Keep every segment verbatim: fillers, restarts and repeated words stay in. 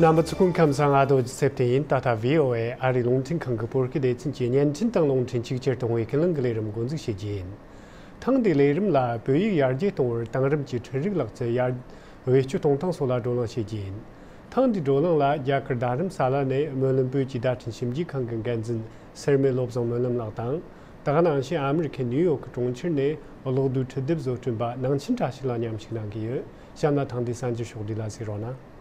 རྣམ་པ་ཚོ་སྐུ་ཁམས་བཟང་། ཨ་རྡོ་རྗེ་ཚེ་བརྟན་ཡིན། ད་ལྟ་བྷི་ཨོ་ཨེ་ཨ་རིའི་རླུང་འཕྲིན་ཁང་གི་བོད་སྐད་སྡེ་ཚན་གྱི་བརྙན་འཕྲིན་དང་རླུང་འཕྲིན་ཆིག་ཆར་གཏོང་བའི་ཀུན་གླེང་གི་ལས་རིམ་འགོ་འཛུགས་བྱེད་རྒྱུ་ཡིན། ཐེངས་འདིའི་ལས་རིམ་ལ་བོད་ཡིག་ཡར་རྒྱས་གཏོང་བར་དེང་རབས་ཀྱི་འཕྲུལ་རིག་ལག་རྩལ་ཡར་བེད་སྤྱོད་གཏོང་སྟངས་སོགས་ལ་བགྲོ་གླེང་བྱེད་རྒྱུ་ཡིན། ཐེངས་འདིའི་བགྲོ་གླེང་ལ་རྒྱ་གར་རྡ་རམ་ས་ལ་ནས་སྨོན་ལམ་བོད་ཀྱི་བརྡ་འཕྲིན་ཞིབ་འཇུག་ཁང་གི་འགན་འཛིན་སེར་སྨད་བློ་བཟང་སྨོན་ལམ་ལགས་དང་། དེ་ག་ནང་བཞིན་ཨ་མི་རི་ཁའི་ནིའུ་ཡོག་གི་གྲོང་ཁྱེར་ནས་གློག་རྡུལ་འཕྲུལ་དེབ་བཟོ་སྐྲུན་པ་ནང་ཆེན་བཀྲ་ཤིས་ལགས་མཉམ་ཞུགས་གནང་གི་ཡོད། གཤམ་ལ་ཐེངས་འདིའི་གསར་འགྱུར་ཕྱོགས་བསྡུས་ལ་གཟིགས་རོགས་གནང་།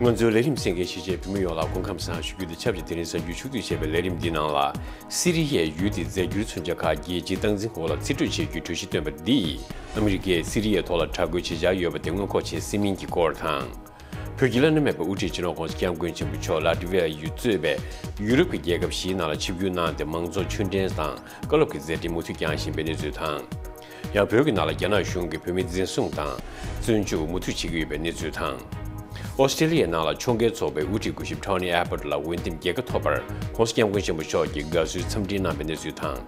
ང་ཚོའི་ལས་རིམ་གསན་མཁན་གཞིས་བྱེས་བོད་མི་ཡོངས་ལ་སྐུ་ཁམས་བཟང་ཞུ་རྒྱུ་དང་ཆབས་ཅིག་དེ་རིང་གསར་འགྱུར་ཕྱོགས་བསྡུས་བྱས་པའི་ལས་རིམ་འདིའི་ནང་ལ། སི་རི་ཡའི་ཡུལ་དེའི་རྫས་འགྱུར་མཚོན་ཆ་ཁག་རྒྱལ་སྤྱིའི་སྟངས་འཛིན་འོག་ལ་རྩིས་སྤྲོད་བྱེད་རྒྱུའི་གྲོས་གཞི་བཏོན་པ་འདིས་ཨ་མི་རི་ཀས་སི་རི་ཡའི་ཐོག་ལ་དྲག་རྒོལ་བྱེད་འཆར་ཡོད་པ་དེ་སྔོན་འགོག་བྱེད་སྲིད་མིན་གྱི་སྐོར་དང་། བོད་ཀྱི་བླ་ན་མེད་པའི་དབུ་ཁྲིད་སྤྱི་ནོར་༸གོང་ས་༸སྐྱབས་མགོན་ཆེན་པོ་མཆོག་ལ་ཏི་ཝི་ཡ་ཡུལ་གཙོས་པའི་ཡུ་རོབ་ཀྱི་རྒྱལ་ཁབ་བཞིའི་ནང་ལ་ཆིབས་བསྒྱུར་གནང་སྟེ་མང་ཚོགས་ཆོས་འབྲེལ་དང་བཀའ་སློབ་ཀྱི་མཛད་འཕྲིན་མུ་མཐུད་བསྐྱངས་བཞིན་པའི་གནས་ཚུལ་དང་། ཡང་བོད་ཀྱི་ནང་ལ་རྒྱ་ནག་གཞུང་གིས་བོད་མི་འཛིན་བཟུང་དང་བཙོན་འཇུག་མུ་མཐུད་བྱེད་ཀྱི་ཡོད་པའི་གནས་ཚུལ་དང་། ཨོ་སི་ཀྲེ་ལི་ཡའི་ནང་ལ་ཕྱོགས་འགལ་ཚོགས་པའི་དབུ་ཁྲིད་སྐུ་ཞབས་ཊོ་ནི་ཨེ་བྷར་ལ་འོས་འདེམས་རྒྱལ་ཁ་ཐོབ་པར་༸གོང་ས་༸སྐྱབས་མགོན་ཆེན་པོ་མཆོག་གིས་དགའ་བསུའི་འཚམས་འདྲི་གནང་བའི་གནས་ཚུལ་དང་།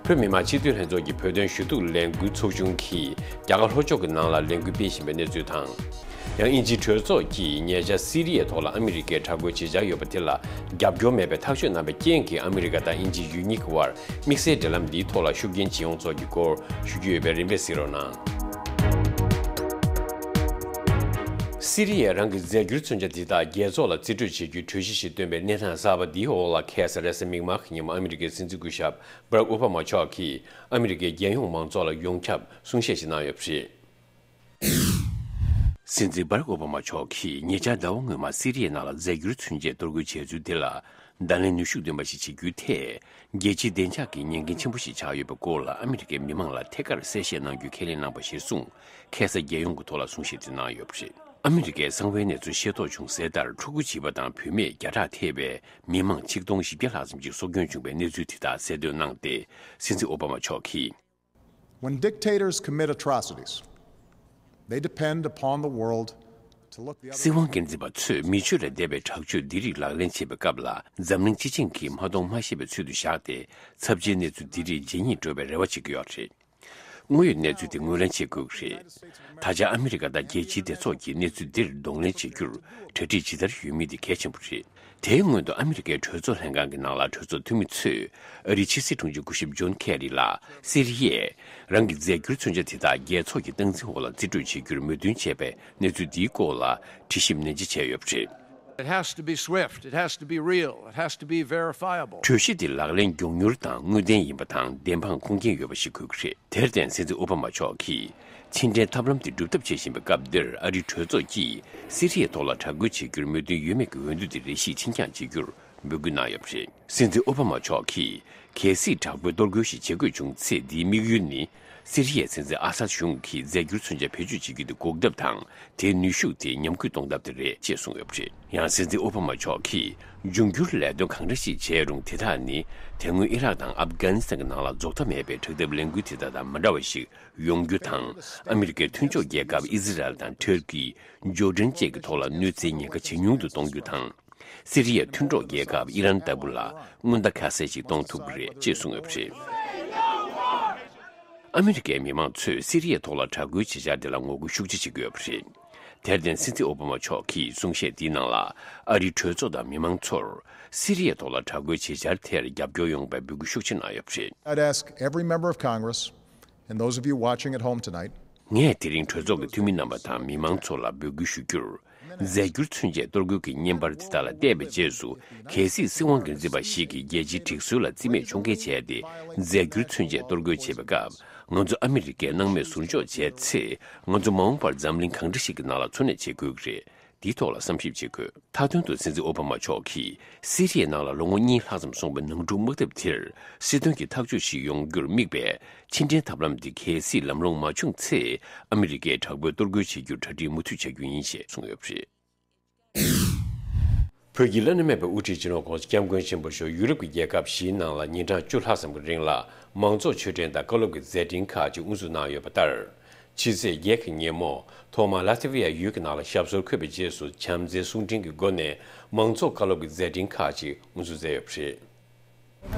བོད་མི་མང་སྤྱི་འཐུས་ལྷན་ཚོགས་ཀྱི་བོད་དོན་ཞུ་གཏུག་ལས་འགུལ་ཚོགས་ཆུང་གིས་རྒྱ་གར་ལྷོ་ཕྱོགས་ཀྱི་ནང་ལ་ལས་འགུལ་སྤེལ་བཞིན་པའི་གནས་ཚུལ་དང་། ཡང་དབྱིན་ཇིའི་གྲོས་ཚོགས་ཀྱིས་ཉེ་ཆར་སི་རི་ཡའི་ཐོག་ལ་ཨ་མི་རི་ཀས་དྲག་རྒོལ་བྱེད་འཆར་ཡོད་པ་དེ་ལ་རྒྱབ་སྐྱོར་མེད་པའི་ཐག་གཅོད་གནང་བའི་རྐྱེན་གྱིས་ཨ་མི་རི་ཀ་དང་དབྱིན་ཇི་ཡུལ་གཉིས་ཀྱི་དབར་དམིགས་བསལ་འབྲེལ་ལམ་འདིའི་ཐོག་ལ་ཤུགས་རྐྱེན་ཇི་ཡོང་ཚོགས་ཀྱི་སྐོར་ཞུ་རྒྱུ་ཡོད་པས་རིམ་པས་གཟིགས་རོགས་གནང་། སི་རི་ཡས་རང་གི་རྫས་འགྱུར་མཚོན་ཆ་འདི་དག་རྒྱལ་ཚོགས་ལ་རྩིས་སྤྲོད་བྱེད་རྒྱུའི་གྲོས་གཞི་ཞིག་བཏོན་པའི་གནས་སྟངས་གསར་པ་འདིའི་འོག་ལ་ཁ་སང་རེས་གཟའ་མིག་དམར་གྱི་ཉིན་མོ་ཨ་མི་རི་ཀའི་སྲིད་འཛིན་སྐུ་ཞབས་བྷ་རག་ཨོ་བྷ་མ་མཆོག་གིས་ཨ་མི་རི་ཀའི་རྒྱལ་ཡོངས་མང་ཚོགས་ལ་ཡོངས་ཁྱབ་གསུང་བཤད་ཞིག་གནང་ཡོད་པ་རེད། སྲིད་འཛིན་བྷ་རག་ཨོ་བྷ་མ་མཆོག་གིས་ཉེ་ཆར་ཟླ་བ་སྔོན་མ་སི་རི་ཡའི་ནང་ལ་རྫས་འགྱུར་མཚོན་ཆས་གཏོར་རྒོལ་བྱས་ཚུལ་དེ་ལ་བརྡ་ལན་ནུས་ཤུགས་ལྡན་པ་ཞིག་བྱེད་རྒྱུའི་ཐད། རྒྱལ་སྤྱིའི་བདེ་འཇགས་ཀྱི་ཉེན་ཁ་ཆེན་པོ་ཞིག་ཆགས་ཡོད་པའི་སྐོར་ལ་ཨ་མི་རི་ཀའི་མི་མང་ལ་ཐད་ཀར་གསལ་བཤད་གནང་རྒྱུ་ཁས་ལེན་གནང་པ་གཞིར་བཟུང་ཁ་སང་རྒྱལ་ཡོངས་ཀྱི་ཐོག་ལ་གསུང་བཤད་དེ་གནང་ཡོད་པ་རེད། ཨ་མི་རི་ཀའི་གསང་བའི་གནས་ཚུལ་ཤེས་རྟོགས་བྱུང་གསལ་ལྟར། ཕྲུ་གུ་བྱིས་པ་དང་བུད་མེད་བརྒྱ་ཕྲག་ཐེ་བའི་མི་མང་ཆིག་སྟོང་བཞི་བརྒྱ་ལྷག་ཙམ་ཞིག་སྲོག་སྐྱོན་བྱུང་བའི་གནས་ཚུལ་དེ་དག་གསལ་འདོན་གནང་སྟེ། སྲིད་འཛིན་ཨོ་བྷ་མ་མཆོག་གིས། When dictators commit atrocities, they depend upon the world to look the other way. སྲིད་དབང་སྒེར་འཛིན་པ་ཚོས་མི་ཆོས་ལས་འདས་པའི་དྲག་སྤྱོད་འདི་རིགས་ལག་ལེན་བྱེད་པའི་སྐབས་ལ། འཛམ་གླིང་སྤྱི་བྱིངས་ཀྱིས་མ་མཐོང་མ་ཤེས་པའི་ཚུལ་དུ་བཞག་སྟེ། ཚབས་ཆེའི་གནས་ཚུལ་འདི་རིགས་རྗེས་སྙེག་འགྲོ་བའི་རེ་བ་བྱེད་ཀྱི་ཡོད་རེད། དངོས་ཡོད་གནས་ཚུལ་དེ་ངོས་ལེན་བྱེད་དགོས་ཀྱི་རེད། ད་ཆ་ཨ་མི་རི་ཀ་དང་རྒྱལ་སྤྱིའི་སྡེ་ཚོགས་ཀྱིས་གནས་ཚུལ་འདིར་གདོང་ལེན་བྱེད་རྒྱུར་གྲ་སྒྲིག་ཇི་ལྟར་ཡོད་མིན་དེ་གལ་ཆེན་པོ་རེད། དེའི་སྔོན་དུ་ཨ་མི་རི་ཀའི་གྲོས་ཚོགས་ལྷན་ཁང་གི་ནང་ལ་གྲོས་ཚོགས་འཐུས་མི་ཚོས་ཨ་རིའི་ཕྱི་སྲིད་དྲུང་ཆེ་སྐུ་ཞབས་ཇོན་ཁེ་རི་ལ་སི་རི་ཡས་རང་གི་རྫས་འགྱུར་མཚོན་ཆ་དེ་དག་རྒྱལ་ཚོགས་ཀྱི་སྟངས་འཛིན་འོག་ལ་རྩིས་སྤྲོད་བྱེད་རྒྱུར་མོས་མཐུན་བྱས་པའི་གནས་ཚུལ་འདིའི་སྐོར་ལ་དྲི་ཞིབ་ནན་ཆེ་བྱས་ཡོད་པ་རེད། It has to be swift, it has to be real, it has to be verifiable. གྲོས་གཞི་འདི་ལག་ལེན་མགྱོགས་མྱུར་དང་བདེན་དཔང་ཁུངས་སྐྱེལ་ཡོད་པ་ཞིག་དགོས་ཀྱི་རེད། དེར་བརྟེན་སྲིད་འཛིན་ཨོ་བྷ་མ་མཆོག་གིས་ཕྱི་འབྲེལ་ཐབས་ལམ་དེ་སྒྲུབ་ཐབས་བྱེད་བཞིན་པའི་སྐབས་འདིར་ཨ་རིའི་གྲོས་ཚོགས་ཀྱིས་སི་རི་ཡའི་ཐོག་ལ་དྲག་རྒོལ་བྱེད་རྒྱུར་མོས་མཐུན་ཡོད་མེད་ཀྱི་འོས་བསྡུ་དེ་རེ་ཞིག་ཕྱིར་འགྱངས་བྱེད་རྒྱུར་འབོད་སྐུལ་གནང་ཡོད་པ་རེད། སྲིད་འཛིན་ཨོ་བྷ་མ་མཆོག་གིས་གལ་སྲིད་དྲག་པོའི་གཏོར་རྒོལ་ཞིག་བྱེད་དགོས་བྱུང་ཚེ། འདིའི་དམིགས་ཡུལ་ནི་སི་རི་ཡའི་སྲིད་འཛིན་ཨ་སཱད་གཞུང་གིས་རྫས་འགྱུར་མཚོན་ཆ་བེད་སྤྱོད་བྱེད་རྒྱུ་དེ་འགོག་ཐབས་དང་། དེའི་ནུས་ཤུགས་དེ་ཉམས་རྒུད་གཏོང་ཐབས་དེ་རེད་ཅེས་གསུངས་ཡོད་པ་རེད། ཡང་སྲིད་འཛིན་ཨོ་བྷ་མ་མཆོག་གིས་འབྱུང་འགྱུར་ལས་དོན་གང་འདྲ་ཞིག་བྱས་རུང་། དེ་དག་ནི་དེ་སྔོན་ཨི་རག་དང་ཨབ་གྷ་ནི་སི་ཐན་གྱི་ནང་ལ་རྫོགས་མཐའ་མེད་པའི་དྲག་འཐབ་ལས་འགུལ་དེ་དག་དང་མ་འདྲ་བ་ཞིག་ཡོང་རྒྱུ་དང་། ཨ་མི་རི་ཀའི་མཐུན་ཕྱོགས་རྒྱལ་ཁབ་ཨི་ཟི་རལ་དང་ཊར་ཀི། ཇོར་ཌན་བཅས་ཀྱི་ཐོག་ལ་གནོད་འཚེའི་ཉེན་ཁ་ཇེ་ཉུང་དུ་གཏོང་རྒྱུ་དང་། སི་རི་ཡའི་མཐུན་གྲོགས་རྒྱལ་ཁབ་ཨི་རན་ལྟ་བུ་ལ་སྔོན་བརྡ་ཁ་གསལ་ཞིག་གཏོང་ཐུབ་ཀྱི་རེད་ཅེས་གསུངས་ཡོད་པ་རེད། ཨ་མི་རི་ཀའི་མི་མང་ཚོས་སི་རི་ཡའི་ཐོག་ལ་དྲག་རྒོལ་བྱེད་འཆར་དེ་ལ་ངོ་རྒོལ་ཤུགས་ཆེ་བྱེད་ཀྱི་ཡོད་པ་རེད། དེར་བརྟེན་སྲིད་འཛིན་ཨོ་བྷ་མ་མཆོག་གིས་གསུང་བཤད་དེའི་ནང་ལ། ཨ་རིའི་གྲོས་ཚོགས་དང་མི་མང་ཚོར་སི་རི་ཡའི་ཐོག་ལ་དྲག་རྒོལ་བྱེད་འཆར་དེར་རྒྱབ་སྐྱོར་ཡོང་བའི་འབོད་སྐུལ་ཤུགས་ཆེ་གནང་ཡོད་པ་རེད། I'd ask every member of Congress, and those of you watching at home tonight, ངས་དེ་རིང་གྲོས་ཚོགས་ཀྱི་འཐུས་མི་རྣམ་པ་དང་མི་མང་ཚོ་ལ་འབོད་སྐུལ་ཞུ་རྒྱུར། རྫས་འགྱུར་མཚོན་ཆས་གཏོར་རྒོལ་གྱི་བརྙན་པར་དེ་དག་ལ་བལྟས་པའི་རྗེས་སུ། གལ་སྲིད་སྲིད་དབང་སྒེར་འཛིན་པ་ཞིག་གིས་རྒྱལ་སྤྱིའི་སྒྲིག་སྲོལ་ལ་རྩིས་མེད་ཕྱོགས་འགལ་བྱས་ཏེ། རྫས་འགྱུར་མཚོན་ཆས་གཏོར་རྒོལ་བྱེད་པའི་སྐབས། ང་ཚོ་ཨ་མི་རི་ཀས་སྣང་མེད་ཟུར་འཇོག་བྱས་ཚེ། ང་ཚོ་མ་འོངས་པར་འཛམ་གླིང་གང་འདྲ་ཞིག་གི་ནང་ལ་འཚོ་གནས་བྱེད་དགོས་ཀྱི་རེད། འདིའི་ཐོག་ལ་བསམ་ཞིབ་བྱེད་དགོས། མཐའ་དོན་དུ་སྲིད་འཛིན་ཨོ་བྷ་མ་མཆོག་གིས་སི་རི་ཡའི་ནང་ལ་ལོ་ངོ་གཉིས་ལྷག་ཙམ་སོང་བའི་ནང་འཁྲུག་དམག་འཐབ་དེར་སྲིད་དོན་གྱི་ཐག་གཅོད་ཞིག་ཡོང་རྒྱུར་དམིགས་པའི་ཕྱི་འབྲེལ་ཐབས་ལམ་འདི་གལ་སྲིད་ལམ་ལྷོང་མ་བྱུང་ཚེ། ཨ་མི་རི་ཀས་དྲག་པོའི་གཏོར་རྒོལ་བྱེད་རྒྱུར་གྲ་སྒྲིག་མུ་མཐུད་བྱ་རྒྱུ་ཡིན་ཞེས་གསུངས་ཡོད་པ་རེད། བོད་ཀྱི་བླ་ན་མེད་པའི་དབུ་ཁྲིད་སྤྱི་ནོར་༸གོང་ས་༸སྐྱབས་མགོན་ཆེན་པོ་མཆོག་ཡུ་རོབ་ཀྱི་རྒྱལ་ཁབ་བཞིའི་ནང་ལ་ཉིན་གྲངས་བཅུ་ལྷག་ཙམ་གྱི་རིང་ལ་མང་ཚོགས་ཆོས་འབྲེལ་དང་བཀའ་སློབ་ཀྱི་མཛད་འཕྲིན་ཁག་ཅིག་དབུ་འཛུགས་གནང་ཡོད་པ་ལྟར། ཕྱི་ཚེས་བརྒྱད་ཀྱི་ཉིན་མོ། ཐོག་མར་ལ་ཐི་ཝི་ཡ་ཡུལ་གྱི་ནང་ལ་ཞབས་སོར་འཁོད་པའི་རྗེས་སུ། བྱམས་བརྩེའི་གསུང་འཕྲིན་གྱི་སྒོ་ནས་མང་ཚོགས་བཀའ་སློབ་ཀྱི་མཛད་འཕྲིན་ཁག་ཅིག་དབུ་འཛུགས་མཛད་ཡོད་པ་རེད།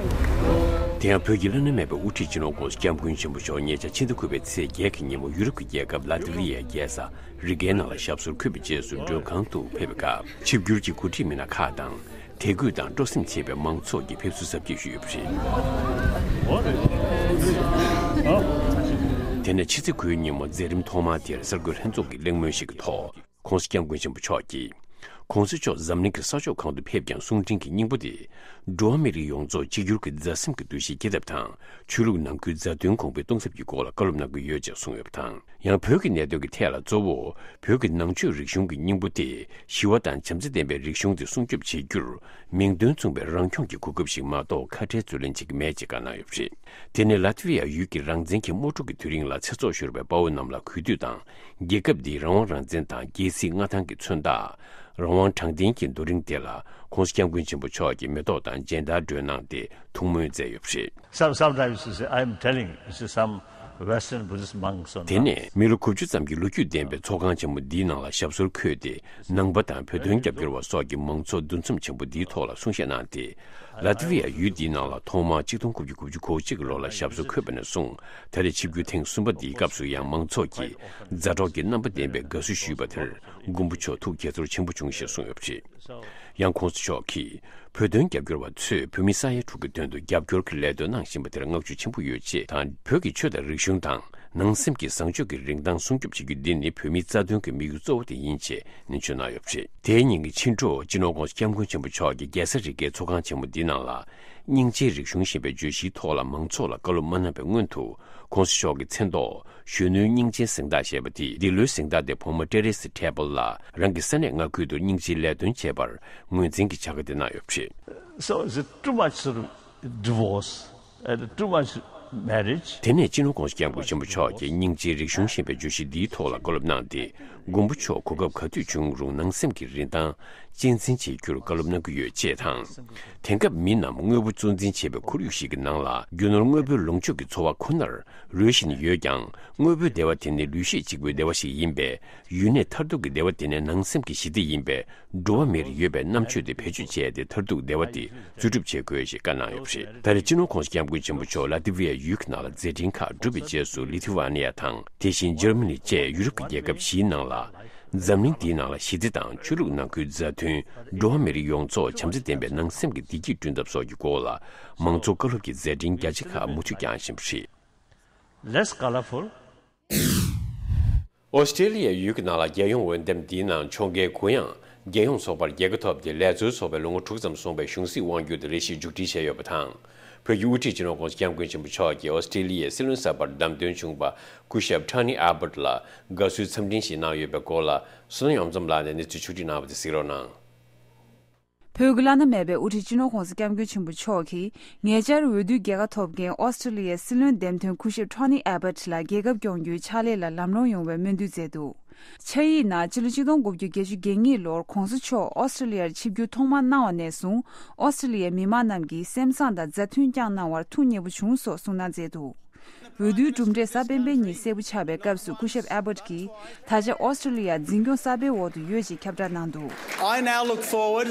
དེ་ཡང་བོད་ཀྱི་བླ་ན་མེད་པའི་དབུ་ཁྲིད་སྤྱི་ནོར་༧གོང་ས་༧སྐྱབས་མགོན་ཆེན་པོ་མཆོག་ཉེ་ཆར་ཕྱི་ཟླ་དགུ་པའི་ཚེས་བརྒྱད་ཀྱི་ཉིན་མོ་ཡུ་རོབ་ཀྱི་རྒྱལ་ཁབ་ལ་ཏི་ཝི་ཡའི་རྒྱལ་ས་རི་གའི་ནང་ལ་ཞབས་སོར་འཁོད་པའི་རྗེས་སུ་མགྲོན་ཁང་དུ་ཕེབས་པའི་སྐབས། ཆིབས་བསྒྱུར་གྱི་འགོ་ཁྲིད་མི་སྣ་ཁག་དང་། དད་གུས་དང་སྤྲོ་སེམས་ཆེ་བའི་མང་ཚོགས་ཀྱིས་ཕེབས་བསུ་གཟབ་རྒྱས་ཞུས་ཡོད་པ་རེད། དེ་ནས་ཕྱི་ཚེས་དགུའི་ཉིན་མོ་མཛད་རིམ་ཐོག་མ་དེར་གསར་འགོད་ལྷན་ཚོགས་ཀྱི་གླེང་མོལ་ཞིག་གི་ཐོག ༸གོང་ས་༸སྐྱབས་མགོན་ཆེན་པོ་མཆོག་གིས། ༸གོང་ས་མཆོག་འཛམ་གླིང་གི་ས་ཕྱོགས་གང་དུ་ཕེབས་ཀྱང་གསུང་འཕྲིན་གྱི་སྙིང་པོ་དེ། འགྲོ་བ་མི་རིགས་ཡོངས་རྫོགས་གཅིག་གྱུར་གྱི་མཛའ་སེམས་ཀྱི་འདུ་ཤེས་སྐྱེ་ཐབས་དང་། ཆོས་ལུགས་ནང་ཁུལ་མཛའ་མཐུན་གོང་འཕེལ་གཏོང་ཐབས་ཀྱི་སྐོར་ལ་བཀའ་སློབ་གནང་གི་ཡོད་ཅེས་གསུངས་ཡོད་པ་དང་། ཡང་བོད་ཀྱི་གནད་དོན་གྱི་ཐད་ལ་གཙོ་བོ། བོད་ཀྱི་ནང་ཆོས་རིག་གཞུང་གི་སྙིང་པོ་སྟེ། ཞི་བ་དང་བྱམས་བརྩེ་ལྡན་པའི་རིག་གཞུང་དེ་སྲུང་སྐྱོབ་བྱེད་རྒྱུར། མིང་དོན་མཚུངས་པའི་རང་སྐྱོང་གི་གོ་སྐབས་ཤིག་མ་གཏོགས་ཁ་བྲལ་རྩོད་ལེན་བྱེད་ཀྱི་མེད་ཅེས་བཀའ་གནང་ཡོད་པ་རེད། དེ་ནས་ལ་ཏི་ཝི་ཡ་ཡུལ་གྱི་རང་བཙན་གྱི་དམག་འཁྲུག་གི་དུས་རིང་ལ་ཚེ་སྲོག་ཤོར་བའི་དཔའ་བོ་རྣམས་ལ་གུས་འདུད་དང་། རྒྱལ་ཁབ་འདིའི་རང་དབང་རང་བཙན་དང་རྒྱལ་སྲིད་མངའ་ཐང་གི་མཚོན་རྟགས། རང་དབང་དྲང་བདེན་གྱི་རྡོ་རིང་དེ་ལ་༸གོང་ས་༸སྐྱབས་མགོན་ཆེན་པོ་མཆོག་གིས་མེ་ཏོག་དང་མཇལ་དར་སྒྲོན་གནང་སྟེ་ཐུགས་སྨོན་མཛད་ཡོད་པ་རེད། Some, sometimes you see, I am telling, you see, some Western Buddhist monks on དེ་ནས་མི་ལོ་དགུ་བཅུ་ཙམ་གྱི་ལོ་རྒྱུས་ལྡན་པའི་ཚོགས་ཁང་ཆེན་མོ་འདིའི་ནང་ལ་ཞབས་སོར་འཁོད་དེ། ནང་པ་དང་བོད་དོན་རྒྱབ་སྐྱོར་བ་སོགས་ཀྱིས་མང་ཚོགས་འདུ་འཛོམས་ཆེན་པོ་འདིའི་ཐོག་ལ་གསུང་བཤད་གནང་སྟེ། ལ་ཏི་ཝི་ཡ་ཡུལ་འདིའི་ནང་ལ་ཐོག་མར་ཆིག་སྟོང་དགུ་བརྒྱ་དགུ་བཅུ་གོ་གཅིག་གི་ལོ་ལ་ཞབས་སོར་འཁོད་པ་ནས་བཟུང་ད་རེས་ཆིབས་བསྒྱུར་ཐེངས་གསུམ་པ་འདིའི་སྐབས་སུ་ཡང་མང་ཚོགས་ཀྱིས་མཛའ་གྲོགས་ཀྱི་རྣམ་པ་ལྡན་པའི་དགའ་བསུ་ཞུས་པ་དེར་མགོན་པོ་མཆོག་ཐུགས་དགྱེས་ཚོར་ཆེན་པོ་བྱུང་ཞེས་གསུངས་ཡོད་པ་རེད། ཡང་༸གོང་ས་མཆོག་གིས་བོད་དོན་རྒྱབ་སྐྱོར་བ་ཚོས་བོད་མི་ས་ཡ་དྲུག་གི་དོན་དུ་རྒྱབ་སྐྱོར་གྱི་ལས་དོན་གནང་བཞིན་པ་དེར་བསྔགས་བརྗོད་ཆེན་པོ་ཡོད་ཅེས་དང་། བོད་ཀྱི་ཆོས་དང་རིག་གཞུང་དང་ནང་སེམས་ཀྱི་བཟང་སྤྱོད་ཀྱི་རིན་ཐང་སྲུང་སྐྱོབ་བྱེད་རྒྱུ་འདི་ནི་བོད་མིའི་རྩ་དོན་གྱི་དམིགས་ཡུལ་གཙོ་བོ་དེ་ཡིན་ཅེས་ནན་བརྗོད་གནང་ཡོད་པ་རེད། དེའི་ཉིན་གྱི་ཕྱི་དྲོ་སྤྱི་ནོར་༸གོང་ས་༸སྐྱབས་མགོན་ཆེན་པོ་མཆོག་གིས་རྒྱལ་ས་རི་གའི་ཚོགས་ཁང་ཆེན་མོ་འདི་ནང་ལ། སྙིང་རྗེའི་རིག་གཞུང་ཞེས་པའི་བརྗོད་གཞིའི་ཐོག་ལ་མང་ཚོགས་ལ་བཀའ་སློབ་མ་གནང་བའི་སྔོན་དུ། ༸གོང་ས་མཆོག་གི་མཚན་ཐོག་གཞོན་ནུའི་སྙིང་རྗེའི་གཟེངས་རྟགས་ཞེས་པ་དེ། འདི་ལོའི་གཟེངས་རྟགས་དེ་བུ་མོ་ཏྲེ་རེ་སི་ཁྲེ་པལ་ལ་རང་གི་ས་གནས་མངའ་ཁུལ་དུ་སྙིང་རྗེའི་ལས་དོན་བྱས་པར་ངོས་འཛིན་གྱི་བྱ་དགའ་དེ་གནང་ཡོད་པ་རེད། So is it too much sort of divorce and too much marriage? དེ་ནས་སྤྱི་ནོར་༸གོང་ས་༸སྐྱབས་མགོན་ཆེན་པོ་མཆོག་གིས་སྙིང་རྗེའི་རིག་གཞུང་ཞེས་པའི་བརྗོད་གཞི་འདིའི་ཐོག་ལ་བཀའ་སློབ་གནང་སྟེ། མགོན་པོ་མཆོག་གོ་སྐབས་ག་དུས་བྱུང་རུང་ནང་སེམས་ཀྱི་རིན་ཐང་གཅེས་འཛིན་བྱེད་རྒྱུར་བཀའ་སློབ་གནང་གི་ཡོད་ཅེས་དང་། དེང་སྐབས་མི་རྣམས་དངོས་པོ་གཙོ་འཛིན་བྱེད་པའི་ཁོར་ཡུག་ཞིག་གི་ནང་ལ། རྒྱུ་ནོར་དངོས་པོའི་ལོངས་སྤྱོད་ཀྱི་འཚོ་བ་ཁོ་ནར་རོལ་བཞིན་ཡོད་ཀྱང་། དངོས་པོའི་བདེ་བ་དེ་ནི་ལུས་ཤེས་གཅིག་པུའི་བདེ་བ་ཞིག་ཡིན་པས། ཡུལ་ནད་མཐར་ཐུག་གི་བདེ་བ་དེ་ནི་ནང་སེམས་ཀྱི་ཞི་བདེ་ཡིན་པས། འགྲོ་བ་མིར་ཡོད་པའི་རྣམ་དཔྱོད་དེ་བེད་སྤྱོད་བྱས་ཏེ་མཐར་ཐུག་བདེ་བ་དེ་འཚོལ་སྒྲུབ་བྱེད་དགོས་ཞེས་བཀའ་གནང་ཡོད་པ་རེད། ད་རེས་སྤྱི་ནོར་༸གོང་ས་༸སྐྱབས་མགོན་ཆེན་པོ་མཆོག་ལ་ཏི་ཝི་ཡ་ཡུལ་གྱི་ནང་ལ་མཛད་འཕྲིན་ཁག་བསྒྲུབས་པའི་རྗེས་སུ་ལི་ཐི་ཝ་ནི་ཡ་དང་། དེ་བཞིན་འཇར་མ་ནི་བཅས་ཡུ་རོབ་ཀྱི་རྒྱལ་ཁབ་བཞིའི་ནང་ལ། འཛམ་གླིང་འདིའི་ནང་ལ་ཞི་བདེ་དང་ཆོས་ལུགས་ནང་ཁུལ་མཛའ་མཐུན། འགྲོ་བ་མི་རིགས་ཡོངས་རྫོགས་བྱམས་བརྩེ་ལྡན་པའི་ནང་སེམས་ཀྱི་བདེ་སྐྱིད་བསྐྲུན་ཐབས་སོགས་ཀྱི་སྐོར་ལ། མང་གཙོ་བཀའ་སློབ་ཀྱི་མཛད་འཕྲིན་རྒྱ་ཆེ་ཁག་མུ་མཐུད་བསྐྱངས་བཞིན་པ་རེད། Less colorful. ཨོ་སི་ཀྲེ་ལི་ཡའི་ཡུལ་གྱི་ནང་ལ་རྒྱལ་ཡོངས་འོས་འདེམས་འདིའི་ནང་ཕྱོགས་འགལ་གུ་ཡངས་རྒྱལ་ཡོངས་ཚོགས་པར་རྒྱལ་ཁ་ཐོབ་སྟེ་ལས་རྩོལ་ཚོགས་པས་ལོ་ངོ་དྲུག་ཙམ་སོང་བའི་གཞུང་སྲིད་དབང་སྒྱུར་དེ་རེ་ཞིག་མཇུག་སྒྲིལ་བྱས་ཡོད་པ་དང་། བོད་ཀྱི་དབུ་ཁྲིད་སྤྱི་ནོར་༸གོང་ས་༸སྐྱབས་མགོན་ཆེན་པོ་མཆོག་གིས་ཨོ་སི་ཀྲེ་ལི་ཡའི་སྲིད་བློན་གསར་པར་བདམས་ཐོན་བྱུང་བ་སྐུ་ཞབས་ཊོ་ནི་ཨ་བྷར་ལ་དགའ་བསུའི་འཚམས་འཕྲིན་ཞིག་གནང་ཡོད་པའི་སྐོར་ལ། བསོད་ནམས་ཡོངས་འཛོམས་ལགས་ནས་གནས་ཚུལ་ཕྱོགས་བསྒྲིགས་གནང་བ་དེ་གཟིགས་རོགས་གནང་། བོད་ཀྱི་བླ་ན་མེད་པའི་དབུ་ཁྲིད་སྤྱི་ནོར་༸གོང་ས་༸སྐྱབས་མགོན་ཆེན་པོ་མཆོག་གིས་ཉེ་ཆར་འོས་བསྡུའི་རྒྱལ་ཁ་ཐོབ་མཁན་ཨོ་སི་ཀྲི་ལི་ཡའི་སྲིད་བློན་འདེམས་ཐོན་སྐུ་ཞབས་ཊོ་ནི་ཨེ་བྷར་ལ་རྒྱལ་ཁབ་སྐྱོང་རྒྱུའི་ཕྱག་ལས་ལ་ལམ་ལྷོང་ཡོང་བའི་སྨོན་འདུན་མཛད་འདུག་ཕྱག་ཡིག་ནང་སྤྱི་ལོ་ཆིག་སྟོང་དགུ་བརྒྱ་བརྒྱད་ཅུ་གྱ་གཉིས་ལོར་༸གོང་ས་མཆོག་ཨོ་སི་ཀྲི་ལི་ཡར་ཆིབས་བསྒྱུར་ཐོག་མར་གནང་བ་ནས་བཟུང་ཨོ་སི་ཀྲི་ལི་ཡའི་མི་དམངས་རྣམས་ཀྱིས་སེམས་བཟང་དང་མཛའ་མཐུན་བསྐྱངས་གནང་བར་ཐུགས་མཉེས་པོ་བྱུང་སོགས་གསུངས་གནང་མཛད་འདུག་འོས་བསྡུའི་གྲུབ་འབྲས་གཟའ་སྤེན་པའི་ཉིན་གསལ་པོ་ཆགས་པའི་སྐབས་སུ་སྐུ་ཞབས་ཨེ་བྷར་གྱིས་ད་ཆ་ཨོ་སི་ཀྲི་ལི་ཡ་འཛིན་སྐྱོང་གསར་པའི་འོག་ཏུ་ཡོད་ཅེས་ཁྱབ་བསྒྲགས་གནང་འདུག I now look forward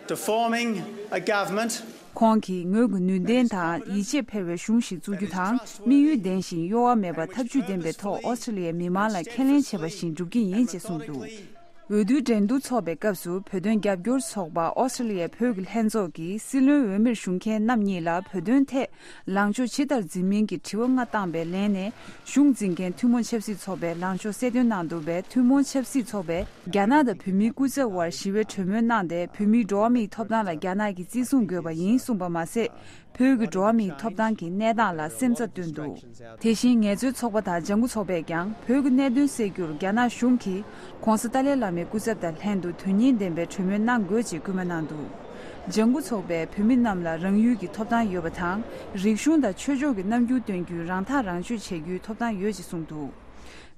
to forming a government. ཁོང་གིས་ངོས་ཀྱི་ནུས་ལྡན་དང་ཡིད་ཆེས་འཕེར་བའི་གཞུང་ཞིག་བཙུགས་རྒྱུ་དང་། དམིགས་ཡུལ་ལྡན་ཞིང་གཡོ་བ་མེད་པར་ཐབས་ཇུས་ལྡན་པའི་ཐོག་ཨོ་སི་ཀྲི་ལི་ཡའི་མི་དམངས་ལ་ཁས་ལེན་བྱས་པ་བཞིན་སྒྲུབ་ཀྱི་ཡིན་ཅེས་གསུངས་འདུག་འོས་བསྡུའི་འགྲན་བསྡུར་འཚོགས་པའི་སྐབས་སུ་བོད་དོན་རྒྱབ་སྐྱོར་ཚོགས་པ་ཨོ་སི་ཀྲི་ལི་ཡའི་བོད་ཀྱི་ལྷན་ཚོགས་ཀྱིས་སྲིད་བློན་འོས་མིར་ཞུགས་མཁན་རྣམ་གཉིས་ལ་བོད་དོན་ཐད་ལངས་ཕྱོགས་ཇི་ལྟར་འཛིན་མིན་གྱི་དྲི་བ་ལྔ་བཏང་པའི་ལན་ནས། གཞུང་འཛིན་མཁན་ཐུན་མོང་ཆབ་སྲིད་ཚོགས་པའི་ལངས་ཕྱོགས་གསལ་སྟོན་གནང་འདུག་པས། ཐུན་མོང་ཆབ་སྲིད་ཚོགས་པས་རྒྱ་ནག་དང་བོད་མིའི་སྐུ་ཚབ་དབར་ཞི་བའི་གྲོས་མོལ་གནང་སྟེ། བོད་མིའི་འགྲོ་བ་མིའི་ཐོབ་ཐང་ལ་རྒྱ་ནག་གིས་བརྩི་སྲུང་དགོས་པ་ཡིན་གསུངས་པ་མ་ཟད། བོད་ཀྱི་འགྲོ་བ་མིའི་ཐོབ་ཐང་གི་གནས་སྟངས་ལ་སེམས་འཚབ་བཏོན་འདུག་དེ་བཞིན་ངལ་རྩོལ་ཚོགས་པ་དང་ལྗང་གུ་ཚོགས་པས་ཀྱང་བོད་ཀྱི་གནད་དོན་སེལ་རྒྱུར་རྒྱ་ནག་གཞུང་གིས་༸གོང་ས་ཏཱ་ལའི་བླ་མའི་སྐུ་ཚབ་དང་ལྷན་དུ་དོན་སྙིང་ལྡན་པའི་གྲོས་མོལ་གནང་དགོས་ཅེས་སྐུལ་མ་གནང་འདུག་ལྗང་གུ་ཚོགས་པས་བོད་མི་རྣམས་ལ་རང་ཡུལ་གྱི་ཐོབ་ཐང་ཡོད་པ་དང་། རིག་གཞུང་དང་ཆོས་ཕྱོགས་ཀྱི་རྣམ་འགྱུར་སྟོན་རྒྱུའི་རང་ཐག་རང་གཅོད་བྱེད་རྒྱུའི་ཐོབ་ཐང་ཡོད་ཅེས་གསུངས་འདུག་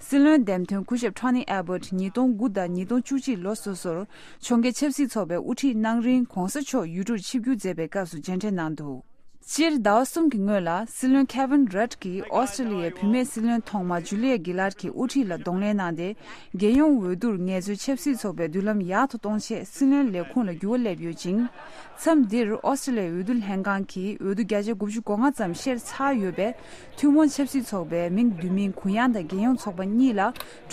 སྲིད་བློན་འདེམས་ཐོན་སྐུ་ཞབས་ཊོ་ནི་ཨེ་བྷར་ཉིས་སྟོང་དགུ་དང་ཉིས་སྟོང་བཅུ་གཅིག་ལོ་སོ་སོར་ཕྱོགས་འགལ་ཆབ་སྲིད་ཚོགས་པའི་དབུ་ཁྲིད་གནང་རིང་༸གོང་ས་མཆོག་ཡུལ་གྲུར་ཆིབས་བསྒྱུར་མཛད་པའི་སྐབས་སུ་མཇལ་འཕྲད་གནང་འདུག་སྤྱིར་ཟླ་བ་གསུམ་གྱི་སྔོན་ལ་སྲིད་བློན་Kevin Rudd་གྱིས་ཨོ་སི་ཀྲི་ལི་ཡའི་བུད་མེད་སྲིད་བློན་ཐོག་མ་Julia Gillard་གྱི་དབུ་ཁྲིད་ལ་གདོང་ལེན་གནང་སྟེ། རྒྱལ་ཡོངས་འོས་བསྡུར་ངལ་རྩོལ་ཆབ་སྲིད་ཚོགས་པའི་མདུན་ལམ་ཡག་ཏུ་གཏོང་ཆེད་སྲིད་བློན་ལས་ཁུངས་ལ་འགྱུར་བ་སླེབས་ཡོད་ཅིང་། མཚམས་འདིར་ཨོ་སི་ཀྲི་ལི་ཡའི་འོས་བསྡུ་ལྷན་ཁང་གིས་འོས་བསྡུ་བརྒྱ་ཆ་དགུ་བཅུ་གོ་ལྔ་ཙམ་བཤེར་ཚར་ཡོད་པས། ཐུན་མོང་ཆབ་སྲིད་ཚོགས་པའི་མིང་བསྡུ་མིན་གུ་ཡངས་དང་རྒྱལ་ཡོངས་ཚོགས་པ་གཉིས་ལ་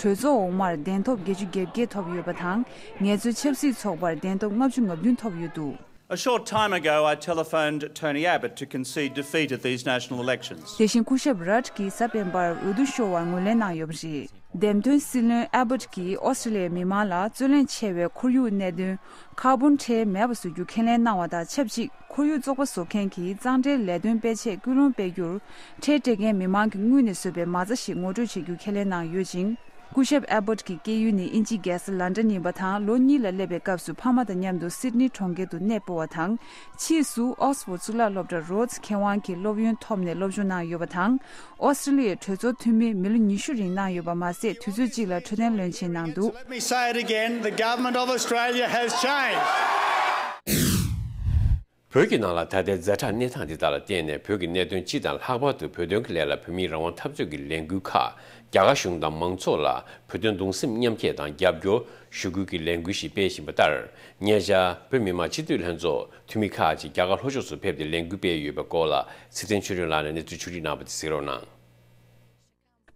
གྲོས་ཚོགས་འོག་མར་གདན་ཐོབ་བརྒྱད་ཅུ་གྱ་བརྒྱད་ཐོབ་ཡོད་པ་དང་། ངལ་རྩོལ་ཆབ་སྲིད་ཚོགས་པར་གདན་ཐོབ་ལྔ་བཅུ་ང་བདུན་ཐོབ་ཡོད་འདུག A short time ago, I telephoned Tony Abbott to concede defeat at these national elections. དེ་བཞིན་སྐུ་ཞབས་Rudd་གྱིས་གཟའ་སྤེན་པར་འོས་བསྡུ་ཤོར་བར་ངོས་ལེན་གནང་ཡོད་པ་རེད། འདེམས་ཐོན་སྲིད་བློན་Abbott་གྱིས་ཨོ་སི་ཀྲི་ལི་ཡའི་མི་མང་ལ་རྩོད་གླེང་ཆེ་བའི་ཁོར་ཡུག་གནད་དོན་ཁ་བོན་ཁྲལ་མེད་པ་བཟོ་རྒྱུ་ཁས་ལེན་གནང་བ་དང་ཆབས་ཅིག་ཁོར་ཡུག་བཙོག་པ་བཟོ་མཁན་གྱི་གཙང་སྦྲའི་ལས་དོན་སྤེལ་ཆེད་སྐུལ་སློང་སྤེལ་རྒྱུར། ཁྲལ་སྤྲད་མཁན་མི་མང་གིས་དངུལ་ནས་བཟོས་པའི་མ་རྩ་ཞིག་ངོ་སྤྲོད་བྱེད་རྒྱུ་ཁས་ལེན་གནང་ཡོད་ཅིང་། སྐུ་ཞབས་Abbott་གྱི་སྐྱེས་ཡུལ་ནི་དབྱིན་ཇིའི་རྒྱལ་ས་ལན་ཀྲན་ཡིན་པ་དང་། ལོ་གཉིས་ལ་སླེབས་པའི་སྐབས་སུ་ཕ་མ་དང་མཉམ་དུ་སིད་ནི་གྲོང་ཁྱེར་དུ་གནས་སྤོ་བ་དང་། ཕྱིས་སུ་ཨོག་སི་ཕོར་གཙུག་ལག་སློབ་གྲྭ་Rhodes་མཁས་དབང་གི་སློབ་ཡོན་ཐོབ་ནས་སློབ་སྦྱོང་གནང་ཡོད་པ་དང་། ཨོ་སི་ཀྲི་ལི་ཡའི་གྲོས་ཚོགས་འཐུས་མི་མི་ལོ་ཉི་ཤུ་རིང་གནང་ཡོད་པ་མ་ཟད། དུས་ཚོད་གཅིག་ལ་འཕྲོད་བསྟེན་བློན་ཆེན་གནང་འདུག Let me say it again, the government of Australia has changed. བོད་ཀྱི་ནང་ལ་ད་ལྟའི་ཛ་དྲག་གནས་སྟངས་འདི་དག་ལ་བརྟེན་ནས། བོད་ཀྱི་གནད་དོན་སྤྱི་དང་ལྷག་པར་དུ་བོད་དོན་གྱི་ལས་ལ་བོད་མིའི་རང་དབང་འཐབ་རྩོད་ཀྱི་ལས་འགུལ་ཁག་རྒྱ་གར་གཞུང་དང་མང་ཚོགས་ལ་བོད་དོན་གདུང་སེམས་མཉམ་སྐྱེད་དང་རྒྱབ་སྐྱོར་ཞུ་སྐུལ་གྱི་ལས་འགུལ་ཞིག་སྤེལ་བཞིན་པ་ལྟར། ཉེ་ཆར་བོད་མི་མང་སྤྱི་འཐུས་ལྷན་ཚོགས་འཐུས་མི་ཁག་ཅིག་རྒྱ་གར་ལྷོ་ཕྱོགས་སུ་ཕེབས་ཏེ་ལས་འགུལ་སྤེལ་ཡོད་པའི་སྐོར་ལ་ཚེ་བརྟན་ཆོས་སྒྲོན་ལགས་ནས་གནས་ཚུལ་ཕྱོགས་སྒྲིག་གནང་བ་དེ་གཟིགས་རོགས་གནང་།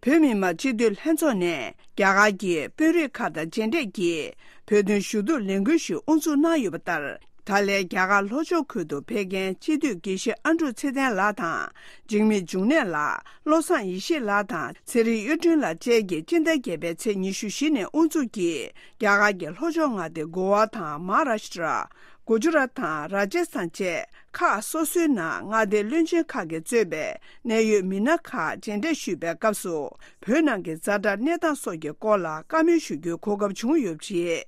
བོད་མི་མང་སྤྱི་འཐུས་ལྷན་ཚོགས་ནས་རྒྱ་གར་གྱི་དཔོན་རིགས་ཁག་དང་མཇལ་འཕྲད་ཀྱིས་བོད་དོན་ཞུ་གཏུག་ལས་འགུལ་ཞིག་དབུ་འཛུགས་གནང་ཡོད་པ་ལྟར། ད་ལན་རྒྱ་གར་ལྷོ་ཕྱོགས་ཁུལ་དུ་ཕེབས་མཁན་སྤྱི་འཐུས་དགེ་བཤེས་ཨ་འབྲུག་ཚེ་བརྟན་ལགས་དང་། འཇིགས་མེད་འབྱུང་གནས་ལགས། བློ་བཟང་ཡེ་ཤེས་ལགས་དང་། ཚེ་རིང་གཡུ་སྒྲོན་ལགས་བཅས་ཀྱིས་སྤྱི་ཟླ་བརྒྱད་པའི་ཚེས་ཉི་ཤུ་བཞི་ནས་དབུ་འཛུགས་ཀྱིས་རྒྱ་གར་གྱི་ལྷོ་ཕྱོགས་མངའ་སྡེ་གོ་ཝ་དང་མ་ཧཱ་རཱ་ཤི་ཏྲ། གུ་ཇུ་རཱཏ་དང་རཱ་ཇ་སི་ཐན་བཅས་ཁག་སོ་སོའི་ནང་མངའ་སྡེའི་བློན་ཆེན་ཁག་གིས་གཙོས་པའི་གནད་ཡོད་མི་སྣ་ཁག་མཇལ་འཕྲད་ཞུས་པའི་སྐབས་སུ། བོད་ནང་གི་ཛ་དྲག་གནས་སྟངས་སོགས་ཀྱི་སྐོར་ལ་བཀའ་མོལ་ཞུ་རྒྱུའི་གོ་སྐབས་བྱུང་ཡོད་པ་རེད།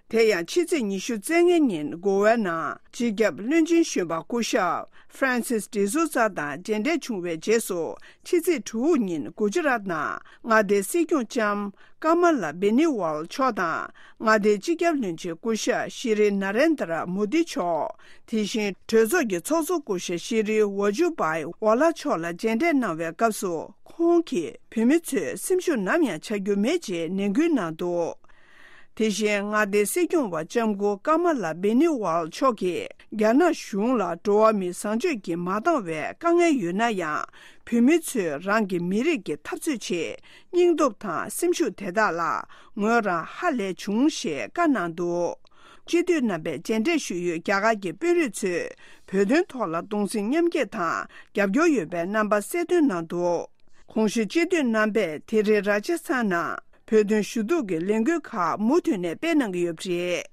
དེ་ཡང་ཕྱི་ཚེས་ཉི་ཤུ་རྩ་ལྔ་ཉིན་གོ་ཝའི་ནང་སྤྱི་ཁྱབ་བློན་ཆེན་གཞོན་པ་སྐུ་ཞབས་Francis D'Souza་དང་མཇལ་འཕྲད་བྱུང་བའི་རྗེས་སུ། ཕྱི་ཚེས་དྲུག་ཉིན་གུ་ཇུ་རཱཏ་ནང་མངའ་སྡེའི་སྲིད་སྐྱོང་ལྕམ་ཀ་མ་ལ་བེ་ནི་ཝལ་མཆོག་དང་། མངའ་སྡེའི་སྤྱི་ཁྱབ་བློན་ཆེན་སྐུ་ཞབས་ཤྲི་ན་རེན་དྲ་མོ་དི་མཆོག་དེ་བཞིན་གྲོས་ཚོགས་ཀྱི་ཚོགས་གཙོ་སྐུ་ཞབས་ཤྲི་ཝ་ཇུ་བྷའི་ཝ་ལ་མཆོག་ལ་མཇལ་འཕྲད་གནང་བའི་སྐབས་སུ། ཁོང་གིས་བོད་མི་ཚོས་སེམས་ཤུགས་ནམ་ཡང་ཆག་རྒྱུ་མེད་ཅེས་ནན་སྐུལ་གནང་འདུག་དེ་བཞིན་མངའ་སྡེའི་སྲིད་སྐྱོང་བ་ལྕམ་སྐུ་ཀ་མ་ལ་བེ་ནི་ཝལ་མཆོག་གིས། རྒྱ་ནག་གཞུང་ལ་འགྲོ་བ་མིའི་བཟང་སྤྱོད་ཀྱིས་མ་འདང་བའི་དཀའ་ངལ་ཡོད་ན་ཡང་། བོད་མི་ཚོས་རང་གི་མི་རིགས་ཀྱི་འཐབ་རྩོད་ཆེད་སྙིང་སྟོབས་དང་སེམས་ཤུགས་དེ་དག་ལ་ངོས་རང་ཧ་ལས་བྱུང་ཞེས་བཀའ་གནང་འདུག་སྤྱི་འཐུས་རྣམ་པས་མཇལ་འཕྲད་ཞུས་ཡོད་རྒྱ་གར་གྱི་དཔོན་རིགས་ཚོས་བོད་དོན་ཐོག་ལ་གདུང་སེམས་མཉམ་སྐྱེད་དང་རྒྱབ་སྐྱོར་ཡོད་པའི་རྣམ་པ་གསལ་སྟོན་གནང་འདུག་གོང་ཞུས་སྤྱི་འཐུས་རྣམ་པས་དེ་རིང་རཱ་ཇ་སི་ཐན་ནང་བོད་དོན་ཞུ་གཏུག་གི་ལས་འགུལ་ཁག་མུ་མཐུད་ནས་སྤེལ་གནང་གི་ཡོད་པ་རེད།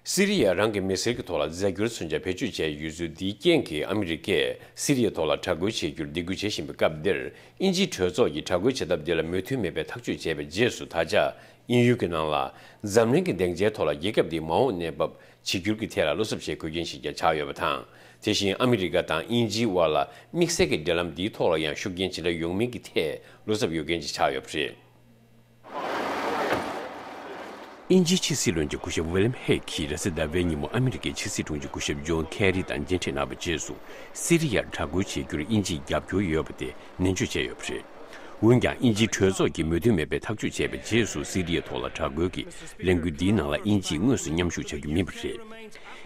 སི་རི་ཡས་རང་གི་མི་སེར་གྱི་ཐོག་ལ་རྫས་འགྱུར་མཚོན་ཆ་བེད་སྤྱོད་བྱས་ཡོད་ཚུལ་འདིའི་རྐྱེན་གྱིས་ཨ་མི་རི་ཀས་སི་རི་ཡའི་ཐོག་ལ་དྲག་རྒོལ་བྱེད་རྒྱུར་སྡིགས་སྐུལ་བྱེད་བཞིན་པའི་སྐབས་འདིར། དབྱིན་ཇིའི་གྲོས་ཚོགས་ཀྱིས་དྲག་རྒོལ་བྱེད་ཐབས་འདི་ལ་མོས་མཐུན་མེད་པའི་ཐག་གཅོད་བྱས་པའི་རྗེས་སུ། ད་ཆ་དབྱིན་ཡུལ་གྱི་ནང་ལ་འཛམ་གླིང་གི་སྡིངས་ཆའི་ཐོག་ལ་རྒྱལ་ཁབ་འདིའི་མ་འོངས་གནས་བབ་བརྗེ་སྒྱུར་གྱི་ཐད་ལ་བློ་འཚབ་བྱེད་དགོས་རྐྱེན་ཞིག་ཀྱང་ཆགས་ཡོད་པ་དང་། དེ་བཞིན་ཨ་མི་རི་ཀ་དང་དབྱིན་ཇིའི་དབར་ལ་དམིགས་བསལ་གྱི་འབྲེལ་ལམ་འདིའི་ཐོག་ལ་ཡང་ཤུགས་རྐྱེན་ཇི་འདྲ་ཡོང་མིན་གྱི་ཐད་བློ་འཚབ་ཡོད་མཁན་ཞིག་ཆགས་ཡོད་པ་རེད། དབྱིན་ཇིའི་ཕྱི་སྲིད་བློན་ཆེན་སྐུ་ཞབས་ཝི་ལིམ་ཧེག་གིས་རེས་གཟའ་ཟླ་བའི་ཉིན་མོ་ཨ་མི་རི་ཀའི་ཕྱི་སྲིད་དྲུང་ཆེ་སྐུ་ཞབས་ཇོན་ཁེ་རི་དང་མཇལ་འཕྲད་གནང་བའི་རྗེས་སུ། སི་རི་ཡར་དྲག་རྒོལ་བྱེད་རྒྱུར་དབྱིན་ཇིས་རྒྱབ་སྐྱོར་ཡོད་པ་དེ་ནན་བརྗོད་བྱས་ཡོད་པ་རེད། འོན་ཀྱང་། དབྱིན་ཇིའི་གྲོས་ཚོགས་ཀྱིས་མོས་མཐུན་མེད་པའི་ཐག་གཅོད་བྱས་པའི་རྗེས་སུ། སི་རི་ཡའི་ཐོག་ལ་དྲག་རྒོལ་གྱི་ལས་འགུལ་འདིའི་ནང་ལ་དབྱིན་ཇིས་དངོས་སུ་མཉམ་ཞུགས་བྱ་རྒྱུ་མིན་པ་རེད།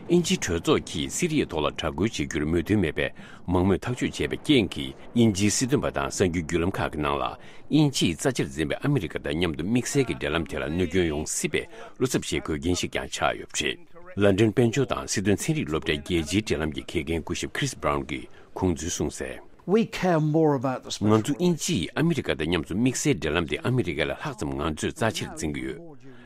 དབྱིན་ཇིའི་གྲོས་ཚོགས་ཀྱིས་སི་རི་ཡའི་ཐོག་ལ་དྲག་རྒོལ་བྱེད་རྒྱུར་མོས་མཐུན་མེད་པའི་མང་མོས་ཐག་གཅོད་བྱས་པའི་རྐྱེན་གྱིས། དབྱིན་ཇིའི་སྲིད་དོན་པ་དང་གསར་འགྱུར་བརྒྱུད་ལམ་ཁག་གི་ནང་ལ། དབྱིན་ཇིས་རྩ་ཆེར་འཛིན་པའི་ཨ་མི་རི་ཀ་དང་མཉམ་དུ་དམིགས་བསལ་གྱི་འབྲེལ་ལམ་དེ་ལ་གནོད་སྐྱོན་ཡོང་སྲིད་པའི་བློ་འཚབ་བྱེད་དགོས་རྐྱེན་ཞིག་ཀྱང་ཆགས་ཡོད་པ་རེད། ལན་ཀྲན་དཔལ་འབྱོར་དང་སྲིད་དོན་ཚན་རིག་སློབ་གྲྭའི་རྒྱལ་སྤྱིའི་འབྲེལ་ལམ་གྱི་དགེ་རྒན་སྐུ་ཞབས་Chris Brown་གྱིས་ཁོང་ཚོས་གསུངས་གསལ། We care more about the ང་ཚོ་དབྱིན་ཇིས་ཨ་མི་རི་ཀ་དང་མཉམ་དུ་དམིགས་བསལ་འབྲེལ་ལམ་དེ་ཨ་མི་རི་ཀ་ལས་ལྷག་ཙམ་ང་ཚོས་རྩ་ཆེར་འཛིན་གྱི་ཡོད།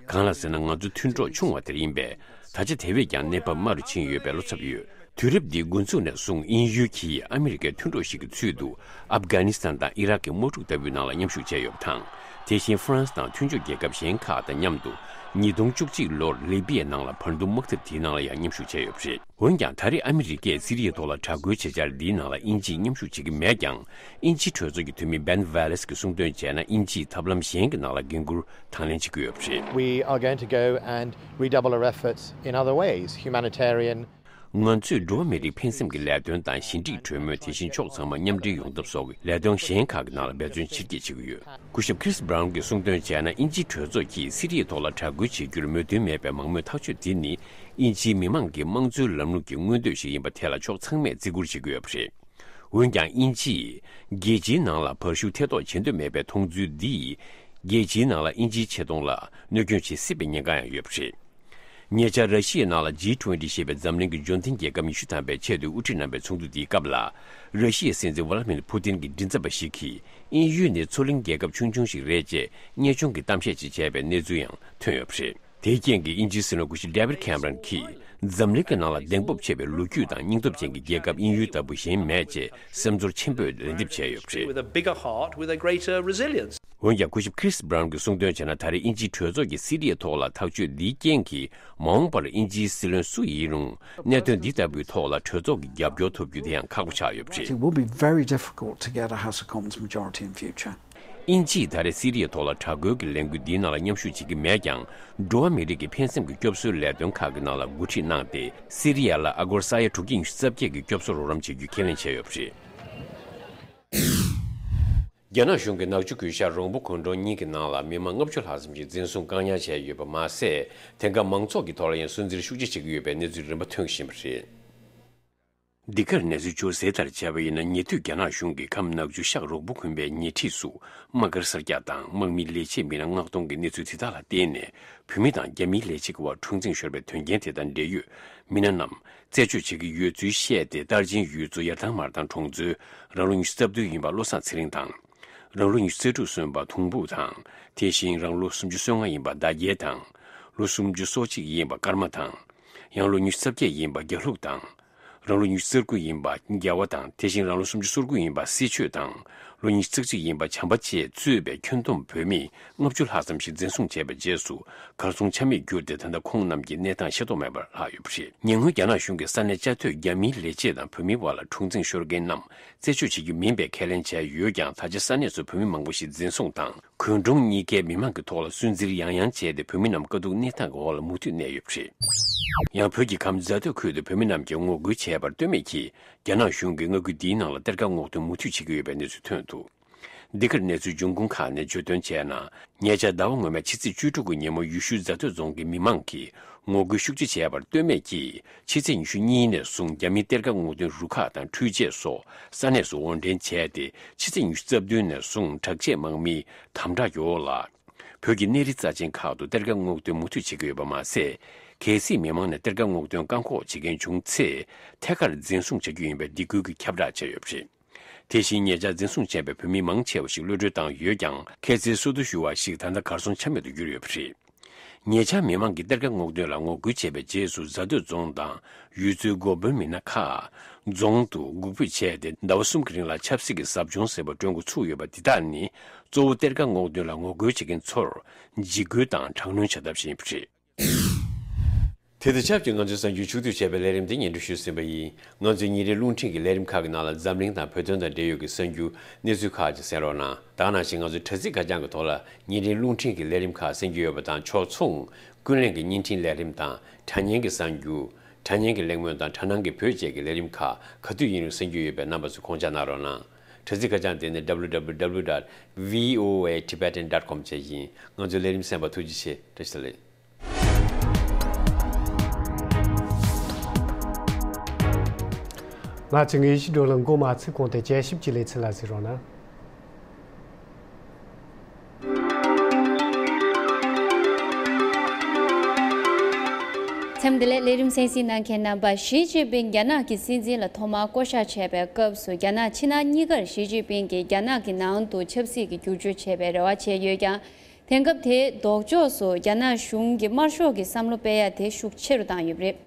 གང་ལགས་ཟེར་ན། ང་ཚོ་མཐུན་གྲོགས་ཆུང་བ་དེ་ཡིན་པས། ད་ཆ་དེ་བས་ཀྱང་གནས་བབ་དམའ་རུ་ཕྱིན་ཡོད་པའི་བློ་འཚབ་ཡོད། དུས་རབས་འདིའི་འགོ་འཛུགས་ནས་བཟུང་དབྱིན་ཡུལ་གྱིས་ཨ་མི་རི་ཀའི་མཐུན་གྲོགས་ཤིག་གི་ཚུལ་དུ་ཨབ་གྷ་ནི་སི་ཐན་དང་ཨི་རག་གི་དམག་འཁྲུག་ལྟ་བུའི་ནང་ལ་མཉམ་ཞུགས་བྱས་ཡོད་པ་དང་། དེ་བཞིན་ཧྥ་རན་སི་དང་མཐུན་ཕྱོགས་རྒྱལ་ཁབ་གཞན་ཁག་དང་མཉམ་དུ་ཉིས་སྟོང་བཅུ་གཅིག་ལོར་ལི་པི་ཡའི་ནང་ལ་བར་འདུམ་དམག་འཐབ་དེའི་ནང་ལ་ཡང་མཉམ་ཞུགས་བྱས་ཡོད་པ་རེད། འོན་ཀྱང་། ད་རེས་ཨ་མི་རི་ཀས་སི་རི་ཡའི་ཐོག་ལ་དྲག་རྒོལ་བྱེད་འཆར་འདིའི་ནང་ལ་དབྱིན་ཇིས་མཉམ་ཞུགས་བྱེད་ཀྱི་མེད་ཀྱང་། དབྱིན་ཇིའི་གྲོས་ཚོགས་ཀྱི་འཐུས་མི་Ben Wallace་གྱིས་གསུངས་དོན་བྱས་ན། དབྱིན་ཇིས་ཐབས་ལམ་གཞན་གྱི་ནང་ལ་འགན་འཁུར་དང་ལེན་བྱེད་ཀྱི་ཡོད་པ་རེད། We are going to go and redouble our efforts in other ways, humanitarian, ང་ཚོས་འགྲོ་བ་མི་རིགས་ཕན་སེམས་ཀྱི་ལས་དོན་དང་ཞི་འགྲིག་གྲོས་མོལ། དེ་བཞིན་ཕྱོགས་ཚང་མ་མཉམ་འབྲེལ་ཡོང་ཐབས་སོགས་ཀྱི་ལས་དོན་གཞན་ཁག་གི་ནང་ལ་འབད་བརྩོན་ཆེར་སྐྱེད་བྱེད་ཀྱི་ཡོད། སྐུ་ཞབས་Chris Brown གྱིས་གསུངས་དོན་བྱས་ན། དབྱིན་ཇིའི་གྲོས་ཚོགས་ཀྱིས་སི་རི་ཡའི་ཐོག་ལ་དྲག་རྒོལ་བྱེད་རྒྱུར་མོས་མཐུན་མེད་པའི་མང་མོས་ཐག་གཅོད་དེ་ནི། དབྱིན་ཇིའི་མི་མང་གི་དམངས་གཙོའི་ལམ་ལུགས་ཀྱི་མངོན་འདོད་ཞིག་ཡིན་པ་དེ་ལ་ཕྱོགས་ཚང་མས་བརྩི་བཀུར་བྱེད་ཀྱི་ཡོད་པ་རེད། འོན་ཀྱང་། དབྱིན་ཇིས་རྒྱལ་སྤྱིའི་ནང་ལ་བར་ཤུགས་ཐེ་གཏོགས་བྱེད་འདོད་མེད་པའི་མཐོང་ཚུལ་འདིས། རྒྱལ་སྤྱིའི་ནང་ལ་དབྱིན་ཇིའི་ཆེ་མཐོང་ལ་གནོད་སྐྱོན་བྱེད་སྲིད་པའི་ཉེན་ཁ་ཡང་ཡོད་པ་རེད། ཉེ་ཆར་ར་ཤི་ཡའི་ནང་ལ་ཇི་ཊུ་ཝེན་ཊི་ཞེས་པའི་འཛམ་གླིང་གི་འབྱོར་ལྡན་རྒྱལ་ཁབ་ཉི་ཤུ་ཐམ་པའི་ཆེས་མཐོའི་དབུ་ཁྲིད་རྣམ་པའི་ཚོགས་འདུ་འདིའི་སྐབས་ལ། ར་ཤི་ཡའི་སྲིད་འཛིན་ཝ་ལ་མིར་ཕུ་ཏིན་གྱི་མགྲིན་ཚབ་པ་ཞིག་གིས། དབྱིན་ཡུལ་ནི་མཚོ་གླིང་རྒྱལ་ཁབ་ཆུང་ཆུང་ཞིག་རེད་ཅེས་གཉེན་སྐྱོང་གི་གཏམ་བཤད་ཅིག་བྱས་པའི་གནས་ཚུལ་ཡང་ཐོན་ཡོད་པ་རེད། དེའི་རྐྱེན་གྱིས་དབྱིན་ཇིའི་སྲིད་བློན་སྐུ་ཞབས་David Cameron གྱིས། འཛམ་གླིང་གི་ནང་ལ་གདེང་སྤོབས་ཆེ་བའི་ལོ་རྒྱུས་དང་སྙིང་སྟོབས་ཅན་གྱི་རྒྱལ་ཁབ་དབྱིན་ཡུལ་ལྟ་བུ་གཞན་མེད་ཅེས་སེམས་ཚོར་ཆེན་པོས་ལན་འདེབས་བྱས་ཡོད་པ་རེད། With a bigger heart, with a greater resilience. འོན་ཀྱང་། སྐུ་ཞབས་Chris Brown གྱིས་གསུངས་དོན་བྱས་ན། ད་རེས་དབྱིན་ཇིའི་གྲོས་ཚོགས་ཀྱིས་སི་རི་ཡའི་ཐོག་ལ་ཐག་གཅོད་འདིའི་རྐྱེན་གྱིས། མ་འོངས་པར་དབྱིན་ཇིའི་སྲིད་བློན་སུ་ཡིན་རུང་། གནད་དོན་འདི་ལྟ་བུའི་ཐོག་ལ་གྲོས་ཚོགས་ཀྱི་རྒྱབ་སྐྱོར་ཐོབ་རྒྱུ་དེ་ཡང་ཁག་པོ་ཆགས་ཡོད་པ་རེད། It will be very difficult to get a House of Commons majority in future. དབྱིན་ཇིས་ད་རེས་སི་རི་ཡའི་ཐོག་ལ་དྲག་རྒོལ་གྱི་ལས་འགུལ་འདིའི་ནང་ལ་མཉམ་ཞུགས་བྱེད་ཀྱི་མེད་ཀྱང་། འགྲོ་བ་མི་རིགས་ཀྱི་ཕན་སེམས་ཀྱི་སྐྱོབ་གསོའི་ལས་དོན་ཁག་གི་ནང་ལ་འགོ་ཁྲིད་གནང་སྟེ། སི་རི་ཡ་ལ་ཨ་སྒོར་ས་ཡ་དྲུག་བརྒྱ་ཉི་ཤུ་རྩ་བརྒྱད་ཀྱི་སྐྱོབ་གསོ་རོགས་རམ་བྱེད་རྒྱུ་ཁས་ལེན་བྱས་ཡོད་པ་རེད། རྒྱ་ནག་གཞུང་གིས་ནག་ཆུ་དགོན་ཤར་རོང་པོ་དགོན་གྲོང་གཉིས་ཀྱི་ནང་ལ་མི་མང་ལྔ་བཅུ་ལྷག་ཙམ་ཞིག་འཛིན་བཟུང་བཀག་ཉར་བྱས་ཡོད་པ་མ་ཟད། དེང་སྐབས་མང་ཚོགས་ཀྱི་ཐོག་ལ་ཡང་སུན་གཙེར་ཤུགས་ཆེ་བྱེད་ཀྱི་ཡོད་པའི་གནས་ཚུལ་རིམ་པ་ཐོན་བཞིན་པ་རེད། འདི་གར་གནས་ཚུལ་བཅུ་གསལ་ལྟར་བྱས་པ་ཡིན་ན། ཉེ་དུས་རྒྱ་ནག་གཞུང་གིས་ཁམས་ནག་ཆུ་ཤག་རོང་པོ་དགོན་པའི་ཉེ་འཁྲིས་སུ་དམག་སྒར་གསར་རྒྱག་དང་། དམག་མི་ལས་བྱེད་མི་སྣ་མངགས་གཏོང་གི་གནས་ཚུལ་དེ་དག་ལ་བརྟེན་ནས། བོད་མི་དང་རྒྱ་མིའི་ལས་བྱེད་ཀྱི་བར་འཁྲུག་འཛིང་ཤོར་བའི་དོན་རྐྱེན་དེ་དང་འབྲེལ་ཡོད་མི་སྣ་རྣམས་རྩད་གཅོད་བྱེད་ཀྱི་ཡོད་ཚུལ་བཤད་དེ། རྟར་ཆེན་ཡུལ་གཙོ་ཡར་ཐང་མར་ཐང་གྲོང་ཚོའི་རང་ལོ་ཉི་ཤུ་རྩ་བདུན་ཡིན་པ་བློ་བཟང་ཚེ་རིང་དང་། རང་ལོ་ཉི་ཤུ་རྩ་དྲུག་སོན་པ་དུང་ཕུག་དང་། དེ་བཞིན་རང་ལོ་སུམ་ཅུ་སོ་ལྔ་ཡིན་པ་ཟླ་རྒྱལ་དང་། ལོ་སུམ་ཅུ་སོ་གཅིག་ཡིན་པ་ཀརྨ་དང་། ཡང་ལོ་ཉི་ཤུ་རྩ་བརྒྱད་ཡིན་པ་རྒྱ་ལྷུག་དང་། རང་ལོ་ཉི་ཤུ་རྩ་དགུ་ཡིན་པ་རྒྱལ་བ་དང་། དེ་བཞིན་རང་ལོ་སུམ་ཅུ་སོ་དགུ་ཡིན་པ་སྲི་ཆོས་དང་། ལོ་ཉི་ཤུ་རྩ་གཅིག་ཡིན་པ་བྱམས་པ་བཅས་གཙོས་པའི་ཁྱོན་བསྡོམས་བོད་མི་ལྔ་བཅུ་ལྷག་ཙམ་ཞིག་འཛིན་བཟུང་བྱས་པའི་རྗེས་སུ། གར་སོང་ཆ་མེད་གྱུར་ཏེ། ད་ལྟ་ཁོང་རྣམས་ཀྱི་གནས་སྟངས་ཤེས་རྟོགས་མེད་པར་ལྷག་ཡོད་པ་རེད། ཉེ་སྔོན་རྒྱ་ནག་གཞུང་གིས་ས་གནས་བཅའ་སྡོད་རྒྱ་མིའི་ལས་བྱེད་དང་བོད་མིའི་བར་ལ་འཁྲུག་འཛིང་ཤོར་མཁན་རྣམས་རྩད་གཅོད་བྱེད་རྒྱུ་མིན་པའི་ཁས་ལེན་བྱས་ཡོད་ཀྱང་། ད་ཆ་ས་གནས་སུ་བོད་མི་མང་པོ་ཞིག་འཛིན་བཟུང་དང་། དགོན་གྲོང་གཉིས་ཀའི་མི་མང་གི་ཐོག་ལ་སུན་གཙེར་ཡང་ཡང་བྱས་ཏེ། བོད་མི་རྣམས་དཀའ་སྡུག་གནས་སྟངས་ཀྱི་འོག་ལ་མུ་མཐུད་གནས་ཡོད་པ་རེད། ཡང་བོད་ཀྱི་ཁམས་རྫ་སྟོད་ཁུལ་དུ་བོད་མི་རྣམས་ཀྱིས་ངོ་རྒོལ་བྱས་པར་ལྟོས་མེད་ཀྱིས། རྒྱ་ནག་གཞུང་གིས་མངའ་ཁུལ་འདིའི་ནང་ལ་གཏེར་ཁ་སྔོག་འདོན་མུ་མཐུད་བྱེད་ཀྱི་ཡོད་པའི་གནས་ཚུལ་ཐོན་འདུག་འདི་གར་གནས་ཚུལ་འབྱུང་ཁུངས་ཁག་ནས་བརྗོད་དོན་བྱས་ན། ཉེ་ཆར་ཟླ་བ་སྔོན་མའི་ཕྱི་ཚེས་བཅུ་དྲུག་གི་ཉིན་མོ། ཡུལ་ཤུལ་རྫ་སྟོད་རྫོང་གི་མི་མང་གིས་ངོ་རྒོལ་ཤུགས་ཆེ་བྱས་པར་ལྟོས་མེད་ཀྱིས། ཕྱི་ཚེས་ཉི་ཤུ་གཉིས་ནས་བཟུང་རྒྱ་མིའི་གཏེར་ཁ་སྔོག་འདོན་རུ་ཁག་དང་འཕྲུལ་ཆས་སོགས་ས་གནས་སུ་དབོར་འདྲེན་བྱས་ཏེ། ཕྱི་ཚེས་ཉི་ཤུ་རྩ་བདུན་ནས་བཟུང་དྲག་ཆས་དམག་མིའི་དམ་དྲག་གི་འོག་ལ། བོད་ཀྱི་གནས་རི་རྩ་ཆེན་ཁག་ཏུ་གཏེར་ཁ་སྔོག་འདོན་མུ་མཐུད་བྱེད་ཀྱི་ཡོད་པ་མ་ཟད། གལ་སྲིད་མི་མང་ནས་གཏེར་ཁ་སྔོག་འདོན་བཀག་འགོག་བྱེད་མཁན་བྱུང་ཚེ། ཐད་ཀར་འཛིན་བཟུང་བྱ་རྒྱུ་ཡིན་པའི་སྡིགས་སྐུལ་གྱི་ཁྱབ་བསྒྲགས་བྱས་ཡོད་པ་རེད། དེ་བཞིན་ཉེ་ཆར་འཛིན་བཟུང་བྱས་པའི་བོད་མི་མང་ཆེ་བ་ཞིག་གློད་གྲོལ་བཏང་ཡོད་ཀྱང་། ཁ་ཚའི་སོ་བསྡུ་ཞུ་བ་ཞིག་ད་ལྟ་གར་སོང་ཆ་མེད་དུ་གྱུར་ཡོད་པ་རེད། ཉེ་ཆར་མི་མང་གིས་གཏེར་ཁ་སྔོག་འདོན་ལ་ངོ་རྒོལ་བྱས་པའི་རྗེས་སུ། རྫ་སྟོད་རྫོང་དང་ཡུལ་ཚོའི་འགོ་དཔོན་མི་སྣ་ཁག་རྫོང་དུ་འགུག་འབོད་བྱས་ཏེ། ཟླ་བ་གསུམ་གྱི་རིང་ལ་ཆབ་སྲིད་ཀྱི་ཟབ་སྦྱོང་ཟེར་བ་སྒྲོན་འགོ་ཚུགས་ཡོད་པ་འདི་དག་ནི། གཙོ་བོ་གཏེར་ཁ་སྔོག་འདོན་ལ་ངོ་རྒོལ་བྱེད་མཁན་ཚོར་འཇིགས་སྐུལ་དང་དྲག་གནོན་བྱ་ཐབས་ཤིག་ཡིན་པ་རེད། དེ་དང་ཆབས་ཅིག་ང་ཚོའི་གསར་འགྱུར་ཕྱོགས་བསྡུས་བྱས་པའི་ལས་རིམ་འདི་སྙན་སྒྲོན་ཞུས་ཟིན་པ་ཡིན། ང་ཚོའི་ཉིན་རེའི་རླུང་འཕྲིན་གྱི་ལས་རིམ་ཁག་གི་ནང་ལ་འཛམ་གླིང་དང་བོད་དོན་དང་འབྲེལ་ཡོད་ཀྱི་གསར་འགྱུར་གནས་ཚུལ་ཁག་ཅིག་གསན་རོགས་གནང་། ད་ག་ནང་བཞིན་ང་ཚོའི་དྲ་ཚིགས་ཁ་བྱང་གི་ཐོག་ལ་ཉིན་རེའི་རླུང་འཕྲིན་གྱི་ལས་རིམ་ཁག་གསན་རྒྱུ་ཡོད་པ་དང་། ཕྱོགས་མཚུངས་ཀུན་གླེང་གི་བརྙན་འཕྲིན་ལས་རིམ་དང་། དྲ་བརྙན་གྱི་གསར་འགྱུར། དྲ་བརྙན་གྱི་གླེང་མོལ་དང་དྲ་སྣང་གི་བོད་བཅས་ཀྱི་ལས་རིམ་ཁག་ག་དུས་ཡིན་རུང་གསན་རྒྱུ་ཡོད་པས། རྣམ་པ་ཚོས་དགོངས་འཇགས་གནང་རོགས་གནང་། དྲ་ཚིགས་ཁ་བྱང་དེ་ནི་W W W dot V O A Tibetan dot com བཅས་ཡིན། ང་ཚོའི་ལས་རིམ་གསན་པར་ཐུགས་རྗེ་ཆེ། བཀྲ་ཤིས་བདེ་ལེགས། ང་ཚོའི་དངོས་གཞི་བགྲོ་གླེང་འགོ་མ་ཚུགས་གོང་དུ་དཔྱད་ཞིབ་ཀྱི་ལེ་ཚན་ལ་གཟིགས་རོགས་གནང་། འཚམས་བདེ་ལེགས། ལས་རིམ་གསན་གཟིགས་གནང་མཁན་རྣམ་པ། ཞི་ཅིན་ཕིང་རྒྱ་ནག་གི་སྲིད་འཛིན་ལ་ཐོག་མར་བསྐོ་གཞག་བྱས་པའི་སྐབས་སུ། རྒྱ་ནག་ཕྱི་ནང་གཉིས་ཀར་ཞི་ཅིན་ཕིང་གིས་རྒྱ་ནག་གི་ནང་དུ་ཆབ་སྲིད་ཀྱི་བསྒྱུར་བཅོས་བྱེད་པའི་རེ་བ་བྱས་ཡོད་ཀྱང་། དེང་སྐབས་དེའི་ལྡོག་ཕྱོགས་སུ་རྒྱ་ནག་གཞུང་གི་དམར་ཤོག་གི་བསམ་བློ་སྤེལ་ཡ་དེ་ཤུགས་ཆེ་རུ་བཏང་ཡོད་པ་རེད།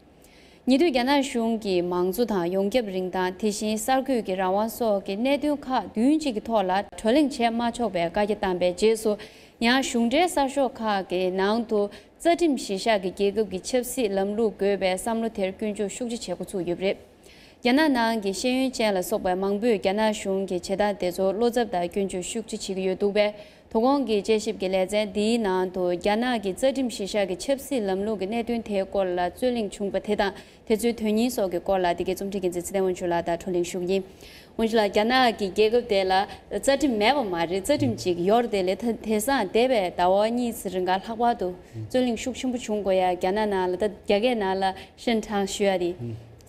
ཉེ་དུས་རྒྱ་ནག་གཞུང་གིས་མང་གཙོ་དང་ཡོངས་ཁྱབ་རིན་ཐང་། དེ་བཞིན་གསར་འགོད་ཀྱི་རང་དབང་སོགས་ཀྱི་གནད་དོན་ཁག་བདུན་གཅིག་གི་ཐོག་ལ་བགྲོ་གླེང་བྱས་མ་ཆོག་པའི་བཀའ་རྒྱ་བཏང་པའི་རྗེས་སུ། ཡང་གཞུང་འབྲེལ་གསར་ཤོག་ཁག་གི་ནང་དུ་རྩ་ཁྲིམས་གཞི་བཞག་གི་རྒྱལ་ཁབ་ཀྱི་ཆབ་སྲིད་ལམ་ལུགས་དགོས་པའི་བསམ་བློ་དེར་སྐྱོན་བརྗོད་ཤུགས་ཆེ་བྱེད་འགོ་ཚུགས་ཡོད་པ་རེད། རྒྱ་ནག་ནང་གི་ཤེས་ཡོན་ཅན་ལ་སོགས་པ་མང་པོས་རྒྱ་ནག་གཞུང་གི་བྱེད་སྟངས་དེ་ཚོར་བློ་འཚབ་དང་སྐྱོན་བརྗོད་ཤུགས་ཆེ་བྱེད་ཀྱི་ཡོད་འདུག་པས། དོ་དགོང་གི་དཔྱད་ཞིབ་ཀྱི་ལེ་ཚན་འདིའི་ནང་དུ་རྒྱ་ནག་གི་རྩ་ཁྲིམས་གཞི་བཞག་གི་ཆབ་སྲིད་ལམ་ལུགས་ཀྱི་གནད་དོན་དེའི་སྐོར་ལ་རྩོད་གླེང་བྱུང་བ་དེ་དང་། དེ་ཚོའི་དོན་སྙིང་སོགས་ཀྱི་སྐོར་ལ་འདི་གའི་རྩོམ་སྒྲིག་འགན་འཛིན་ཚེ་བརྟན་དབང་ཕྱུག་ལགས་དང་བགྲོ་གླེང་ཞུ་གི་ཡིན། དབང་ཕྱུག་ལགས། རྒྱ་ནག་གི་རྒྱལ་ཁབ་དེ་ལ་རྩ་ཁྲིམས་མེད་པ་མ་རེད། རྩ་ཁྲིམས་ཅིག་ཡོད་རེད་དེ་ལས། ད་དེང་སང་འདས་པའི་ཟླ་བ་གཉིས་ཙམ་རིང་ག་ལྷག་པར་དུ་རྩོད་གླེང་ཤུགས་ཆེན་པོ་བྱུང་དགོས་ཡ། རྒྱ་ནག་ནང་ལ། ད་རྒྱ་སྐད་ནང་ལ་ཧྲིན་ཀྲང་ཞུ་ཡ་དེ།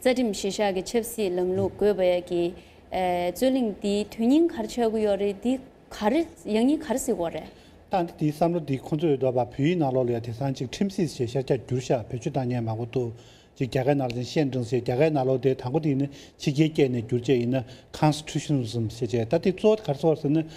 རྩ་ཁྲིམས་གཞི་བཞག་གི་ཆབ་སྲིད་ལམ་ལུགས་དགོས་པ་ཡ་གི་ཨེ་རྩོད་གླེང་འདིའི་དོན་སྙིང་ག་རེ་ཆགས་ཀྱི་ཡོད་རེད། འདི་ག་རེ་ཡང་སྙིང་ག་རེ་གཟིགས་ཀྱི་ཡོད་རེད། ད་འདི་དེའི་བསམ་བློ་འདི་ཁོང་ཚོས་འདོད་པ་བོད་ཡིག་ནང་ལོགས་ལ་ཡ་དེང་སང་ཅིག་ཁྲིམས་སྲིད་ཅེས་ཤར་རྒྱག་བསྒྱུར་བཞག་བེད་སྤྱོད་བཏང་མཁན་མང་པོ་འདུག་ཅིག་རྒྱ་སྐད་ནང་ལ་ཅིག་ཤན་ཀྲང་ཟེར། རྒྱ་སྐད་ནང་ལོགས་དེ་དང་པོ་དེ་ནི་ཕྱི་རྒྱལ་སྐད་ནས་བསྒྱུར་བྱས་ཡིན་ན་Constitutionalism་ཟེར་བྱས། ད་དེ་གཙོ་བོ་ག་རེ་ཟེར་བ་ཟེར་ན།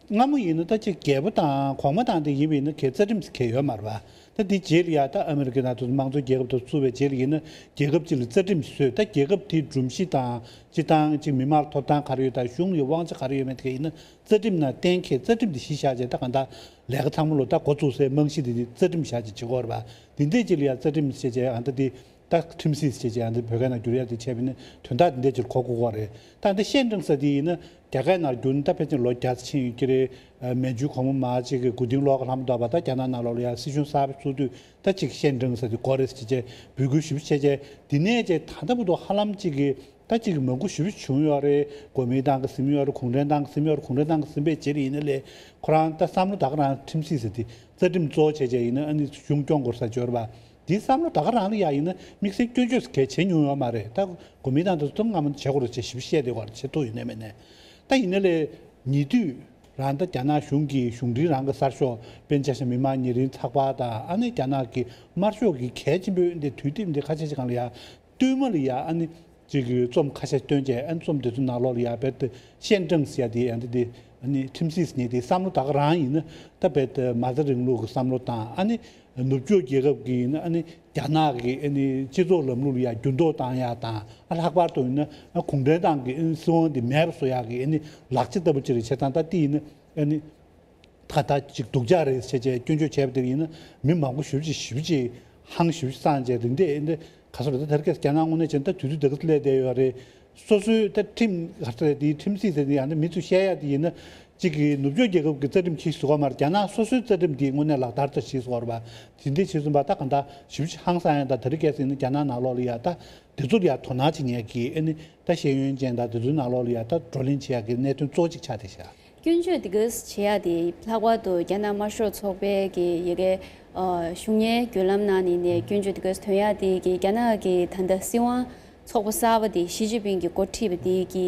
སྔ་མོ་ཡིན་ན་ད་ཅིག་རྒྱལ་པོ་དང་གོང་མ་དང་དེ་ཡིན་པ་ཡིན་ན་གའི་རྩ་ཁྲིམས་གའི་ཡོད་མ་རེད་པ། ད་དེ་རྗེས་ལ་ཡ་ད་ཨ་མི་རི་ཀའི་ནང་དུ་དམངས་གཙོའི་རྒྱལ་ཁབ་དུ་བཙུགས་པའི་རྗེས་ལ་ཡིན་ན་རྒྱལ་ཁབ་ཅིག་ལ་རྩ་ཁྲིམས་བཟོས། ད་རྒྱལ་ཁབ་དེའི་སྒྲོམ་གཞི་དང་སྤྱི་བཏང་ཅིག་མི་མང་ལ་ཐོབ་ཐང་ག་རེ་ཡོད་དང་གཞུང་གི་དབང་ཆ་ག་རེ་ཡོད་མེད་དེ་ག་ཡིན་ན་རྩ་ཁྲིམས་ནང་གཏན་འཁེལ། རྩ་ཁྲིམས་དེ་གཞི་བཞག་བྱས་ད་གང་ལྟར་ལས་ཀ་ཚང་མ་ལོ་ད་འགོ་བཙུགས་སའི་རྨང་གཞི་དེ་དེ་རྩ་ཁྲིམས་བཞག་བྱས་བྱེད་དགོས་རེད་པ། དེ་འདྲའི་ཅིག་ལ་ཡ་རྩ་ཁྲིམས་བྱས་བྱས་ཨ་ད་དེ། ད་ཁྲིམས་སྲིད་ཅེས་བྱས་ཨ་འདི་བོད་སྐད་ནང་བསྒྱུར་ཡ་དེ་བྱས་པ་ཡིན་ན་དོན་དག་འདི་འདྲ་ཅིག་གོ་དགོས་ཀྱི་རེད། ད་འདི་ཤན་ཀྲང་ཟེར་དེ་ཡིན་ན་རྒྱ་སྐད་ནང་བསྒྱུར་ན་ད་ཕལ་ཆེར་ལོ་བརྒྱ་ཙམ་ཕྱིན་ཡོད་ཀྱི་རེད། ཨ་མན་ཇུའི་གོང་མ་མར་ཅིག་གི་མགོ་རྟིང་སློག་ག་ལྷམ་འདོགས་པ། ད་རྒྱ་ནག་ནང་ལོགས་ལ་ཡ་སྲིད་གཞུང་གསར་པ་བཙུགས་དུས་ད་ཅིག་ཤན་ཀྲང་ཟེར་དེ་དགོས་རེད་ཟེར་བྱས་བྱས་འབོད་སྐུལ་ཞེ་པོ་བྱས་བྱས། དེ་ནས་བྱས་ད་ལྟ་བར་དུ་ཧ་ལམ་ཅིག་གི་ད་ཅིག་གི་མང་པོ་ཞེ་པོ་བྱུང་ཡོད་རེད། གོ་མིན་ཏང་གིས་ཟིན་ཡོད་རེད། གུང་ཁྲན་ཏང་གིས་ཟིན་ཡོད་རེད། གུང་ཁྲན་ཏང་གིས་ཟིན་པའི་རྗེས་ལ་ཡིན་ན་ལས་ཁོ་རང་ད་བསམ་བློ་ད་ག་རང་ཁྲིམས་སྲིད་ཟེར་དེ་རྩ་ཁྲིམས་གཙོ་བོ་བྱས་བྱས་ཡིན་ན་ཨ་ནི་གཞུང་སྐྱོང་དགོས་ས་འབྱོར་བ། འདིའི་བསམ་བློ་ད་ག་རང་ལ་ཡ་ཡིན་ན་དམིགས་བསལ་སྐྱོན་བརྗོད་གལ་བྱེད་མྱོང་ཡོད་མ་རེད། ད་གོ་མིན་ཏང་དུ་སྟོང་སྔ་མོ་བྱེད་དགོས་རེད་ཅེས་ཞིབ་བཤད་དེ་བར་བྱེད་ཐུབ་ཡོད་ནས་མེད་ནས། ད་ཡིན་ན་ལས་ཉེ་དུས་རང་ད་རྒྱ་ནག་གཞུང་གི་གཞུང་འབྲེལ་རང་གི་གསར་ཤོག་དཔེར་ན་ཆ་བཞག་མི་དམངས་ཉེ་རིང་ཚགས་པར་དང་ཨ་ནི་རྒྱ་ནག་གི་དམར་ཤོག་གི་གལ་ཆེན་པོའི་འདི་དུས་དེབ་འདི་ཁ་ཤས་ཤིག་སྒང་ལ་ཡ་བསྟུད་མ་ལ་ཡ་ཨ་ནི་ཅིག་གི་རྩོམ་ཁ་ཤས་བཏོན་བྱས། ཨ་ནི་རྩོམ་དེ་ཚོ་ནང་ལོགས་ལ་ཡ་རྦད་དེ་ཤན་ཀྲང་ཟེར་ཡ་དེ་ཡ་འདི་དེ་ཨ་ནི་ཁྲིམས་སྲིད་ཟེར་མཁན་དེ་བསམ་བློ་ད་ག་རང་ཡིན་ན་ད་རྦད་དེ་མ་རྩ་རིང་ལུགས་ཀྱི་བསམ་བློ་དང་ཨ་ནི། ནུབ་ཕྱོགས་རྒྱལ་ཁབ་ཀྱི་ཡིན་ན་ཨ་ནི་རྒྱ་ནག་གི་ཨ་ནི་སྤྱི་ཚོགས་ལམ་ལུགས་ལ་ཡང་འགྱུར་ལྡོག་བཏང་ཡ་དང་། ཨ་ལྷག་པར་དུ་ཡིན་ན་ཨ་གུང་ཁྲན་ཏང་གི་ཨ་ནི་སྲིད་དབང་འདི་མེད་པ་བཟོ་ཡ་གི་ཨ་ནི་ལག་ཆ་ལྟ་བུ་ཅིག་རེད། བྱས་ཙང་ད་འདི་ཡིན་ན་ཨ་ནི་ད་ལྟ་ཅིག་སྡུག་ཅག་རེད་ཟེར་བྱས་སྐྱོན་བརྗོད་བྱས་པ་དེ་ཡིན་ན་མི་མང་པོ་ཞེ་པོ་ཅིག་ཞེ་པོ་ཅིག་ཧང་ཞེ་པོ་ཅིག་སངས་བྱས། དེ་འདྲས་ཨ་ནི་ག་ཚོད་རེད། ད་དེ་རིང་ཁ་སང་རྒྱ་ནག་དངོས་གནས་བྱས་ན་ད་དུས་ཚོད་འདི་ག་ཚོད་སླེབས་བསྡད་ཡོད་རེད། སོ་སོའི་ད་ཁྲིམས་ག་ཚོད་རེད། དེའི་ཁྲིམས་སྲིད་ཟེར་དེ་ཡང་ན་མི་ཚོས་བཤད་ཡ་དེ་ཡིན་ན། གཅིག་གིས་ནུབ་ཕྱོགས་རྒྱལ་ཁབ་ཀྱི་རྩ་ཁྲིམས་གྱིས་བཟོ་བ་མ་རེད། རྒྱ་ནག་སོ་སོའི་རྩ་ཁྲིམས་དེ་དངོས་གནས་ལག་བསྟར་ད་བྱས་བཟོ་བ་རེད་པ། དེ་འདྲ་བྱས་ཙང་པ་ད་ག་འདྲ་ཞེ་པོ་ཅིག་ཧང་སང་ཡ། ད་དེ་རིང་ཁ་སང་ཡིན་ན་རྒྱ་ནག་ནང་ལོགས་ལ་ཡ་ད་དེ་ཚོ་ལ་ཡ་དོ་སྣང་བྱེད་མཁན་གྱི་ཨ་ནི་ད་ཤེས་ཡོན་ཅན་དང་དེ་ཚོའི་ནང་ལོགས་ལ་ཡ་ད་བགྲོ་གླེང་བྱེད་ཡ་གི་གནད་དོན་གཙོ་བོ་གཅིག་ཆགས་བསྡད་ཤག་སྐྱོན་བརྗོད་དེ་ག་བྱེད་ཡ་དེ་ལྷག་པར་དུ་རྒྱ་ནག་དམར་ཤོག་ཚོགས་པའི་གི་ཡ་གི་ཨ་གཞུང་གཉེར་བརྒྱུད་ལམ་ནང་ནས་ནས་སྐྱོན་བརྗོད་དེ་ག་ཐོན་ཡ་དེ་གི་རྒྱ་ནག་གི་ད་ལྟ་སྲིད་དབང་ཚོགས་པ་གསར་པ་དེ་ཞི་ཅིན་ཕིང་གིས་འགོ་ཁྲིད་པ་དེ་གི་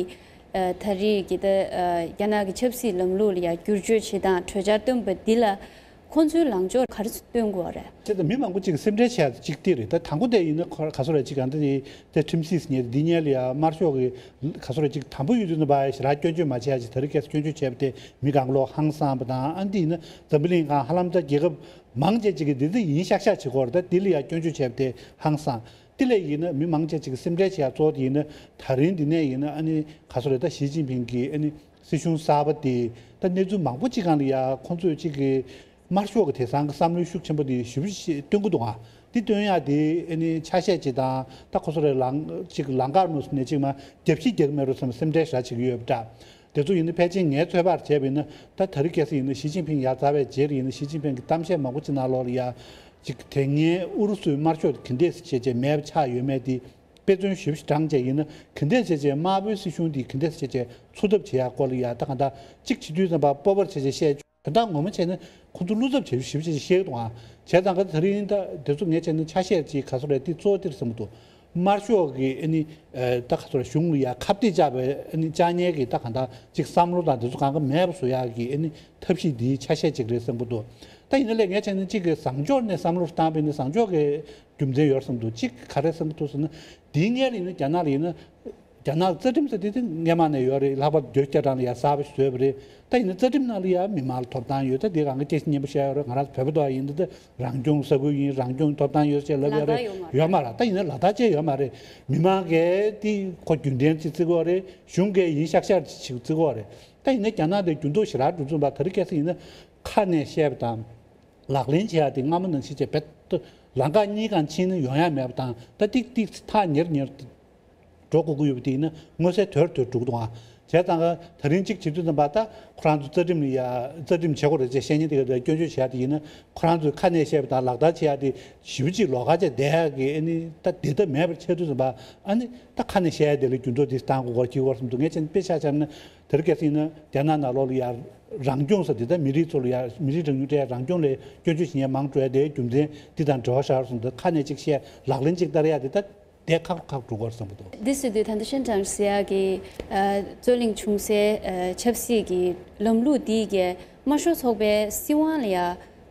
ཨ་ད་རེས་ཀྱི་ད་ཨ་རྒྱ་ནག་གི་ཆབ་སྲིད་ལམ་ལུགས་ལ་ཡང་བསྒྱུར་བཅོས་བྱེད་སྟངས་གྲོས་འཆར་བཏོན་པ་འདི་ལ་ཁོང་ཚོའི་ལངས་ཕྱོགས་ག་རེ་སྟོན་དགོས་རེད། ཅེས་དང་མི་མང་པོ་ཅིག་གིས་སེམས་ཁྲལ་བྱེད་ཡ་ཅིག་དེ་རེད། ད་དང་པོ་དེ་ཡིན་ན་ཁོ་ག་ཚོད་རེད། ཅིག་ཨ་འདི་དེ་ཁྲིམས་སྲིད་ཟེར་མཁན་འདི་སྔོན་ལ་ཡ་དམར་ཤོག་གི་ག་ཚོད་རེད། ཅིག་དམ་པོ་ཡོད་དུས་ན་བ་ཞེ་དྲག་སྐྱོན་བརྗོད་མ་བྱེད་ཡ་ཅིག་ད་རེས་ཁ་སང་སྐྱོན་བརྗོད་བྱས་པ་དེ་མི་གང་བློ་ཧང་སངས་པ་དང་། ཨ་འདི་ཡིན་ན་འཛམ་བུ་གླིང་སྒང་ཧ་ལམ་ད་རྒྱལ་ཁབ་མང་ཆེ་ཅིག་གིས་འདི་འདི་ཡིན་ཤག་ཤག་བྱེད་ཀྱི་ཡོད་རེད། ད་འདི་ལ་ཡ་སྐྱོན་བརྗོད་བྱས་པ་དེ་ཧང་སངས། དེ་ལས་ཡིན་ན་མི་མང་ཆེ་ཅིག་གིས་སེམས་ཁྲལ་བྱེད་ཡ་གཙོ་བོ་དེ་ཡིན་ན། ད་རིང་འདི་ནས་ཡིན་ན་ཨ་ནི་ག་ཚོད་རེད། ད་ཞི་ཅིན་ཕིང་གི་ཨ་ནི་སྲིད་གཞུང་གསར་པ་དེ་ད་གནས་ཚུལ་མང་པོ་ཅིག་སྒང་ལ་ཡ་ཁོང་ཚོས་ཅིག་གི་དམར་ཤོག་གི་དེང་སང་གི་བསམ་བློའི་ཤུགས་ཆེན་པོ་དེ་ཞེ་པོ་ཅིག་སྟོན་གྱི་འདུག་ཨ། འདི་སྟོན་ཡ་དེ་ཨ་ནི་ཆ་ཤས་ཅིག་དང་། ད་ཁོ་ཚོ་རེ་ལང་ཅིག་ལང་ཀར་མོ་ནས་ཅིག་མ་རྒྱབ་བཤིག་རྒྱག་གི་མེད་རུང་བསམ་སེམས་ཁྲལ་ཞེ་དྲག་བྱེད་ཀྱི་ཡོད་པ་འདྲ། དེ་ཚོ་ཡིན་ན་ཕལ་ཆེར་ངའི་ཚོད་དཔག་བྱས་པ་ཡིན་ན་ད་ད་རེས་ཁ་སང་ཡིན་ན་ཞི་ཅིན་ཕིང་ཡར་འཛེགས་པའི་རྗེས་ལ་ཡིན་ན་ཞི་ཅིན་ཕིང་གི་གཏམ་བཤད་མང་པོ་ཅིག་ནང་ལོགས་ལ་ཡ་ཅིག་དེ་སྔའི་ཨུ་རུ་སུའི་དམར་ཤོག་གི་འདྲས་བྱས་བྱས་མེད་པ་ཆགས་ཡོད་མེད་དེ་དཔེ་མཚོན་ཞེ་པོ་ཅིག་དྲངས་བྱས་ཡིན་ན། ག་འདྲས་བྱས་བྱས་དམར་པོའི་སྲིད་གཞུང་དེ་ག་འདྲས་བྱས་བྱས་འཚོ་ཐབས་བྱེད་ཡ་སྐོར་ལ་ཡ་ད་ག་འདྲ་ཅིག་བྱེད་དུས་ཙམ་པ་སྤོབས་པ་བྱས་བྱས་བཤད། དོན་དག་ངོ་མ་བྱས་ན་ཁོང་ཚོ་བློ་འཚབ་བྱེད་ཞེ་པོ་ཅིག་བཤད་ཀྱི་འདུག་ཨ། བྱས་ཙང་ག་ད་རིང་ད་དེ་ཚོ་ངས་བྱས་ན་ཆ་ཤས་ཅིག་ག་ཚོད་རེད། དེ་གཙོ་བོ་དེ་རེད་བསམ་གྱི་འདུག་དམར་ཤོག་གི་ཨ་ནི་ཨ་ད་ག་ཚོད་རེད། གཞུང་ལ་ཡ་ཁ་གཏད་བཅག་པའི་ཨ་ནི་བཅག་ཉེས་ཀྱི་ད་གང་ལྟར་ཅིག་བསམ་བློ་དང་དེ་ཚོ་གང་ག་མེད་པ་བཟོ་ཡག་གི་ཨ་ནི་ཐབས་ཤེས་འདིའི་ཆ་ཤས་ཅིག་རེད་བསམ་གྱི་འདུག་ད་ཡིན་ན་ལས་ངས་བྱས་ན་གཅིག་གི་བཟང་ཕྱོགས་ནས་བསམ་བློ་བཏང་པ་ཡིན་ན་བཟང་ཕྱོགས་ཀྱི་རྒྱུ་མཚན་ཡོད་བསམ་འདུག་གཅིག་ག་རེ་བསམ་གྱི་འདུག་ཟེར་ན། འདིའི་སྔོན་ལ་ཡིན་ན་རྒྱ་ནག་ལ་ཡིན་ན། རྒྱ་ནག་རྩ་ཁྲིམས་ཟེར་དེ་དེ་སྔོན་མ་ནས་ཡོད་རེད། ལྷག་པར་དུ་བརྒྱད་ཅུ་གྱ་གྲངས་ལ་ཡ་གསར་པ་ཞིག་བཟོས་པ་རེད། ད་ཡིན་ན་རྩ་ཁྲིམས་ནང་ལ་ཡ་མི་མང་ལ་ཐོབ་ཐང་ཡོད། ད་དེ་རང་གི་སྐད་ཆ་སྙན་པོ་བཤད་ཡོད་རེད། ང་རང་ཚོ་བོད་པ་དག་ཡིན་ད། ད་རང་སྐྱོང་ས་ཁུལ་ཡིན། རང་སྐྱོང་ཐོབ་ཐང་ཡོད་ཅེས་ལབ་ཡོད་རེད། ལ་དྭགས་ཡོད་མ་རེད། ཡོད་མ་རེད། ད་ཡིན་ན་ལ་དྭགས་ཅེས་ཡོད་མ་རེད། མི་མང་གིས་དེ་ཁོ་རྒྱུན་ལྡན་ཅིག་བརྩི་གི་ཡོད་རེད། གཞུང་གིས་ཡིན་ཤག་ཤག་ཅིག་བརྩི་གི་ཡོད་རེད། ད་ཡིན་ན་རྒྱ་ནག་དེ་འགྱུར་ལྡོག་ཞེ་དྲག་འགྲོ་བཙུན་པ་ད་རེས་ཁ་སང་ཡིན་ན་ཁ་ནས་བཤད་པ་དང་ལག་ལེན་བྱེད་ཡ་དེ་སྔ་མོ་ནང་བཞིན་བྱས་རྦད་དེ་ལམ་ཁ་གཉིས་སྒང་ཕྱིན་ན་ཡོང་ཡ་མེད་པ་དང་། ད་ཏིག་ཏིག་ཐག་ཉེར་ཉེར། འགྲོ་དགོས་ཀྱི་ཡོད་པ་དེ་ཡིན་ན་མངོན་གསལ་དོད་དུ་འགྲོ་གི་འདུག་ཨ། བྱས་ཙང་ཀ་དེ་རིང་གཅིག་བྱེད་དུས་ཙམ་པ་ད་ཁོ་རང་ཚོ་རྩ་ཁྲིམས་ལ་ཡ་རྩ་ཁྲིམས་བྱེད་དགོས་རེད་ཅེས་བཤད་མཁན་དེ་ག་ལ་སྐྱོན་བརྗོད་བྱས་དེ་ཡིན་ན་ཁོ་རང་ཚོས་ཁ་ནས་བཤད་པ་དང་ལག་བསྟར་བྱེད་ཡ་དེ་ཞེ་པོ་ཅིག་ལོགས་ཀ་བྱས་བསྡད་ཡ་གི་ཨ་ནི་ད་བདེ་ཐབས་མེད་པར་ཆགས་དུས་ཙམ་པ་ཨ་ནི་ད་ཁ་ནས་བཤད་ཡ་དེ་ལ་འགྱུར་ལྡོག་དེ་བཏང་དགོས་སྐོར་གྱི་སྐོར་གསུངས་འདུག་ངས་བྱས་ན་དཔེ་ཆ་བཞག་ན་དེ་རིང་ཁ་སང་ཡིན་ན་རྒྱ་ནག་ནང་ལོགས་ལ་ཡ་རང་སྐྱོང་ཟེར་དེ་ད་མི་རིགས་ཚོ་ལ་ཡ་མི་རིགས་རང་སྐྱོང་སྤྲད་ཡ་རང་སྐྱོང་ལ་སྐྱོན་བརྗོད་བྱེད་མཁན་མང་འགྲོ་ཡ་དེའི་རྒྱུ་མཚན་འདི་དང་འབྲེལ་བ་ཤར་སོང་འདུག་ཁ་ནས་གཅིག་བཤད་ལག་ལེན་གཅིག་བསྟར་ཡ་དེ་ད། དེ་ཁག་ཁག་འགྲོ་གོ་བསམ་གི་འདུག་འདི་ཟེར་དུས་ད་ལྟ་ཤན་ཀྲང་ཟེར་ཡག་གི་ཨ་རྩོད་གླེང་བྱུང་སའི་ཨ་ཆབ་སྲིད་ཀྱི་ལམ་ལུགས་འདི་གའི་དམར་ཤོག་ཚོགས་པའི་སྲིད་དབང་ལ་ཡ་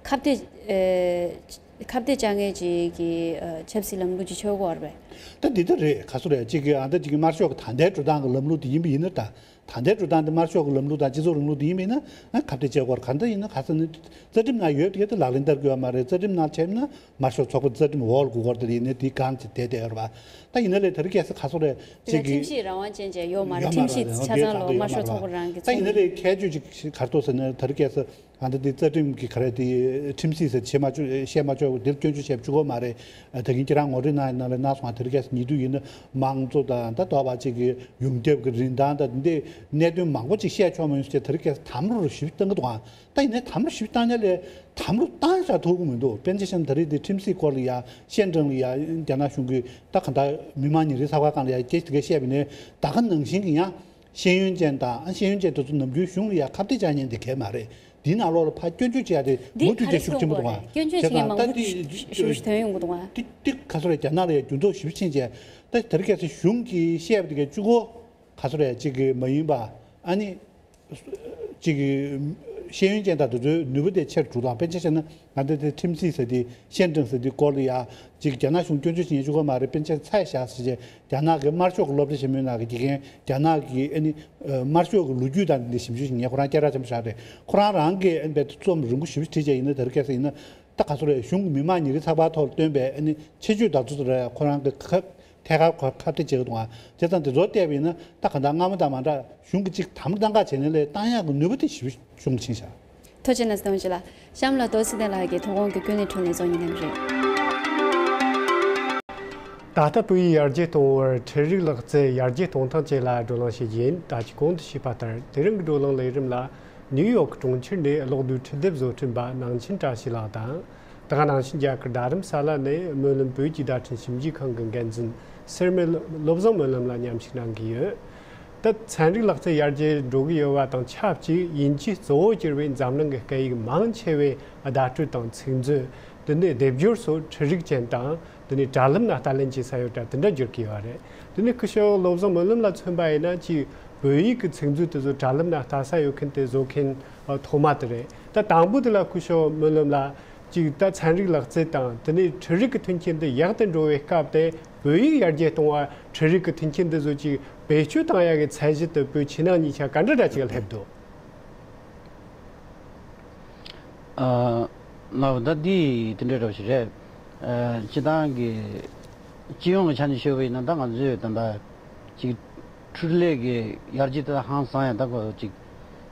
ཁ་གཏད་ཨ་ཁ་གཏད་བཅག་མཁན་ཅིག་གི་ཨ་ཆབ་སྲིད་ལམ་ལུགས་ཅིག་ཆགས་ཀྱི་ཡོད་རེད་པས། ད་འདི་ལྟར་རེད། ག་ཚོད་རེད། གཅིག་གི་ཨ་ད་གཅིག་གི་དམར་ཤོག་གི་ད་ལྟའི་འགྲོ་སྟངས་ཀྱི་ལམ་ལུགས་འདི་ཡིན་པ་ཡིན་ན་ད། ད་ལྟའི་འགྲོ་སྟངས་འདི་དམར་ཤོག་གི་ལམ་ལུགས་དང་སྤྱི་ཚོགས་རིང་ལུགས་འདི་ཡིན་པ་ཡིན་ན་ཨ་ཁ་གཏད་བཅག་དགོས་རེད། ག་འདྲ་ཡིན་ན་ག་ཚོད་ནི་རྩ་ཁྲིམས་ནང་ཡོད་དེ་ག་ད་ལག་ལེན་བསྟར་དགོས་ཡོད་མ་རེད། རྩ་ཁྲིམས་ནང་བྱས་ན་དམར་ཤོག་ཚོགས་པ་རྩ་ཁྲིམས་འོག་ལ་དགོས་སྐོར་དེ་ཡིན་ནའི་དེའི་སྒང་ཅིག་བསྡད་བསྡད་ཡོད་རེད་པ། ད་ཡིན་ན་ལས་དེ་རིང་ཁ་སང་ག་ཚོད་རེད། དེ་ག་གཅིག་གི་ཁྲིམས་ཞིབ་རང་དབང་ཅན་ཅན་ཡོད་མ་རེད། ཡོད་མ་ཁྲིམས་ཞིབ་རེད། ཆ་ཚང་ལོ་དམར་ཤོག་ཚོགས་པ་རང་གི་ད་ཡིན་ན་ཚོགས་ལས་ཁྱད་ཆོས་ཅིག་ག་རེ་འདུག་ཟེར་ན་དེ་རིང་ཁ་སང་ཨ་ད་དེ་རྩ་ཁྲིམས་ཀྱི་ག་རེ་དེ་ཁྲིམས་སྲིད་ཟེར་བྱེད་མ་བཅུག་བཤད་མ་བཅུག་དེར་སྐྱོན་བརྗོད་བྱས་བཅུག་གི་མ་རེད། ད་གིན་ཁྱེད་རང་ངོ་སྤྲོད་གནང་ཡིན་ན་ལས་གནང་སོང་། དེ་རིང་ཁ་སང་ཉེ་དུས་ཡིན་ན་དམངས་གཙོ་དང་ད་དོགས་པ་ཅིག་གི་ཡོངས་ཁྱབ་ཀྱི་རིན་ཐང་དང་འདི་གནད་དོན་མང་པོ་ཅིག་བཤད་ཆོག་མ་ཡིན་ཟེར། དེ་རིང་ཁ་སང་དམ་རུ་ཞིབ་བཏང་གི་འདུག་ཨ། ད་ཡིན་ནའི་དམ་རུ་ཞིབ་བཏང་ནས་ལས་དམ་རུ་བཏང་བཞག་ཐུབ་ཀྱི་མི་འདུག་དཔེར་ན་ཆ་བཞག་ན་ད་རེས་འདི་ཁྲིམས་སྲིད་སྐོར་ལ་ཡ་ཤན་ཀྲང་ལ་ཡ་རྒྱ་ནག་གཞུང་གིས་ད་གང་ལྟར་མི་དམངས་ཉིན་རེའི་ཚགས་པར་སྒང་ལ་ཡ་སྐད་ཆ་དེ་གས་བཤད་པ་ཡིན་ནའི་ད་ག་ནང་བཞིན་གྱི་ཡང་ཤེས་ཡོན་ཅན་དང་ཨ་ཤེས་ཡོན་ཅན་དེ་ཚོ་ནམ་རྒྱུན་གཞུང་ལ་ཡ་ཁ་གཏད་བཅག་མཁན་དེ་གས་མ་རེད། འདིའི་ནང་ལོགས་ལ་ཕར་སྐྱོན་བརྗོད་བྱེད་ཡ་དེ་འདི་མུ་མཐུད་ག་དེ་རེ་ཤུགས་ཆེན་པོ་འདུག་ཨ། སྐྱོན་བརྗོད་བྱེད་མཁན་མང་པོ་ཞེ་པོ་ཞིག་ཐོན་ཡོང་གི་འདུག་ཨ། ཏིག་ཏིག་ག་ཚོད་རེད། རྒྱ་ནག་ལ་ཡ་འགྱུར་ལྡོག་ཞེ་པོ་ཕྱིན་བྱས་ད་དེ་རིང་ཁ་སང་གཞུང་གིས་བཤད་པ་དེ་གས་གཅིག་པོ་ག་ཚོད་རེད། གཅིག་གི་མ་ཡིན་པ་ཨ་ནི། གཅིག་གི་ཤེས་ཡོན་ཅན་དང་དེ་ཚོའི་ནུས་པ་དེ་ཆེར་འགྲོ་དང་། དཔེར་ན་ཆ་བཞག་ན་ང་ཚོ་དེ་ཁྲིམས་སྲིད་ཟེར་དེ་ཤན་ཀྲང་ཟེར་དེ་སྐོར་ལ་ཡ་གཅིག་རྒྱ་ནག་གཞུང་སྐྱོན་བརྗོད་བྱེད་མཁན་བཅུག་གི་མ་རེད། དཔེར་ན་ཆ་བཞག་ཚད་བཞག་ཟེར་བྱས་རྒྱ་ནག་གི་དམར་ཤོག་གི་སློབ་གྲྭ་ཆེན་མོའི་ནང་གི་དགེ་རྒན་རྒྱ་ནག་གི་ཨ་ནི་དམར་ཤོག་གི་ལོ་རྒྱུས་དང་འདི་ཞིབ་འཇུག་བྱེད་མཁན་ཁོ་རང་སྐད་གྲགས་ཆེན་པོ་ཞིག་རེད། ཁོ་རང་རང་གིས་ཨ་ནི་རྦད་དེ་རྩོམ་རིང་པོ་ཞིབ་བྲིས་བྱས་ཡིན་ན་དེ་རིང་ཁ་སང་ཡིན་ན་ད་ག་ཚོད་རེད། གཞུང་གི་མི་དམངས་ཉིན་རེའི་ཚགས་པར་ཐོག་ལ་བཏོན་པའི་ཨ་ནི་ཆེད་བརྗོད་དང་དེ་ཚོ་རེད། ཁོ་རང་གི་ཁ་ཐད་ཀར་ཁ་གཏད་བྱེད་ཀྱི་འདུག་ཨ། བྱས་ཙང་དེ་ཚོ་བལྟས་པ་ཡིན་ན་ད་ག་འདྲ་སྔ་མོ་དང་མ་འདྲ་གཞུང་གིས་ཅིག་དམ་བཏང་ག་བྱས་ནས་ལས་བཏང་ཡག་གི་ནུས་པ་དེ་ཞེ་པོ་ཅུང་ཕྱིན་ཤག་ཐུགས་རྗེ་གནང་། སྟོན་ཅི་ལ་གཤམ་ལ་རྡོ་སྲིད་ལྡན་ལགས་ཀྱི་ཐུགས་དགོངས་ཀྱི་ཀུན་གླེང་འཕྲོ་ལས་རྫོགས་ཉིན་ནམ་རེད། ད་ལྟ་བོད་ཡིག་ཡར་རྒྱས་གཏོང་བར་འཕྲུལ་རིག་ལག་རྩལ་ཡར་རྒྱས་གཏོང་སྟངས་བཅས་ལ་བགྲོ་གླེང་བྱེད་རྒྱུ་ཡིན། ད་ཅི་གོང་དུ་ཞུས་པ་ལྟར་དེ་རིང་གི་བགྲོ་གླེང་ལས་རིམ་ལ་ནིའུ་ཡོག་གྲོང་ཁྱེར་ནས་གློག་རྡུལ་འཕྲུལ་དེབ་བཟོ་སྐྲུན་པ་ནང་ཆེན་བཀྲ་ཤིས་ལགས་དང་། ད་ག་ནང་བཞིན་རྒྱ་གར་རྡ་རམ་ས་ལ་ནས་སྨོན་ལམ་བོད་ཀྱི་བརྡ་འཕྲིན་ཞིབ་འཇུག་ཁང་གི་འགན་འཛིན་སེར་སྨད་བློ་བཟང་སྨོན་ལམ་ལ་མཉམ་ཞུགས་གནང་གི་ཡོད། ད་ཚན་རིག་ལག་རྩལ་ཡར་རྒྱས་འགྲོ་གི་ཡོད་པ་དང་ཆབས་ཅིག་དབྱིན་ཇི་གཙོ་བོ་གྱུར་བའི་འཛམ་གླིང་གི་སྐད་ཡིག་མང་ཆེ་བའི་བརྡ་སྤྲོད་དང་ཚིག་མཛོད། དེ་ནས་སྡེབ་སྦྱོར་སོགས་འཕྲུལ་རིག་ཅན་དང་། དེ་ནས་དྲ་ལམ་ན་ལྟ་ལེན་བྱེད་ས་ཡོད་དྲ་དེ་འདྲ་འགྱུར་གྱི་ཡོད་རེད། དེ་ནས་སྐུ་ཞབས་བློ་བཟང་སྨོན་ལམ་ལ་མཚོན་པ་ཡིན་ན་ཅིག་བོད་ཡིག་གི་ཚིག་མཛོད་དེ་ཚོ་དྲ་ལམ་ན་ལྟ་ས་ཡོད་མཁན་དེ་བཟོ་མཁན་ཐོག་མ་དེ་རེད། ད་དང་པོ་དེ་ལ་སྐུ་ཞབས་སྨོན་ལམ་ལ་ཅིག་ད་ཚན་རིག་ལག་རྩལ་དང་དེ་ནས་འཕྲུལ་རིག་གི་མཐུན་རྐྱེན་དེ་ཡག་ཏུ་འགྲོ་བའི་སྐབས་དེ་བོད་ཡིག་ཡར་རྒྱས་གཏོང་བ་འཕྲུལ་རིག་གི་མཐུན་རྐྱེན་དེ་ཚོ་ཅིག་བེད་སྤྱོད་བཏང་ཡག་གི་ཚད་གཞི་དེ་བོད་ཕྱི་ནང་གཉིས་ཆ་ག་འདྲ་འདྲ་ཅིག་སླེབས་འདུག་ཨ། ལགས་ད་འདི་དེ་འདྲ་འདྲ་བོ་ཞིག་རེད། ཨ། སྤྱི་བཏང་གི་སྤྱི་ཡོངས་ཀྱི་ཆ་ནས་ཤོད་པ་ཡིན་ན་ད་ང་ཚོས་ད་ལྟ་ཅིག་འཕྲུལ་ལས་ཀྱི་ཡར་རྒྱས་ད་ཧང་སང་ཡང་ད་གོ་ཅིག་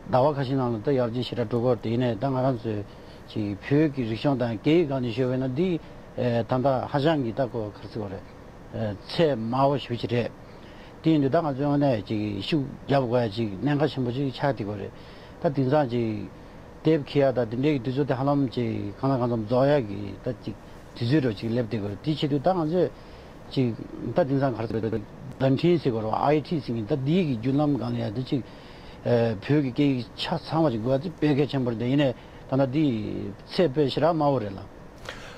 ཟླ་བ་ཁ་ཤས་ནང་ལ་ད་ཡར་རྒྱས་ཞེ་དྲག་འགྲོ་གི་ཡོད་རེད། དེ་ཡིན་ནའི་ད་ང་རང་ཚོས་ཅིག་བོད་ཀྱི་རིག་གཞུང་དང་སྐད་ཡིག་སྒང་ནས་ཤོད་པ་ཡིན་ན་འདི་ཨེ་ད་ལྟ་ཧ་ཅང་གི་ད་གོ་ག་རེ་ཟེར་དགོས་རེད། ཨེ་ཚད་དམའ་བོ་ཞེ་པོ་ཅིག་རེད། དེ་ཡིན་དུས་ད་ང་ཚོའི་ངོས་ནས་ཅིག་ཤུགས་རྒྱབ་དགོས་ཡ་ཅིག་གནད་འགག་ཆེན་པོ་ཅིག་ཆགས་བསྡད་ཡོད་རེད། ད་དེང་སང་ཅིག་དེབ་འཁྱེར་ཡ་ད་དེ་འདྲའི་གི་དུས་ཚོད་དེ་ཧ་ལམ་ཅིག་གང་ལ་གང་འཚམ་རྫོགས་ཡ་གི་ད་ཅིག་དུས་ཚོད་འདྲ་ཅིག་སླེབས་བསྡད་ཡོད་རེད། དེ་བྱེད་དུས་ད་ང་ཚོས་ཅིག་ད་དེང་སང་ག་རེ་ཟེར་བརྡ་འཕྲིན་ཟེར་དགོས་རེད་པ། ཨའི་ཊི་ཟེར་མཁན་ད་འདིའི་གི་བརྒྱུད་ལམ་སྒང་ལ་ཡ་ད་ཅིག་ཨ་བོད་ཀྱི་སྐད་ཡིག་ཆ་ཚང་བ་ཅིག་དགོས་ཡ་དེ་དཔེ་གལ་ཆེན་པོ་རེད། དེ་ཡིན་ནའི་ད་ལྟ་འདི་ཚད་དཔེ་ཞེ་དྲག་དམའ་བོ་རེད་ལ།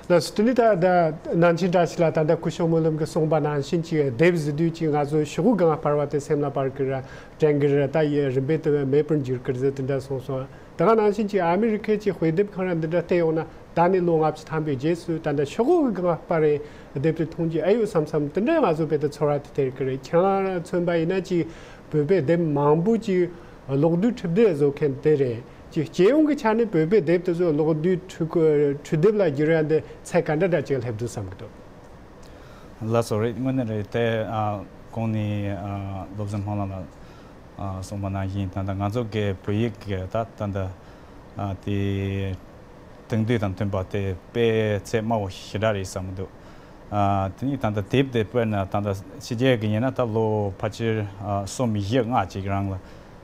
ལགས་སོ། དེ་ནས་ད་ད་ནང་ཆེན་བཀྲ་ཤིས་ལགས་ད་ལྟ་སྐུ་ཞབས་སྨོན་ལམ་གྱིས་གསུངས་པ་ནང་བཞིན་ཅིག་དེབ་གཟིགས་དུས་ཅིག་ང་ཚོ་ཤོག་གུ་གང་སྤར་བ་དེ་སེམས་ལ་སྤར་གི་ར་དྲན་གི་ར་ད་ཡི་རིམ་པས་དེ་མེད་པར་འགྱུར་གི་རེད་དེ་འདྲ་གསུངས་སོང་། ད་ག་ནང་བཞིན་ཅིག་ཨ་མི་རི་ཁའི་ཅིག་དཔེ་དེབ་ཁང་ར་འདི་འདྲ་བལྟས་ཡོང་ན་ད་ནས་ལོ་ལྔ་བཅུ་ཐམ་པའི་རྗེས་སུ་ད་ལྟ་ཤོག་གུ་གང་སྤར་རེད་དེབ་དེ་མཐོང་རྒྱུ་ཨེ་ཡོད་བསམ་བསམ་དེ་འདྲ་ང་ཚོ་དཔེ་དེ་ཚོར་བ་དེ་སྟེར་གི་རེད། ཁྱེད་རང་མཚོན་པ་ཡིན་ན་ཅིག་བོད་པའི་དེབ་མང་པོ་ཅིག་གློག་རྡུལ་འཕྲུལ་དེབ་བཟོ་མཁན་དེ་རེད། ཅིག་སྤྱི་ཡོངས་ཀྱི་ཆ་ནས་བོད་པའི་དེབ་དེ་ཚོ་གློག་རྡུལ་འཕྲུལ་འཕྲུལ་དེབ་ལ་བསྒྱུར་ཡ་འདི་ཚད་ག་འདྲ་འདྲ་ཅིག་སླེབས་འདུག་བསམ་གྱི་འདུག་ལགས་སོ། རེད། དངོས་གནས་རེད་དེ། ཨ། གོང་ནས་ཨ་བློ་བཟང་སྨོན་ལམ་ལགས་ཨ་གསུངས་པ་ནང་བཞིན་ད་ལྟ་ང་ཚོ་གི་བོད་ཡིག་གི་ད་ད་ལྟ་ཨ་དེ་དེང་དུས་དང་མཐུན་པ་དེ་དཔེ་ཚད་དམའ་བོ་ཞེ་དྲག་རེད་བསམ་གྱི་འདུག་ཨ། དེ་ནས་ད་ལྟ་དེབ་དེ་དཔེར་ན་ད་ལྟ་ཕྱི་རྒྱལ་གྱི་ཡིན་ན་ད་ལོ་ཕལ་ཆེར་ཨ་གསུམ་བཞི་ལྔ་ཅིག་རིང་ལ་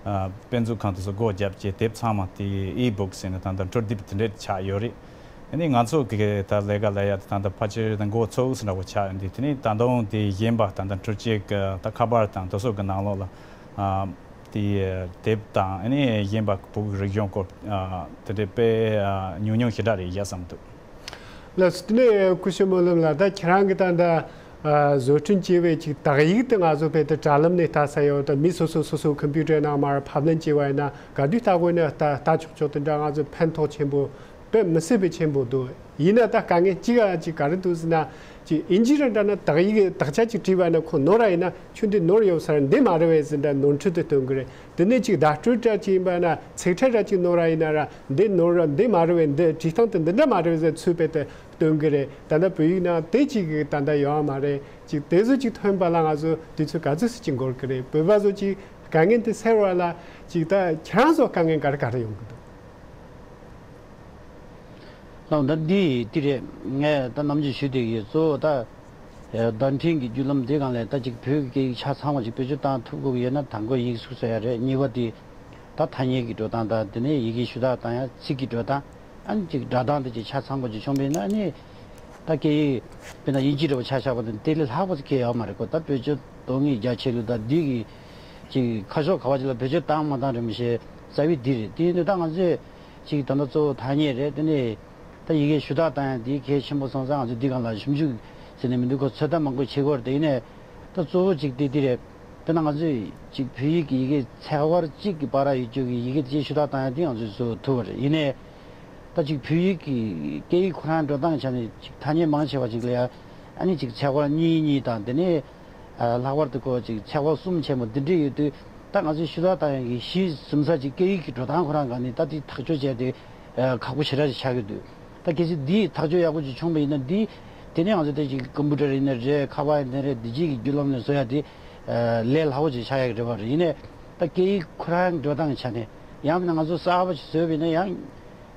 ཨ་དཔེ་མཛོད་ཁང་དེ་ཚོ་སྒོ་བརྒྱབ་བྱས་དེབ་ཚང་མ་དེ་ཨི་བུག་ཟེར་ནས་ད་ལྟ་འཕྲུལ་དེབ་དེ་འདྲས་ཆགས་ཡོད་རེད། དེ་ནས་ང་ཚོ་གི་ད་ལས་ཀ་ལས་ཡ་དེ་ད་ལྟ་ཕལ་ཆེར་ད་འགོ་ཚུགས་ཟིན་འདྲ་བོ་ཆགས་ཡོད་འདུག་དེ་ནས་ད་དུང་དེ་གཞན་པ་ད་ལྟ་འཕྲུལ་ཆས་ཀྱི་ད་ཁ་པར་དང་དེ་ཚོ་གི་ནང་ལོགས་ལ་ཨ་དེ་དེབ་དང་ཨ་ནི་གཞན་པ་བོད་ཀྱི་རིག་གཞུང་སྐོར་ཨ་དེ་འདྲས་དཔེ་ཨ་ཉུང་ཉུང་ཞེ་དྲག་རེད་བཞག་བསམ་འདུག་ལགས་སོ། དེ་ནས་སྐུ་ཞབས་སྨོན་ལམ་ལགས། ད་ཁྱེད་རང་གིས་ད་ལྟ་ཨ་བཟོ་སྐྲུན་བྱས་པའི་ཅིག་དག་ཡིག་དེ་ང་ཚོ་བོད་དུ་དྲ་ལམ་ནས་ལྟ་ས་ཡོད། ད་མི་སོ་སོ་སོ་སོ་ཁམ་པུ་ཊར་ནང་མར་ཕབ་ལེན་བྱས་པ་ཡིན་ན་ག་དུས་ལྟ་དགོས་ན་ལྟ་ལྟ་ཆོག་ཆོག་དེ་འདྲ་ང་ཚོ་ཕན་ཐོགས་ཆེན་པོ་དཔེ་མི་སྲིད་པའི་ཆེན་པོ་འདུག་ཡིན་ན་ད་དཀའ་ངལ་གཅིག་ཨ་ཅིག་ག་རེ་འདུག་ཟེར་ན། ཅིག་ཨིན་ཇི་ར་འདྲ་ན་དག་ཡིག་དག་ཆ་ཅིག་བྲིས་པ་ན་ཁོ་ནོར་ར་ཡིན་ན་ཁྱོད་འདི་ནོར་ཡོད་ས་རེད། འདི་མ་རེད་པས་ཟེར་འདྲ་ནོར་འཁྲུལ་དུ་སྟོན་གི་རེད། དེ་ནས་ཅིག་བརྡ་སྤྲོད་འདྲ་ཅིག་ཡིན་པ་ན་ཚིག་ཕྲད་འདྲ་ཅིག་ནོར་ར་ཡིན་ན་ར་འདི་ནོར་ར་འདི་མ་རེད་པས། འདི་བྲིས་སྟངས་དེ་འདི་འདྲ་མ་རེད་པས་ཟེར་ཚུལ་དཔེ་དུ་སྟོན་གི་རེད། ད་ལྟ་བོད་ཡིག་ནང་དེ་ཅིག་གི་ད་ལྟ་ཡོད་མ་རེད། ཅིག་དེ་ཚོ་ཅིག་ཐོན་པ་ལ་ང་ཚོ་དུས་ཚོད་ག་ཚོད་ཙམ་ཅིག་འགོར་གི་རེད། བོད་པ་ཚོ་ཅིག་དཀའ་ངལ་དེ་སེལ་བ་ལ་ཅིག་ད་ཁྱེད་རང་ཚོ་དཀའ་ངལ་ག་རེ་ག་རེ་ཡོང་གི་འདུག་ལགས་འདི་འདི་འདི་རེད། ངས་ད་ནམ་རྒྱུན་ཞུ་བསྡད་ཀྱི་ཡོད། གཙོ་བོ་ད་བརྡ་འཕྲིན་གྱི་བརྒྱུད་ལམ་འདི་སྒང་ལས་ད་ཅིག་བོད་ཀྱི་སྐད་ཡིག་ཆ་ཚང་བ་ཅིག་བེད་སྤྱོད་བཏང་ཐུབ་དགོས་ཀྱི་ཡོད་ན་དང་པོ་ཡིག་གཟུགས་བཟོ་ཡ་རེད། གཉིས་པ་དེ་ད་ཐ་སྙད་ཀྱི་འགྲོ་སྟངས་དང་དེ་ནས་ཡི་གེ་ཞུ་དག་བཏང་ཡ་ཚིག་གི་འགྲོ་སྟངས། ཨ་ནི་ཅིག་སྒྲ་གདངས་དེ་ཅིག་ཆ་ཚང་པོ་ཅིག་བྱུང་བ་ཡིན་ན་ཨ་ནི་ད་སྐད་ཡིག་དཔེར་ན་དབྱིན་ཇི་འདྲ་བོ་ཆ་བཞག་པ་དང་དེ་ལས་ལྷག་པ་ཅིག་སྐད་ཡོད་མ་རེད་ཁོ། ད་བེད་སྤྱོད་གཏོང་མཁན་རྒྱ་ཆེ་ལོས་ད་འདི་གི་ཅིག་ཁ་ཕྱོགས་ག་བ་ཅིག་ལ་བེད་སྤྱོད་བཏང་མ་བཏང་རེད་མི་ཤེས། རྩ་བའི་འདི་རེད། དེ་ཡིན་དུས་ད་ང་ཚོས་ཅིག་ད་ལྟ་གཙོ་བོ་ཐ་སྙད་རེད། དེ་ནས་ད་ཡི་གེ་ཞུ་དག་བཏང་ཡ་འདི་གལ་ཆེན་པོ་སོང་ཙང་ང་ཚོས་འདི་སྒང་ལ་ཞིབ་འཇུག་ཟེར་ནས་མི་འདུག་ཁོ་ཚོད་ལྟ་མང་པོ་བྱེད་དགོས་རེད། དེ་ཡིན་ནའི་ད་གཙོ་བོ་ཅིག་དེ་འདི་རེད། དཔེར་ན་ང་ཚོས་ཅིག་བོད་ཡིག་གི་ཡི་གེ་ཚེག་བར་གཅིག་གི་བར་ཡོད་རྒྱུ་གི་ཡི་གེ་དེ་ཅིག་ཞུ་དག་བཏང་ཡ་འདི་ང་ཚོས་བཟོ་ཐུབ་པ་རེད། ཡིན་ནའི་ད་ཅིག་བོད་ཡིག་གི་སྐད་ཡིག་ཁོ་རང་འགྲོ་སྟངས་ཆ་ནས་ཅིག་ཐ་སྙད་མང་ཆེ་བ་ཅིག་ལ་ཡ་ཨ་ནི་ཅིག་ཚེག་བར་གཉིས་གཉིས་དང་དེ་ནས་ཨ་ལྷག་པར་དུ་ཁོ་ཅིག་ཚེག་བར་གསུམ་ཆེན་པོ་འདི་འདྲས་ཡོད་དུས་ད་ང་ཚོས་ཞུ་དག་བཏང་ཡ་གི་གཞི་ཟིན་ས་ཅིག་སྐད་ཡིག་གི་འགྲོ་སྟངས་ཁོ་རང་སྒང་ནས་ད་དེ་ཐག་གཅོད་བྱས་ཏེ་ཨ་ཁག་པོ་ཞེ་དྲག་ཅིག་ཆགས་ཀྱི་འདུག་ད་གལ་སྲིད་འདི་ཐག་གཅོད་ཡག་པོ་ཅིག་བྱུང་བ་ཡིན་ན་འདི་དེ་ནས་ང་ཚོ་དེ་ཅིག་ཀམ་པུ་ཊར་ཡིན་ན་རེད། ཁ་པར་ཡིན་ན་རེད། འདི་ཅིག་གི་བརྒྱུད་ལམ་ནས་བཟོ་ཡ་དེ་ཨ་ལས་སླ་པོ་ཅིག་ཆགས་ཡག་གི་རེད་པ། རེད། ཡིན་ནའི་ད་སྐད་ཡིག་ཁོ་རང་འགྲོ་སྟངས་ཆ་ནས་ཡང་མིན་ན་ང་ཚོ་གསར་པ་ཞིག་བཟོས་པ་ཡིན་ན་ཡང་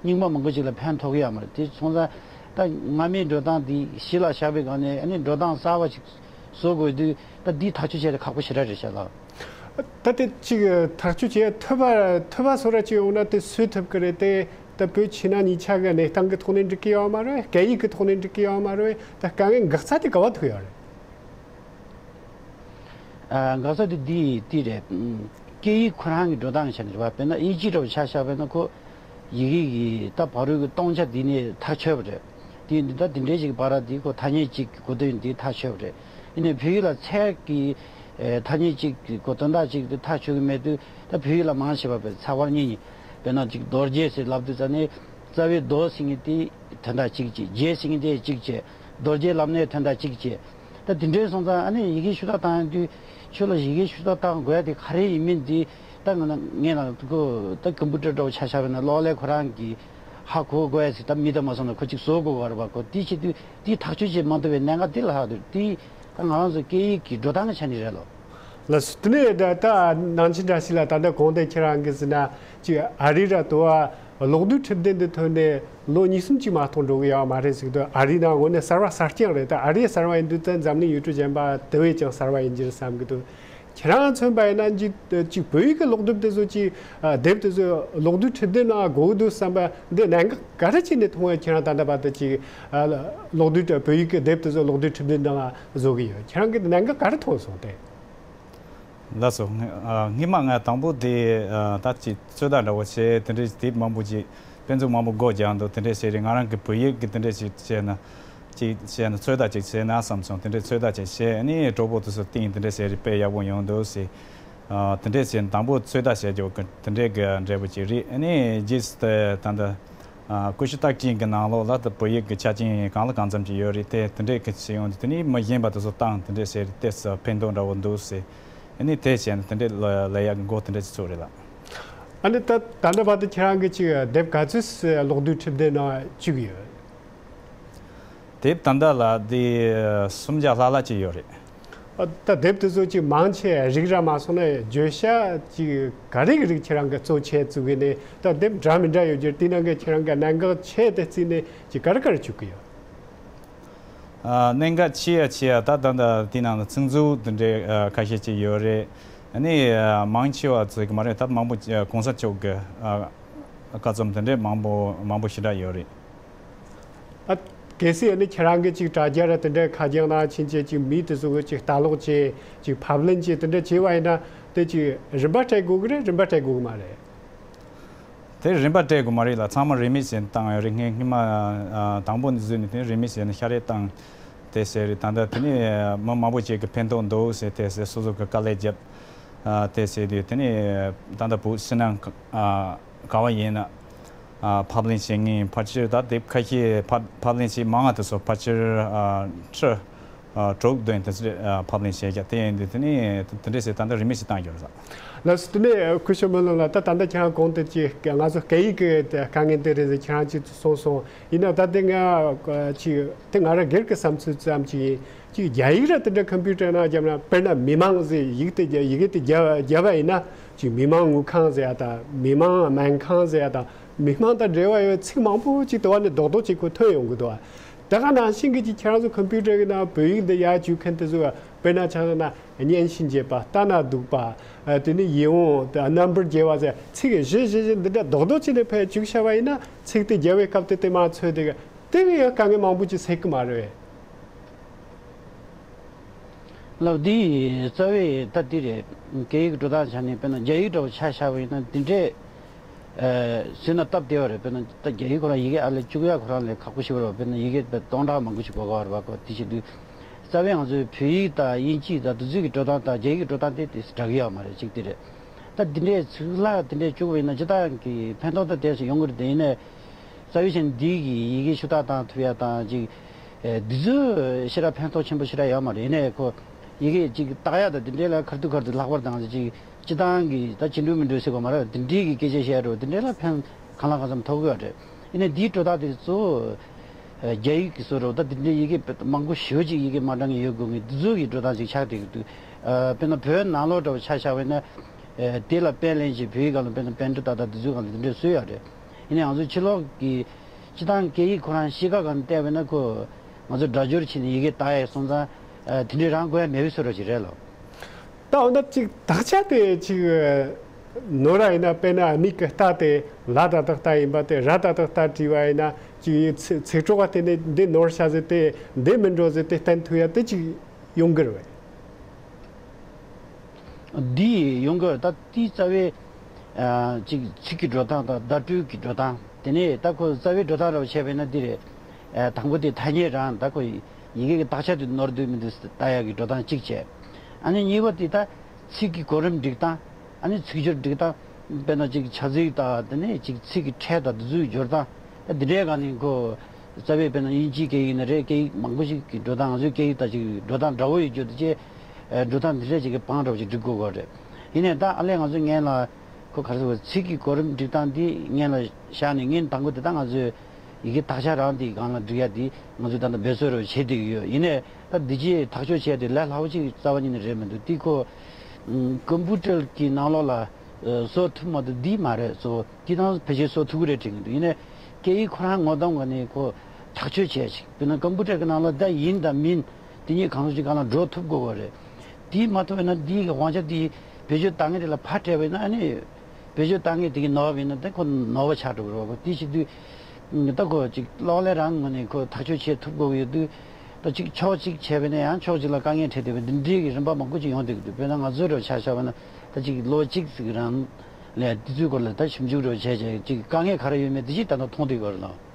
རྙིང་པ་མང་པོ་ཅིག་ལ་ཕན་ཐོགས་ཀྱི་ཡོད་མ་རེད། དེ་སོང་ཙང་ད་སྔ་མའི་འགྲོ་སྟངས་འདི་གཞི་ལ་བཞག་པའི་སྒང་ནས་ཨ་ནི་འགྲོ་སྟངས་གསར་པ་ཞིག་བཟོ་དགོས་དུས་ད་འདི་ཐག་གཅོད་བྱས་ཏེ་ཁག་པོ་ཞེ་དྲག་རེད་ཤག་ལགས། ད་དེ་ཅིག་ཐག་གཅོད་བྱེད་ཐུབ་པ་ཐུབ་པ་བཟོ་འདྲ་ཅིག་ཡོང་ན་དེ་སུས་ཐུབ་ཀྱི་རེད། དེ་ད་བོད་ཕྱི་ནང་གཉིས་ཆ་གི་གནས་སྟངས་ཀྱི་ཐོག་ནས་འགྲིག་གི་ཡོད་མ་རེད། སྐད་ཡིག་གི་ཐོག་ནས་འགྲིག་གི་ཡོད་མ་རེད། ད་དཀའ་ངལ་འགག་ས་དེ་ག་བ་ཐུག་ཡོད་རེད། ཨ། འགག་ས་དེ་འདི་འདི་རེད། ཨུམ། སྐད་ཡིག་ཁོ་རང་གི་འགྲོ་སྟངས་ཆ་ནས་རེད་པ། དཔེར་ན་དབྱིན་ཇི་འདྲ་བོ་ཆ་བཞག་པ་ཡིན་ན་ཁོ་ཡི་གེ་གི་ད་བར་རོལ་གྱི་སྟོང་ཆ་འདི་ནས་ཐག་ཆོད་པ་རེད། དེ་འདི་ད་འདི་འདྲའི་ཞིག་བར་འདི་ཁོ་ཐ་སྙད་གཅིག་གི་གོ་དོན་འདི་ཐག་ཆོད་པ་རེད། ཡིན་ནའི་བོད་ཡིག་ལ་ཚེག་གི་ཨེ་ཐ་སྙད་གཅིག་གི་གོ་དོན་དག་གཅིག་འདི་ཐག་ཆོད་ཀྱི་མེད་དུས་ད་བོད་ཡིག་ལ་མང་ཆེ་བ་བས་ཚེག་བར་གཉིས་གཉིས། དཔེར་ན་ཅིག་རྡོ་རྗེ་ཟེར་ལབ་དུས་ཙ་ནས་རྩ་བའི་རྡོ་ཟེར་མཁན་དེ་དོན་དག་གཅིག་བྱས། རྗེ་ཟེར་མཁན་དེ་གཅིག་བྱས། རྡོ་རྗེ་ལབ་ནའི་དོན་དག་གཅིག་བྱས། ད་དེ་འདྲའི་སོང་ཙང་ཨ་ནི་ཡི་གེ་ཞུ་དག་བཏང་དུས་ཁྱོད་ལ་ཡི་གེ་ཞུ་དག་བཏང་དགོས་ཡ་དེ་ག་རེ་ཡིན་མིན་དེ་ད་ང་ངས་ལ་ཁོ་ད་ཀམ་པུ་ཊར་འདྲ་བོ་ཆ་བཞག་པ་ཡིན་ན་གློག་ཀླད་ཁོ་རང་གིས་ཧ་གོ་དགོས་ཡ་ཟིག་ད་མི་ད་མ་སོང་ན་ཁོ་གཅིག་བཟོ་དགོས་པ་རེད་པ། ཁོ་དེ་བྱེད་དུས་དེ་ཐག་གཅོད་བྱེད་མ་ཐུབ་པའི་གནད་འགག་དེ་ལ་ཧ་དུས་དེ་ད་ང་རང་ཚོ་སྐད་ཡིག་གི་འགྲོ་སྟངས་ཆ་ནས་རེད་ལོ། ལགས་སོ། དེ་ནས་ད་ད་ནང་ཆེན་བཀྲ་ཤིས་ལགས། ད་ལྟ་གོང་དེ་ཁྱེད་རང་གིས་ཟེར་ན་ཅིག་ཨ་རི་ར་དུ་བ་གློག་རྡུལ་འཕྲོད་བསྟེན་དུ་ཐོན་ནས་ལོ་གཉིས་གསུམ་ཅིག་མ་གཏོགས་འགྲོ་གི་ཡོད་མ་རེད་ཟེར་གི་འདུག་ཨ་རི་ནང་དངོས་གནས་གསར་བ་གསར་རྐྱང་རེད། ད་ཨ་རི་གསར་བ་ཡིན་དུས་ད་འཛམ་གླིང་ཡུལ་གྲུ་གཞན་པ་དེ་བས་ཀྱང་གསར་བ་ཡིན་རྒྱུ་རེད་བསམ་གི་འདུག་ཁྱེད་རང་མཚོན་པ་ཡིན་ན་ཅིག་ཅིག་བོད་ཡིག་གི་གློག་དེབ་དེ་ཚོ་ཅིག་ཨ་དེབ་དེ་ཚོ་གློག་རྡུལ་འཕྲོད་བསྟེན་ནང་དགོས་ཀྱི་འདུག་བསམ་པ་འདི་གནད་འགག་ག་རེ་བྱས་ནས་མཐོང་བས། ཁྱེད་རང་ད་ལྟ་བར་དུ་ཅིག་ཨ་གློག་རྡུལ་བོད་ཡིག་གི་དེབ་དེ་ཚོ་གློག་རྡུལ་འཕྲོད་བསྟེན་ནང་བཟོ་གི་ཡོད། ཁྱེད་རང་གིས་གནད་འགག་ག་རེ་མཐོང་སོང་སྟེ། ལགས་སོ། ང་ཨ་སྔོན་མ་ང་དང་པོ་དེ་ཨ་ད་ཅིག་ཚོད་ལྟ་འདྲ་བོ་བྱས། དེ་འདྲའི་དེབ་མང་པོ་ཅིག་དཔེ་མཛོད་མང་པོ་སྒོ་རྒྱག་འདུག་དེ་འདྲས་བྱས་རེད། ང་རང་གི་བོད་ཡིག་གི་དེ་འདྲས་ཅིག་བྱས་ན་ཅིག་བྱས་ན་ཚོད་ལྟ་ཅིག་བྱས་ན་བསམ་སོང་། དེ་འདྲས་ཚོད་ལྟ་ཅིག་བྱས་ནས་གྲོགས་པོ་དེ་ཚོ་སྟེང་དེ་འདྲས་བྱས་རེད། དཔེ་ཡག་པོ་ཡོང་འདུག་ཟེར། ཨ་དེ་འདྲས་བྱས་ན་དང་པོ་ཚོད་ལྟ་བྱས་རྒྱུ་གི་དེ་འདྲས་གི་འབྲས་བུ་ཅིག་རེད། ཨ་ནི་རྗེས་སུ་དེ་ད་ལྟ་ཨ་ཀུ་ཤུ་རྟགས་ཅན་གྱི་ནང་ལོགས་ལ་ད་བོད་ཡིག་གི་ཆ་རྐྱེན་གང་ལ་གང་འཚམ་ཅིག་ཡོད་རེད། དེ་དེ་འདྲས་གི་ཞིག་ཡོང་དུས་དེ་ནས་མི་གཞན་པ་དེ་ཚོ་བཏང་དེ་འདྲས་བྱས་རེད། དེ་ཚོ་ཕན་ཐོགས་འདྲ་བོ་འདུག་ཟེར། ཨ་ནི་དེ་བྱས་ན་དེ་འདྲས་ལ་ལས་ཡག་གི་འགོ་དེ་འདྲས་ཅིག་ཚུགས་རེད་ལགས། ཨ་ནི་ད་ད་ལྟ་བར་དུ་ཁྱེད་རང་གིས་ཅིག་དེབ་ག་ཚོད་གློག་རྡུལ་འཕྲོད་བསྟེན་ནང་བཅུག་ཡོད། དེབ་ད་ལྟ་ལ་དེ་སུམ་བརྒྱ་ལྷག་ལྷག་ཅིག་ཡོད་རེད། ཨ་ད་དེབ་དེ་ཚོ་ཅིག་མང་ཆེ་རིགས་ར་མ་སོང་ན་བརྗོད་བྱ་ཅིག་ག་རེ་གི་རིགས་ཁྱེད་རང་གིས་གཙོ་ཆེ་བཙུགས་གི་ནས། ད་དེབ་འདྲ་མི་འདྲ་ཡོད་རྒྱུ་དེ་ནང་གི་ཁྱེད་རང་གི་གནད་འགག་ཆེ་དེ་བརྩིས་ནས་ཅིག་ག་རེ་ག་རེ་བཅུག་གི་ཡོད། ཨ། གནད་འགག་ཆེ་ཡ་ཆེ་ཡ་ད་ད་ད་དེ་ནང་ལ་ཚིག་མཛོད་དེ་འདྲའི་ཨ་ཁ་ཤས་ཅིག་ཡོད་རེད། ཨ་ནི་ཨ་མང་ཆེ་བ་ཅིག་མ་རེད། ད་མང་པོ་ཨ་གོང་ས་མཆོག་གི་ཨ་བཀའ་རྩོམ་དེ་འདྲའི་མང་པོ་མང་པོ་ཞེ་དྲག་ཡོད་རེད། ཨ། གལ་སྲིད་ཨ་ནི་ཁྱེད་རང་གིས་ཅིག་དྲ་རྒྱ་ར་དེ་འདྲའི་ཁ་རྒྱུན་ནང་ཕྱིན་ཆད་ཅིག་མི་དེ་ཚོ་གི་ཅིག་ལྟ་ཀློག་བྱེད། ཅིག་ཕབ་ལེན་བྱེད། དེ་འདྲ་བྱས་པ་ཡིན་ན་དེ་ཅིག་རིན་པ་སྤྲད་དགོས་ཀྱི་རེད། རིན་པ་སྤྲད་དགོས་ཀྱི་མ་རེད། དེ་རིན་པ་སྤྲད་དགོས་མ་རེད་ལ། ཚང་མ་རིན་མེད་བྱས་བཏང་ཡོད་རེད། ངས་སྔོན་མ་ཨ་དང་པོ་ནས་བཟོས་ནས་དེ་རིན་མེད་བྱས་ནས་ཤ་རེ་བཏང་དེ་བྱས་རེད། ད་ལྟ་དེ་ནས་མི་མང་པོ་ཅིག་གི་ཕན་ཐོགས་འདུག་ཟེར་དེ་བྱས་སོ་སོ་གི་དཀའ་ལས་བརྒྱབ་ཨ་དེ་བྱས་དུས་དེ་ནས་ད་ལྟ་བོད་ཕྱི་ནང་ཨ་ག་བ་ཡིན་ན་ཨ་ཕབ་ལེན་བྱེད་མཁན་ཕལ་ཆེར་ད་དེབ་ཁ་ཤས་ཕབ་ཕབ་ལེན་བྱེད་མང་ང་དེ་ཚོ་ཕལ་ཆེར་ཨ་ཁྲི་ཨ་དྲུག་བདུན་དེ་ཚོ་ཨ་ཕབ་ལེན་བྱས་ཀྱང་དེ་ཡིན་དུས་དེ་ནས་དེ་འདྲས་ཟེར་ད་ལྟ་རིན་མེད་ཅིག་བཏང་ཡོད་རེད་ཟེར། ལགས་སོ། དེ་ནས་སྐུ་ཞབས་སྨོན་ལམ་ལགས། ད་ད་ལྟ་ཁྱེད་རང་གོང་དུ་ཅིག་ང་ཚོ་སྐད་ཡིག་གི་དཀའ་ངལ་དེ་རེད་ཟེར་ཁྱེད་རང་ཅིག་གསུངས་སོང་། ཡིན་ན་ད་དེ་ང་ཅིག་དེ་ང་རང་སྒེར་གྱི་བསམ་ཚུལ་ཙམ་ཅིག་ཡིན། ཅིག་རྒྱ་ཡིག་ར་དེ་འདྲ་ཁམ་པུ་ཊར་ནང་བརྒྱབ་ན། དཔེར་ན་མི་མང་ཟེར་ཡིག་དེ་རྒྱ་ཡི་གེ་དེ་རྒྱབ་རྒྱབ་པ་ཡིན་ན་ཅིག་མི་མང་དངུལ་ཁང་ཟེར་ཡ་དང་། མི་མང་སྨན་ཁང་ཟེར་ཡ་དང་། མི་མང་དང་འབྲེལ་བ་ཡོད་ཚིག་མང་པོ་ཅིག་དེ་བ་ནས་རྡོག་རྡོག་ཅིག་ཁོ་ཐོན་ཡོང་གི་འདུག་བ། དེ་ག་ནང་བཞིན་གྱི་ཅིག་ཁྱེད་རང་ཚོ་ཁམ་པུ་ཊར་གྱི་ནང་བོད་ཡིག་འདི་ཡར་བཅུག་མཁན་དེ་ཚོ་དཔེར་ན་ཆ་བཞག་ན་སྙན་ཞུ་བརྒྱབ་པ། ལྟ་ན་སྡུག་པ། ཨ་དེ་ནས་ཡིད་འོང་། དེ་ནམ་བར་བརྗེ་བ་ཟེར་ཚིག་བཞི་བཞི་བཞི་འདི་འདྲ་རྡོག་རྡོག་ཅིག་ནས་ཕར་བཅུག་བཞག་པ་ཡིན་ན། ཚིག་དེ་རྒྱབ་པའི་སྐབས་དེ་དེ་མ་ཚོད་དེ་དེ་གི་ཡང་དཀའ་ངལ་མང་པོ་ཅིག་སེལ་གི་མ་རེད། ལགས། འདི་རྩ་བའི་ད་འདི་རེད། སྐད་ཡིག་འགྲོ་སྟངས་ཆ་ནས་དཔེར་ན་རྒྱ་ཡིག་འདྲ་བོ་ཆ་བཞག་པ་ཡིན་ན་འདི་འདྲས། ཨ་བཟོས་ན་སྟབས་བདེ་བ་རེད། དཔེར་ན་ད་རྒྱ་ཡིག་ཁོ་རང་ཡི་གེ་ཨ་ལས་བཅུག་ཡ་ཁོ་རང་ལས་ཁག་པོ་ཞིག་རེད་བ། དཔེར་ན་ཡི་གེ་དཔེ་སྟོང་ཕྲག་མང་པོ་ཞིག་དགོས་ཀ་བ་རེད་བ། ཁོ་དེ་བྱེད་དུས་རྩ་བའི་ང་ཚོའི་བོད་ཡིག་དང་དབྱིན་ཇི་དང་དེ་ཚོའི་གི་འགྲོ་སྟངས་དང་རྒྱ་ཡིག་གི་འགྲོ་སྟངས་དེ་དེ་འདྲ་གི་ཡོད་མ་རེད། གཅིག་དེ་རེད། ད་འདི་འདྲའི་ཚིག་ལྷག་དེ་འདྲས་བཅུག་པ་ཡིན་ན་སྤྱིར་བཏང་གི་ཕན་ཐོགས་ད་དེ་ཚོ་ཡོང་གི་རེད། དེ་ཡིན་ནའི་རྩ་བའི་ཆ་ནས་འདི་གི་ཡི་གེ་ཤུགས་དྲག་བཏང་ཐུབ་ཡ་དང་ཅིག་ཨེ་འདི་ཚོ་ཞེ་དྲག་ཕན་ཐོགས་ཆེན་པོ་ཞེ་དྲག་ཡོད་མ་རེད། ཡིན་ནའི་ཁོ་ཡི་གེ་ཅིག་བཏགས་ཡ་དང་དེ་འདྲས་ལ་ཁ་ཐུག་ཁ་ཐུག་ལྷག་པར་དང་ཅིག་སྤྱིར་བཏང་གི་ད་ཅི་འགྲོ་མི་འགྲོ་ཟེར་དགོས་མ་རེད། དེ་འདྲས་ཀྱི་སྐད་ཆ་བཤད་འགྲོ་དེ་འདྲས་ལ་ཕན་གང་ལ་གང་འཚམ་ཐོགས་ཀྱི་ཡོད་རེད། ཡིན་ནའི་འདིའི་འགྲོ་སྟངས་དེ་གཙོ་བོ་རྒྱ་ཡིག་གི་བཟོ་འདྲ་བོ། ད་དེ་འདྲའི་ཡི་གེ་མང་པོ་ཞེ་པོ་ཅིག་ཡི་གེ་མ་འདྲ་མཁན་ཡོད་དགོས་མཁན་དེ་ཚོ་གི་འགྲོ་སྟངས་ཅིག་ཆགས་བསྡད་ཀྱི་འདུག་ཨ་དཔེར་ན་བོད་ནང་ལོགས་འདྲ་བོ་ཆ་བཞག་པ་ཡིན་ན། ཨེ་དེ་ལ་པར་ལེན་བྱས་བོད་ཡིག་སྒང་ལ་དཔེར་ན་པར་སྐྲུན་ཏག་ཏག་དེ་ཚོའི་སྒང་ལ་དེ་འདྲས་བཟོས་ཡོད་རེད། ཡིན་ནའི་ང་ཚོ་ཕྱི་ལོགས་ཀྱི་སྤྱིར་བཏང་སྐད་ཡིག་ཁོ་རང་གཤིས་ཀ་སྒང་ནས་བལྟས་པ་ཡིན་ན་ཁོ་ང་ཚོ་སྒྲ་སྦྱོར་བྱས་ནས་ཡི་གེ་བཏགས་ཡས་སོང་ཙང་། ཨ་དེ་འདྲས་རང་དགོས་ཡ་མེད་པའི་བཟོ་འདྲ་ཅིག་རེད་ལོ། ད་འོ་ན་ཅིག་དག་ཆ་དེ་ཅིག་ནོར་བ་ཡིན་ན། དཔེར་ན་ཨ་མི་གི་རྟགས་དེ་ལ་ཏག་ཏག་རྟགས་ཡིན་པ་དེ་ར་ཏག་ཏག་རྟགས་བྲིས་པ་ཡིན་ན། ཅིག་ཚིག་ཚིག་གྲོགས་པ་དེ་ནས་འདི་ནོར་ཤག་ཟེར་དེ་འདི་མི་འགྲོ་ཟེར་དེ་བསྟན་ཐུབ་ཡ་དེ་ཅིག་ཡོང་གི་རེད་བས། འདི་ཡོང་གི་རེད། ད་དེའི་རྩ་བའི་ཨ་ཅིག་ཚིག་གི་འགྲོ་སྟངས་དང་བརྡ་སྤྲོད་ཀྱི་འགྲོ་སྟངས། དེ་ནས་ད་ཁོ་རྩ་བའི་འགྲོ་སྟངས་ར་བ་བྱས་པ་ཡིན་ན་འདི་རེད། ཨ་དང་པོ་དེ་ཐ་སྙད་རང་ད་ཁོ་ཡི་གེ་གི་དག་ཆ་དེ་ནོར་འདུག་མི་འདུག་ལྟ་ཡག་གི་འགྲོ་སྟངས་གཅིག་བྱས། ཨ་ནི་གཉིས་པ་དེ་ད་ཚིག་གི་གོ་རིམ་སྒྲིག་སྟངས། ཨ་ནི་ཚིག་སྦྱོར་སྒྲིག་སྟངས། དཔེར་ན་ཅིག་བྱ་ཚིག་དང་དེ་ནས་ཅིག་ཚིག་གི་ཕྲད་དང་དེ་ཚོའི་སྦྱོར་སྟངས། ད་འདི་འདྲའི་སྒང་ནས་ཁོ་རྩ་བའི་དཔེར་ན་དབྱིན་ཇིའི་སྐད་ཡིག་ནང་རེད། སྐད་ཡིག་མང་པོ་ཞིག་གི་འགྲོ་སྟངས་ང་ཚོའི་སྐད་ཡིག་དང་ཅིག་འགྲོ་སྟངས་འདྲ་བོ་ཡོད་རྒྱུ་དེ་བཅས། ཨ་འགྲོ་སྟངས་འདི་འདྲས་ཅིག་གི་བང་འདྲ་བོ་ཅིག་སྒྲིག་དགོས་ཀྱི་རེད། ཡིན་ནའི་ད་ཨ་ལས་ང་ཚོས་སྔོན་ལ་ཁོ་ག་རེ་ཟེར་བ། ཚིག་གི་གོ་རིམ་སྒྲིག་སྟངས་འདི་སྔོན་ལ་བཞག་ནས་སྔོན་དང་པོ་དེ་ད་ང་ཚོས་ཡི་གེ་དག་ཆ་རང་དེའི་སྒང་ལ་སྒྲིག་ཡ་དེ་ང་ཚོས་ད་ལྟ་འབད་རྩོལ་རེ་བྱེད་བསྡད་ཀྱི་ཡོད། ཡིན་ནའི་ད་འདི་ཅིག་ཐག་གཅོད་བྱས་ཏེ་ལས་སླ་པོ་ཅིག་རྩ་བ་ཉིད་ནས་རེད་མི་འདུག་དེ་ཁོ་ཀམ་པུ་ཊར་གྱི་ནང་ལོགས་ལ་བཟོ་ཐུབ་མ་ཐུབ་འདི་མ་རེད། གཙོ་བོ་དེ་དང་བེད་སྤྱོད་བཟོ་ཐུབ་ཀྱི་རེད་དྲན་གྱི་འདུག་ཡིན་ནའི་སྐད་ཡིག་ཁོ་རང་ངོ་གདོང་ངོ་ནས་ཁོ་ཐག་གཅོད་བྱས་ཤིག་དཔེར་ན་ཀམ་པུ་ཊར་གྱི་ནང་ལ་ད་ཡིན་དང་མིན་དེ་གཉིས་གང་ཟག་ཅིག་སྒང་ལ་འགྲོ་ཐུབ་དགོས་པ་རེད། དེ་མ་ཐུབ་པ་ན་དེའི་དབང་ཆ་དེ་བེད་སྤྱོད་བཏང་མཁན་དེ་ལ་ཕར་སྤྲད་པ་ཡིན་ན། ཨ་ནི་བེད་སྤྱོད་བཏང་མཁན་དེ་གི་ནོར་བ་ཡིན་ན་ད་ཁོ་ནོར་བ་ཆགས་འགྲོ་གི་རེད་པ། དེ་བྱེད་དུས་ད་ཁོ་ཅིག་གློག་ཀླད་རང་ངོས་ནས་ཁོ་ཐག་གཅོད་བྱེད་ཐུབ་དགོས་ཀྱི་ཡོད་དུས། ད་ཅིག་ཕྱོགས་གཅིག་བྱས་པ་ཡིན་ན་ཡང་ཕྱོགས་གཅིག་ལ་དཀའ་ངལ་འཕྲད་བསྡད་པ་འདི་འདྲའི་གི་རིམ་པ་མང་པོ་ཅིག་ཡོང་བསྡད་ཀྱི་འདུག་དཔེར་ན་ང་ཚོའི་འགྲོ་ཆ་བཞག་པ་ན་ད་ཅིག་ལོ་གཅིག་ཙམ་གྱི་རིང་ལ་དེ་ཚོའི་སྐོར་ལ་ད་ཞིབ་འཇུག་འདྲ་བྱས་བྱས་ཅིག་དཀའ་ངལ་ག་རེ་ཡོད་མེད་དེ་ཅིག་ད་ལྟ་མཐོང་བསྡད་ཡོད་རེད་ལགས།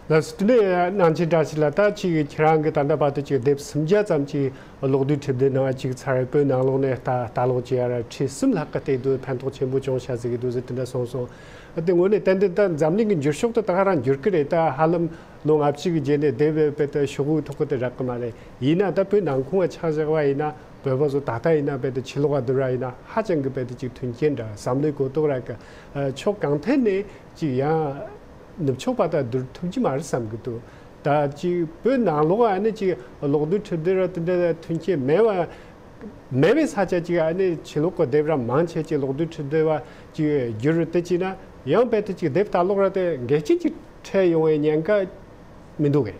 ལགས་སོ། དེ་ནས་ནང་ཆེན་བཀྲ་ཤིས་ལགས། ད་ཅིག་ཁྱེད་རང་གིས་ད་ལྟ་བར་དུ་ཅིག་དེབ་སུམ་བརྒྱ་ཙམ་ཅིག་གློག་རྡུལ་འཕྲུལ་དུ་ནང་བཅུག་ཚར་རེད། བོད་ནང་ལོགས་ནས་ལྟ་ལྟ་ཀློག་བྱེད་ཡ་ར་ཁྲི་གསུམ་ལྷག་གི་སྟེང་དུ་ཕན་ཐོགས་ཆེན་པོ་བྱུང་ཤག་ཟེར་གི་འདུག་ཟེར་དེ་འདྲ་གསུངས་སོང་། དེ་དངོས་གནས་ཏན་ཏན་ད་འཛམ་གླིང་གི་འགྱུར་ཕྱོགས་དེ་ད་ག་རང་འགྱུར་གི་རེད། ད་ཧ་ལམ་ལོ་ལྔ་བཅུ་གི་རྗེས་ནས་དེབ་དཔེ་ད་ཤོག་བུའི་ཐོག་གི་དེ་རག་གི་མ་རེད། ཡིན་ན་ད་བོད་ནང་ཁོངས་ཆ་བཞག་པ་ཡིན་ན་བོད་པ་ཚོ་ད་ལྟ་ཡིན་ན་དཔེ་ད་ཕྱི་ལོགས་ལ་བསྡུར་བ་ཡིན་ན་ཧ་ཅང་གི་དཔེ་ད་ཅིག་མཐུན་རྐྱེན་འདྲ་བསམ་བློའི་གོ་རྟོགས་རག་གི། ཕྱོགས་གང་ཐད་ནས་ཅིག་ཡང་ནུབ་ཕྱོགས་པ་དང་བསྡུར་ཐུབ་ཀྱི་མ་རེད་བསམ་གྱི་འདུག་ད་ཅིག་བོད་ནང་ལོགས་ཨ་ནི་ཅིག་གློག་རྡུལ་འཕྲུལ་དུ་ར་དེ་འདྲ་མཐུན་རྐྱེན་མེད་པ་མེད་པའི་ས་ཆ་ཅིག་ཨ་ནི་ཕྱི་ལོགས་ཀྱི་དེབ་ར་མང་ཆེ་ཅིག་གློག་རྡུལ་འཕྲུལ་དུ་བ་ཅིག་བསྒྱུར་དེ་ཅིག་ན་ཡང་དཔེ་དེ་ཅིག་དེབ་ལྟ་ཀློག་ར་དེ་འགལ་རྐྱེན་ཅིག་འཕྲད་ཡོང་བའི་ཉེན་ཁ་མི་འདུག་གས།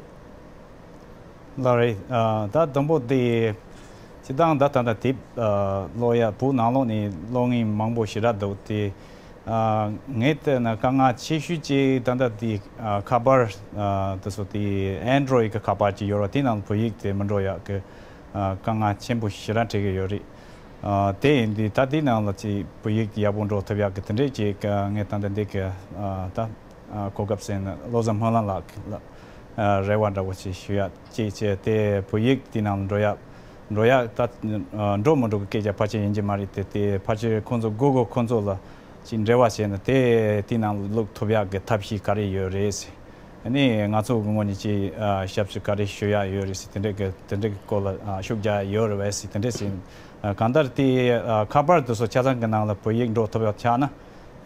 ལགས་རེད། ཨ། ད་དང་པོ་དེ། སྤྱིར་བཏང་ད་ད་ལྟ་དེབ་ཨ་ཀློག་ཡ་བོད་ནང་ལོགས་ནས་ཀློག་མཁན་མང་པོ་ཞེ་དྲག་འདུག་དེ། ཨ། ངས་བལྟས་ན་དཀའ་ངལ་ཆེ་ཤོས་ཅིག་ད་ལྟ་དེ་ཨ་ཁ་པར་ཨ་དེ་ཚོ་དེ་Android་གི་ཁ་པར་ཅིག་ཡོད་རེད། དེ་ནང་བོད་ཡིག་དེ་མི་འགྲོ་ཡ་གི་ཨ་དཀའ་ངལ་ཆེན་པོ་ཞེ་དྲག་འཕྲད་ཀྱི་ཡོད་རེད། ཨ། དེ་ཡིན་དུས་ད་དེའི་ནང་ལ་ཅིག་བོད་ཡིག་དེ་ཡག་པོ་འགྲོ་ཐུབ་ཡག་གི་དེ་འདྲས་ཅིག་ཨ་ངས་ད་ལྟ་འདི་གི་ཨ་ད་ཨ་གོ་སྐབས་ཟིན་ན་བློ་བཟང་སྨོན་ལམ་ལགས་ལ་ཨ་རེ་བ་འདྲ་བོ་ཅིག་ཞུ་ཡ་ཅིག་བྱས་ཏེ་བོད་ཡིག་དེའི་ནང་ལ་འགྲོ་ཡ་འགྲོ་ཡ་ད་ཨ་འགྲོ་མི་འགྲོ་གི་སྐད་ཆ་ཕལ་ཆེར་ཡིན་གྱི་མ་རེད་དེ། དེ་ཕལ་ཆེར་ཁོང་ཚོ་Google་ཁོང་ཚོ་ལ་ཅིག་འབྲེལ་བ་བྱས་ན་དེ་དེའི་ནང་ལ་བླུག་ཐུབ་ཡག་གི་ཐབས་ཤེས་ག་རེ་ཡོད་རེད་ཟེར། ཨ་ནི་ང་ཚོ་གི་ངོས་ནས་ཅིག་ཨ་ཞབས་ཞུ་ག་རེ་ཞུ་ཡ་ཡོད་རེད་ཟེར། དེ་འདྲ་གི་དེ་འདྲ་གི་སྐོར་ལ་ཨ་ཤུགས་རྒྱག་ཡ་ཡོད་རེད་པས་ཟེར། དེ་འདྲ་ཟེར། ཨ་གང་ལྟར་དེ་ཨ་ཁ་པར་དེ་ཚོ་ཆ་ཚང་གི་ནང་ལ་བོད་ཡིག་འགྲོ་ཐུབ་ཡ་ཆགས་ན།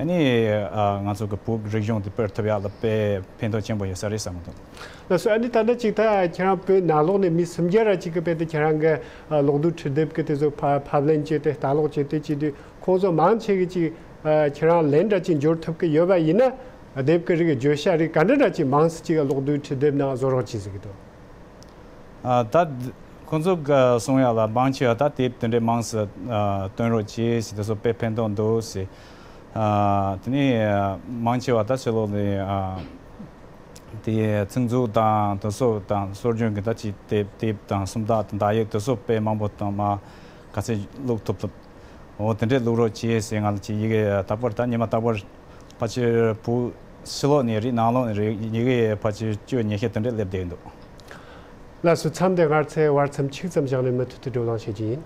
ཨ་ནི་ཨ་ང་ཚོ་གི་བོད་རིག་གཞུང་དེ་སྤེལ་ཐུབ་ཡ་ལ་དཔེ་ཕན་ཐོགས་ཆེན་པོ་ཡོད་ས་རེད་བསམ་གི་འདུག་ལགས་སོ། ཨ་ནི་ད་ལྟ་ཅིག་ད་ཁྱེད་རང་བོད་ནང་ལོགས་ནས་མི་སུམ་བརྒྱ་ར་ཅིག་གི་དཔེ་དེ་ཁྱེད་རང་གི་ཨ་གློག་རྡུལ་འཕྲུལ་དེབ་གི་དེ་ཚོ་ཕབ་ཕབ་ལེན་བྱས་ཏེ་ལྟ་ཀློག་བྱས་ཏེ་བྱས་དུས་ཁོང་ཚོ་མང་ཆེ་གི་ཅིག་ཨ་ཁྱེད་རང་ལན་འདྲ་ཅིག་འབྱོར་ཐུབ་ཀྱི་ཡོད་པ་ཡིན་ན། དེབ་ཀྱི་རིགས་བརྗོད་བྱ་རིགས་ག་འདྲ་འདྲ་ཅིག་མང་སུ་ཅིག་གློག་རྡུལ་འཕྲུལ་དེབ་ནང་བཟོ་རོགས་བྱེད་ཟེར་གྱི་འདུག་ཨ། ད་ཁོང་ཚོ་ག་གསུང་ཡ་ལ་མང་ཆེ་བ་ད་དེབ་དེ་འདྲའི་མང་སུ་ཨ་བཏོན་རོགས་བྱེད་ཟེར། དེ་ཚོ་དཔེ་ཕན་ཐོགས་འདུག་ཟེར། ཨ། དེ་ནས་ཨ་མང་ཆེ་བ་ད་ཕྱི་ལོགས་ནས་ཨ་དེ་ཚིག་མཛོད་དང་དེ་ཚོ་དང་སྲོལ་རྒྱུན་གྱི་ད་ཅིག་དེབ་དེབ་དང་སུམ་རྟགས་དང་བརྡ་ཡིག་དེ་ཚོ་དཔེ་མང་པོ་དང་མ་ག་ཚད་བླུག་ཐུབ་ཐུབ། འོ་དེ་འདྲས་བླུག་རོགས་བྱེད་ཟེར། ང་ལ་ཅིག་ཡི་གེ་རྟག་པར་ད་ཉི་མ་རྟག་པར་ཕལ་ཆེར་བོད་ཕྱི་ལོགས་ནས་རེད་ནང་ལོགས་ནས་རེད། ཡི་གེ་ཕལ་ཆེར་བཅུ་ཉི་ཤུ་དེ་འདྲས་སླེབས་བསྡད་འདུག་ལགས་སོ། མཚམས་འདི་སྔར་ཚེ་བར་མཚམས་ཆིག་ཙམ་བཞག་ནས་མུ་མཐུད་དུ་བགྲོ་གླེང་བྱེད་ཀྱི་ཡིན།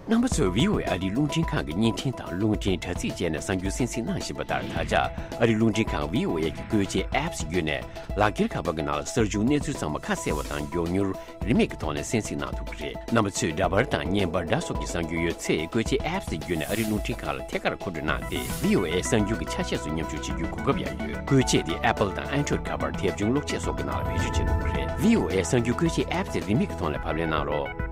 རྣམ་པ་ཚོས་བྷི་ཨོ་ཨེ་ཨ་རིའི་རླུང་འཕྲིན་ཁང་གི་བརྙན་འཕྲིན་དང་རླུང་འཕྲིན་དྲ་ཚིགས་བཅས་ནས་གསར་འགྱུར་གསན་གཟིགས་གནང་བཞིན་པ་ལྟར། ད་ཆ་ཨ་རིའི་རླུང་འཕྲིན་ཁང་བྷི་ཨོ་ཨེ་གི་བཀོལ་ཆས་ཨེབ་སི་བརྒྱུད་ནས་ལག་འཁྱེར་ཁ་པར་གྱི་ནང་ལ་གསར་འགྱུར་གནས་ཚུལ་ཚང་མ་ཁ་གསལ་བ་དང་མགྱོགས་མྱུར། རིན་མེད་ཀྱི་ཐོག་ནས་གསན་གཟིགས་གནང་ཐུབ་ཀྱི་རེད། རྣམ་པ་ཚོས་འདྲ་པར་དང་བརྙན་པར་འདྲ་སོགས་ཀྱི་གསར་འགྱུར་ཡོད་ཚེ་བཀོལ་ཆས་ཨེབ་སི་བརྒྱུད་ནས་ཨ་རིའི་རླུང་འཕྲིན་ཁང་ལ་ཐད་ཀར་མཁོ་སྤྲོད་གནང་སྟེ། བྷི་ཨོ་ཨེ་གསར་འགྱུར་གྱི་ཆ་ཤས་སུ་མཉམ་ཞུགས་བྱེད་རྒྱུའི་གོ་སྐབས་ཡང་ཡོད། བཀོལ་ཆས་དེ་Apple་དང་Android་ཁ་པར་དེབ་ཆུང་གློག་ཆས་སོགས་ཀྱི་ནང་ལ་བེད་སྤྱོད་བྱེད་ཐུབ་ཀྱི་རེད། བྷི་ཨོ་ཨེ་གསར་འགྱུར་བཀོལ་ཆས་ཨེབ་སི་རིན་མེད་ཀྱི་ཐོག་ནས་ཕབ་ལེན་གནང་རོགས།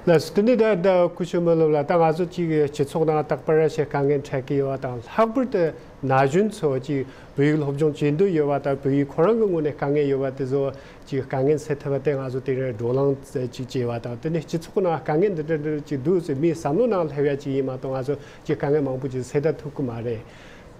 ལགས་སོ། དེ་ནས་ད་ད་སྐུ་ཞབས་སྨོན་ལམ་ལགས། ད་ང་ཚོ་གཅིག་སྤྱི་ཚོགས་ནང་རྟག་པར་ཞིག་དཀའ་ངལ་འཕྲད་ཀྱི་ཡོད་པ་དང་། ལྷག་པར་དུ་ན་གཞོན་ཚོ་གཅིག་བོད་ཡིག་སློབ་སྦྱོང་བྱེད་འདོད་ཡོད་པ་དང་། བོད་ཡིག་ཁོ་རང་གི་ངོས་ནས་དཀའ་ངལ་ཡོད་པ་དེ་ཚོ་གཅིག་དཀའ་ངལ་སེལ་ཐུབ་པ་དེ་ང་ཚོ་དེ་རིང་བགྲོ་གླེང་གཅིག་བྱས་པ་དང་། དེ་ནས་སྤྱི་ཚོགས་ནང་དཀའ་ངལ་འདི་འདྲ་འདྲ་གཅིག་འདུག་ཟེར་མིའི་བསམ་བློ་ནང་སླེབས་ཡ་གཅིག་ཡིན་མ་གཏོགས། ང་ཚོ་གཅིག་དཀའ་ངལ་མང་པོ་གཅིག་སེལ་ཐབས་ཐུབ་ཀྱི་མ་རེད།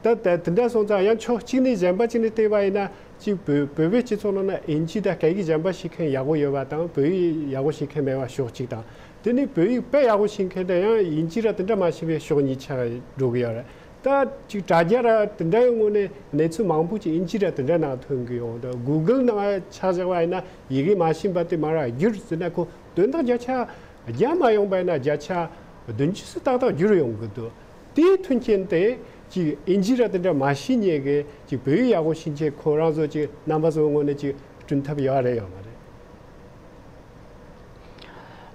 ད་ད་དེ་འདྲ་སོང་ཙང་ཡང་ཕྱོགས་གཅིག་ནས་གཞན་པ་གཅིག་ནས་བལྟས་པ་ཡིན་ན། གཅིག་བོད་བོད་པའི་སྤྱི་ཚོགས་ནང་ན་དབྱིན་ཇི་དང་སྐད་ཡིག་གཞན་པ་ཤེས་མཁན་ཡག་པོ་ཡོད་པ་དང་། བོད་ཡིག་ཡག་པོ་ཤེས་མཁན་མེད་པ་ཕྱོགས་གཅིག་དང་། དེ་ནས་བོད་ཡིག་དཔེ་ཡག་པོ་ཤེས་མཁན་དེ་ཡང་དབྱིན་ཇི་ར་དེ་འདྲ་མ་ཤེས་པའི་ཕྱོགས་གཉིས་ཆགས་འགྲོ་གི་ཡོད་རེད། ད་གཅིག་དྲ་རྒྱ་ར་དེ་འདྲའི་ངོས་ནས་གནས་ཚུལ་མང་པོ་ཅིག་དབྱིན་ཇི་ར་དེ་འདྲ་ནང་ཐོན་གི་ཡོད། ད་Google་ནང་ཆ་བཞག་པ་ཡིན་ན་ཡི་གེ་མ་ཤེས་པ་དེ་མར་བསྒྱུར་ཟེར་ན་ཁོ་དོན་དག་བརྒྱ་ཆ་བརྒྱ་མ་ཡོང་པ་ཡིན་ན་བརྒྱ་ཆ་བདུན་ཅུ་སུ་ཏག་ཏག་བསྒྱུར་ཡོང་གི་འདུག་དེའི་མཐུན་རྐྱེན་དེ་ཅིག་དབྱིན་ཇི་ར་དེ་འདྲ་མ་ཤེས་མཁན་གྱི་ཅིག་བོད་ཡིག་ཡག་པོ་ཤེས་མཁན་ཁོ་རང་ཚོ་ཅིག་རྣམ་པ་ཚོའི་ངོས་ནས་ཅིག་བསྐྲུན་ཐབས་ཡོད་རེད་ཡོད་མ་རེད།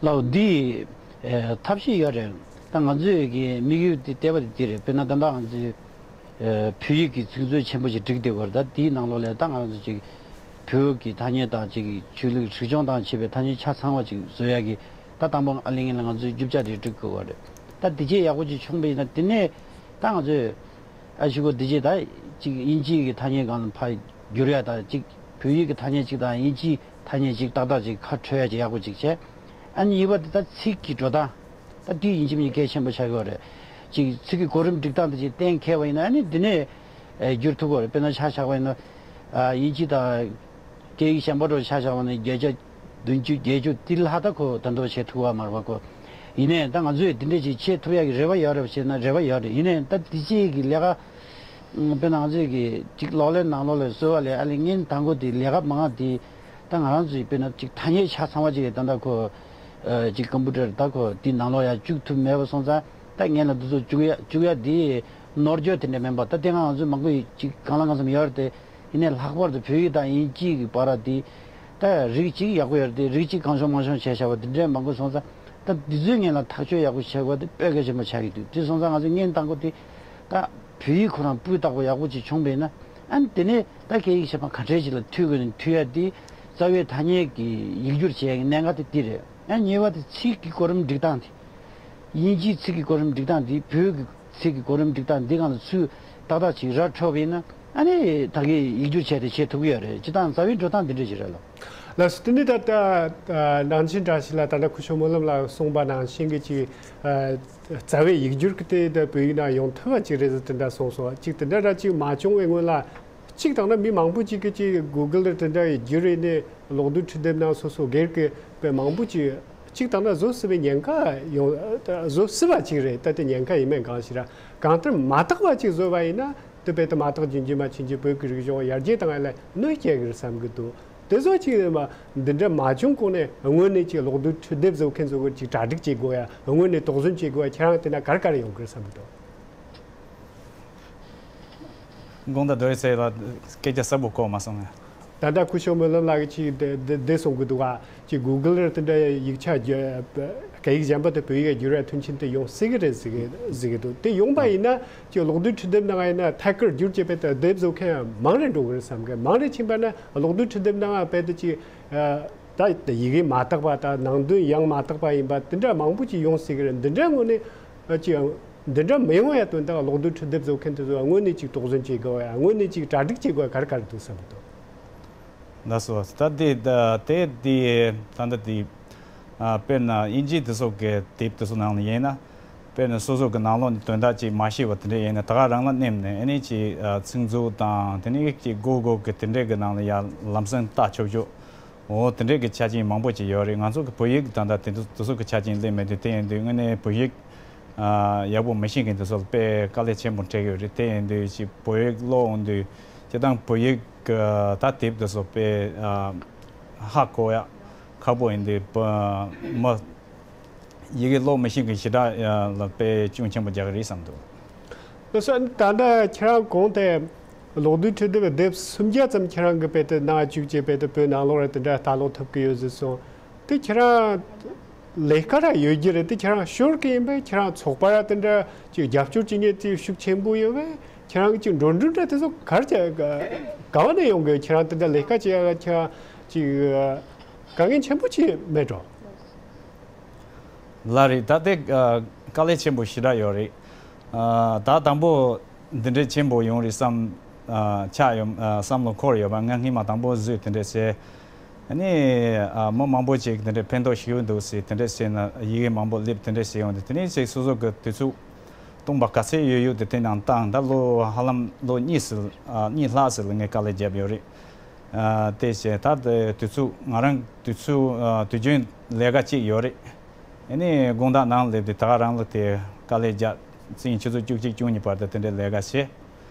ལགས་འདི་ཨེ་ཐབས་ཤེས་ཡོད་རེད། ད་ང་ཚོས་ཀྱི་དམིགས་ཡུལ་དེ་བལྟས་པ་དེ་འདི་རེད། དཔེར་ན་ད་ལྟ་ང་ཚོས་ཨེ་བོད་ཡིག་གི་ཚིག་མཛོད་ཆེན་པོ་ཞིག་བསྒྲིགས་བསྡད་ཡོད་རེད། ད་དེའི་ནང་ལོགས་ལ་ད་ང་ཚོ་ཅིག་བོད་ཀྱི་ཐ་སྙད་དང་ཅིག་ཆོས་ལུགས་རིག་གཞུང་དང་བཅས་པའི་ཐ་སྙད་ཆ་ཚང་བ་ཅིག་བཟོ་ཡ་གི། ད་དང་པོ་ཨ་ལེ་ངན་ལ་ང་ཚོས་རྒྱུ་ཆ་དེ་སྒྲིག་དགོས་པ་རེད། ད་དེ་ཆེས་ཡག་པོ་ཅིག་བྱུང་བ་ཡིན་ན། དེ་ནས་ད་ང་ཚོས་ཨ་ཞུ་གོ་དེ་ཆེས་ད་ཅིག་དབྱིན་ཇིའི་གི་ཐ་སྙད་སྒང་ལ་ཕར་བསྒྱུར་ཡ་དང་། ཅིག་བོད་ཡིག་གི་ཐ་སྙད་ཅིག་དང་དབྱིན་ཇིའི་ཐ་སྙད་ཅིག་ཏག་ཏག་ཅིག་ཁ་འཕྲོད་ཡ་ཅིག་ཡག་པོ་ཅིག་བྱས། ཨ་ནི་གཉིས་པ་དེ་ད་ཚིག་གི་འགྲོ་སྟངས། ད་དེ་ཡིན་གཅིག་མིན་གཅིག་གལ་ཆེན་པོ་ཆགས་ཀྱི་ཡོད་རེད། ཅིག་ཚིག་གི་གོ་རིམ་སྒྲིག་སྟངས་དེ་ཅིག་གཏན་འཁེལ་བ་ཡིན་ན། ཨ་ནི་དེ་ནས་ཨེ་བསྒྱུར་ཐུབ་ཀྱི་ཡོད་རེད། དཔེར་ན་ཆ་བཞག་པ་ཡིན་ན། ཨ་དབྱིན་ཇི་དང་སྐད་ཡིག་གཞན་པ་འདྲ་ཆ་བཞག་པ་ན་བརྒྱ་ཆ་བདུན་ཅུ་བརྒྱད་ཅུ་དེ་ལྷག་ད་ཁོ་ད་འདོད་བྱེད་ཐུབ་པ་མ་རེད་པ་ཁོ། ཡིན་ནའི་ད་ང་ཚོས་དེ་འདྲ་ཅིག་བྱེད་ཐུབ་ཡག་གི་རེ་བ་ཡོད་རེད་པ་ཟེར་ན་རེ་བ་ཡོད་རེད། ཡིན་ནའི་ད་དེ་ཅིག་གི་ལས་ཀ་དཔེར་ན་ང་ཚོས་ཀྱི་ཅིག་གློག་ཀླད་ནང་ལོགས་ལ་བཟོ་བ་ལས་ཨ་ལེ་ངན་དང་པོ་དེ་ལས་ཀ་མང་བ་དེ། ད་ང་རང་ཚོའི་དཔེར་ན་ཅིག་ཐ་སྙད་ཆ་ཚང་བ་ཅིག་ད་ལྟ་ཁོ་ཨ་ཅིག་ཀམ་པུ་ཊར་ད་ཁོ་དེའི་ནང་ལོགས་ཡར་བཅུག་ཐུབ་མེད་པ་སོང་ཙང་། ད་སྔོན་ལ་འདི་ཚོ་བཅུག་ཡ་བཅུག་ཡ་དེ་ནོར་འཁྱོལ་དེ་འདྲ་མིན་པ། ད་དེ་སྔ་ང་ཚོ་མང་པོ་ཡིས་ཅིག་གང་ལ་གང་འཚམ་ཡོད་རེད་དེ། ཡིན་ནའི་ལྷག་པར་དུ་བོད་ཡིག་དང་དབྱིན་ཇི་གི་བར་དེ་ད་རིགས་གཅིག་ཡག་པོ་ཡོད་རེད་དེ། རིགས་གཅིག་གང་བྱུང་མང་བྱུང་བྱས་བཞག་པ་དེ་འདྲ་མང་པོ་སོང་ཙང་། ད་འདི་ཚོའི་སྔོན་ལ་ཐག་གཅོད་ཡག་པོ་བྱེད་དགོས་དེ་དཔེ་གལ་ཆེན་པོ་ཆགས་ཀྱི་འདུག་དེ་སོང་ཙང་ང་ཚོ་སྔོན་དང་པོ་དེ་ད་བོད་ཡིག་ཁོ་རང་སྤུས་དག་པོ་ཡག་པོ་ཅིག་བྱུང་བས་ན། ཨ་ནི་དེ་ནས་ད་སྐད་ཡིག་གཞན་པ་ག་འདྲས་ཅིག་ལ་མཐུད་དགོས་ན་མཐུད་ཡ་དེ། རྩ་བའི་ཐ་སྙད་ཀྱི་ཡིག་སྒྱུར་བྱེད་ཡ་གི་གནད་འགག་དེ་འདི་རེད། ཨ་གཉིས་པ་དེ་ཚིག་གི་གོ་རིམ་སྒྲིག་སྟངས་དེ། དབྱིན་ཇིའི་ཚིག་གི་གོ་རིམ་སྒྲིག་སྟངས་དེ་བོད་ཀྱི་ཚིག་གི་གོ་རིམ་སྒྲིག་སྟངས་འདི་སྒང་ལ་ཚུར་ཏག་ཏག་ཅིག་ར་འཕྲོད་པ་ཡིན་ན། ཨ་ནི་ད་གིན་ཡིག་སྒྱུར་བྱས་ཏེ་བྱེད་ཐུབ་ཀྱི་ཡོད་རེད། སྤྱིར་བཏང་རྩ་བའི་འགྲོ་སྟངས་འདི་འདྲ་ཞིག་རེད་ལགས། ལགས་སོ། དེ་ནི་ད་ལྟ་ནང་ཆེན་བཀྲ་ཤིས་ལགས་ད་ལྟ་སྐུ་ཞབས་སྨོན་ལམ་ལགས་གསུངས་པ་ནང་བཞིན་གྱི་ཅིག་རྩ་བའི་ཡིག་སྒྱུར་གྱི་དེ་ད་བོད་ཡིག་ནང་ཡོང་ཐུབ་པ་ཅིག་རེད་ཟེར་དེ་འདྲ་གསུངས་སོང་། ཅིག་དེ་འདྲ་ར་ཅིག་མ་བྱུང་བའི་སྔོན་ལ། གཅིག་དང་ན་མི་མང་པོ་ཅིག་གིས་ཅིག་གུ་གལ་རེད་དེ་འདྲ་ཡི་བརྒྱུད་རེད་ནས་གློག་རྡུལ་འཕྲུལ་དེབ་ནང་སོ་སོ་སྒེར་གྱི་དཔེ་མང་པོ་ཅིག་གཅིག་དང་ན་བཟོ་སྲིད་པའི་ཉེན་ཁ་ཡོང་། བཟོ་སྲིད་པ་ཅིག་རེད། ད་དེ་ཉེན་ཁ་ཡིན་མིན་གང་ཞིག་ར། གང་ལྟར་མ་དག་པ་ཅིག་བཟོ་བ་ཡིན་ན་དེ་དཔེ་དེ་མ་དག་རྒྱུན་རྒྱུན་མ་ཕྱིན་ཅིག་བོད་ཀྱི་རིག་གཞུང་ཡར་རྒྱས་བཏང་ཡ་ལ་གནོད་སྐྱེལ་གི་རེད་བསམ་གི་འདུག། དེ་ཚོ་ཅིག་ཡིན་པ་འདི་འདྲ་མ་བྱུང་གོང་ནས་སྔོན་ནས་ཅིག་གློག་རྡུལ་འཕྲུལ་དེབ་བཟོ་མཁན་ཚོ་གི་ཅིག་གྲ་སྒྲིག་བྱེད་དགོས་ཡ། སྔོན་ནས་དོགས་ཟོན་བྱེད་དགོས་ཡ། ཁྱེད་རང་དེ་ན་ག་རེ་ག་རེ་ཡོང་གི་རེད་བསམ་གི་འདུག། དགོངས་དག། རྡོ་རྗེ་སེ་ལ་སྐད་ཆ་གསལ་པོ་གོ་མ་སོང་ངས། ད་ལྟ་སྐུ་ཞབས་སྨོན་ལམ་ལགས་ཀྱིས་ཅིག་དེ་དེ་དེ་གསུང་གི་འདུག་ག། ཅིག་གུ་གལ་རེད་དེ་འདྲ་ཡིག་ཆ་བརྒྱུད་སྐད་ཡིག་གཞན་པ་དེ་བོད་ཡིག་བསྒྱུར་བའི་མཐུན་རྐྱེན་དེ་ཡོང་སྲིད་གི་རེད་ཟེར་གི་ཟེར་གི་འདུག། དེ་ཡོང་པ་ཡིན་ན་ཅིག་གློག་རྡུལ་འཕྲུལ་དེབ་ནང་ཡིན་ན་ཐད་ཀར་བསྒྱུར་བྱས་པའི་དེ་དེབ་བཟོ་མཁན་མང་རེ་འགྲོ་གི་རེད་བསམ་གི། མང་རེ་ཕྱིན་པ་ན་གློག་རྡུལ་འཕྲུལ་དེབ་ནང་དཔེ་དེ་ཅིག་ད་ཡི་གེ་མ་དག་པ་དང་ནང་དོན་ཡང་མ་དག་པ་ཡིན་པ་དེ་འདྲ་མང་པོ་ཅིག་ཡོང་སྲིད་གི་རེད། འདི་འདྲ་ངོ་ནས་ཅིག་འདི་འདྲ་མི་ཡོང་ཡ་དོན་དག་གློག་རྡུལ་འཕྲུལ་དེབ་བཟོ་མཁན་དེ་ཚོ་སྔོན་ནས་ཅིག་དོགས་ཟོན་བྱེད་དགོས་ཡ། སྔོན་ནས་ཅིག་གྲ་སྒྲིག་བྱེད་དགོས་ཡ། ག་རེ་ག་རེ་འདུག་བསམ་གི་འདུག། ལགས་སོ། ད་དེ་ད་དེ་དེ་ད་ལྟ་དེ་ཨ་དཔེར་ན་དབྱིན་ཇི་དེ་ཚོ་གི་དེབ་དེ་ཚོ་ནང་ལ་ཡིན་ན། དཔེར་ན་སོ་སོ་གི་ནང་ལོགས་ནས་དོན་དག་ཅིག་མ་ཤེས་པ་དེ་འདྲ་ཡིན་ན་ད་ག་རང་ལ་མནན་ནས་ཨ་ནི་ཅིག་ཨ་ཚིག་མཛོད་དང་དེ་ནས་ཅིག་གུ་གལ་གི་དེ་འདྲའི་གི་ནང་ལ་ཡ་ལམ་སེང་ལྟ་ཆོག་ཆོག། འོ་དེ་འདྲའི་གི་ཆ་རྐྱེན་མང་པོ་ཅིག་ཡོད་རེད། ང་ཚོ་གི་བོད་ཡིག་ད་ལྟ་དེ་ཚོ་དེ་ཚོ་གི་ཆ་རྐྱེན་སླེབས་མེད་དུས། དེ་ཡིན་དུས་དངོས་གནས་བོད་ཡིག་ཨ་ཡག་པོ་མི་ཤེས་མཁན་དེ་ཚོ་ལ་དཔེ་དཀའ་ལས་ཆེན་པོ་འཕྲད་ཀྱི་ཡོད་རེད། དེ་ཡིན་དུས་ཅིག་བོད་ཡིག་ཀློག་འོང་དུས་སྤྱིར་བཏང་བོད་ཡིག་གི་ད་དེབ་དེ་ཚོ་དཔེ་ཨ་ཧ་གོ་ཡ་ཁག་པོ་ཡིན་དུས་བོད་མི་ཡི་གེ་ཀློག་མི་ཤེས་མཁན་ཞེ་དྲག་ལ་དཔེ་ཅུང་ཆེན་པོ་རྒྱག་གི་རེད་བསམ་འདུག། ལགས་སོ། ད་ལྟ་ཁྱེད་རང་གོང་དེ་གློག་རྡུལ་འཕྲུལ་དེབ་དེབ་སུམ་བརྒྱ་ཙམ་ཁྱེད་རང་གིས་དཔེ་དེ་གནང་བཅུག་ཅེས་དཔེ་དེ་བོད་ནང་ལོགས་ར་དེ་འདྲ་ལྟ་ཀློག་ཐུབ་ཀྱི་ཡོད་ཟེར་སོང་། དེ་ཁྱེད་རང་ལས་ཀ་ར་ཡོད་རྒྱུ་རེད། དེ་ཁྱེད་རང་ཤོར་གི་ཡིན་པས་ཁྱེད་རང་ཚོགས་པ་ར་དེ་འདྲ་ཅིག་རྒྱབ་སྐྱོར་བྱེད་མཁན་དེ་ཤུགས་ཆེན་པོ་ཡོད་པས། ཁྱེད་རང་གི་ཅིག་འགྲོ་གྲོན་འདྲ་དེ་ཚོ་ག་རེ་བྱ་ག་བ་ནས་ཡོང་གི། ཁྱེད་རང་དེ་འདྲ་ལས་ཀ་བྱེད་ཡ་ལ་ཁྱེད་རང་ཅིག་དཀའ་ངལ་ཆེན་པོ་ཅིག་མེད་འགྲོ། ལགས་རེད། ད་དེ་ཨ་དཀའ་ལས་ཆེན་པོ་ཞེ་དྲག་ཡོད་རེད། ཨ་ད་དང་པོ་འདི་འདྲའི་ཆེན་པོ་ཡོང་རེད་བསམ་ཨ་ཆགས་ཡོད། ཨ་བསམ་བློ་འཁོར་ཡོད་པ། ང་སྔོན་མ་དང་པོ་བཟོས་དེ་འདྲས་བྱས། ཨ་ནི་ཨ་མི་མང་པོ་ཅིག་དེ་འདྲས་ཕན་ཐོགས་ཞིག་འདུག་ཟེར་དེ་འདྲས་བྱས་ན་ཡི་གེ་མང་པོ་སླེབས་དེ་འདྲས་བྱས་ཡོང་དུས། དེ་ནས་ཅིག་སོ་སོ་གི་དུས་ཚོད་སྟོང་པ་ག་ཚད་ཡོད་ཡོད་དེ་དེ་ནང་བཏང་། ད་ལོ་ཧ་ལམ་ལོ་གཉིས་ཟིན། ཨ་གཉིས་ལྷག་ཟིན་ལ་ངས་དཀའ་ལས་བརྒྱབ་ཡོད་རེད། ཨ་དེ་བྱས་ད་དེ་དུས་ཚོད་ང་རང་དུས་ཚོད་ཨ་དུས་རྒྱུན་ལས་ཀ་གཅིག་ཡོད་རེད། ཨ་ནི་དགོང་དག་ནང་སླེབས་དུས་ད་ག་རང་ལ་དེ་དཀའ་ལས་རྒྱག། ཚེས་ཆུ་ཚོད་བཅུ་གཅིག་བཅུ་གཉིས་བར་དུ་དེ་འདྲའི་ལས་ཀ་བྱས།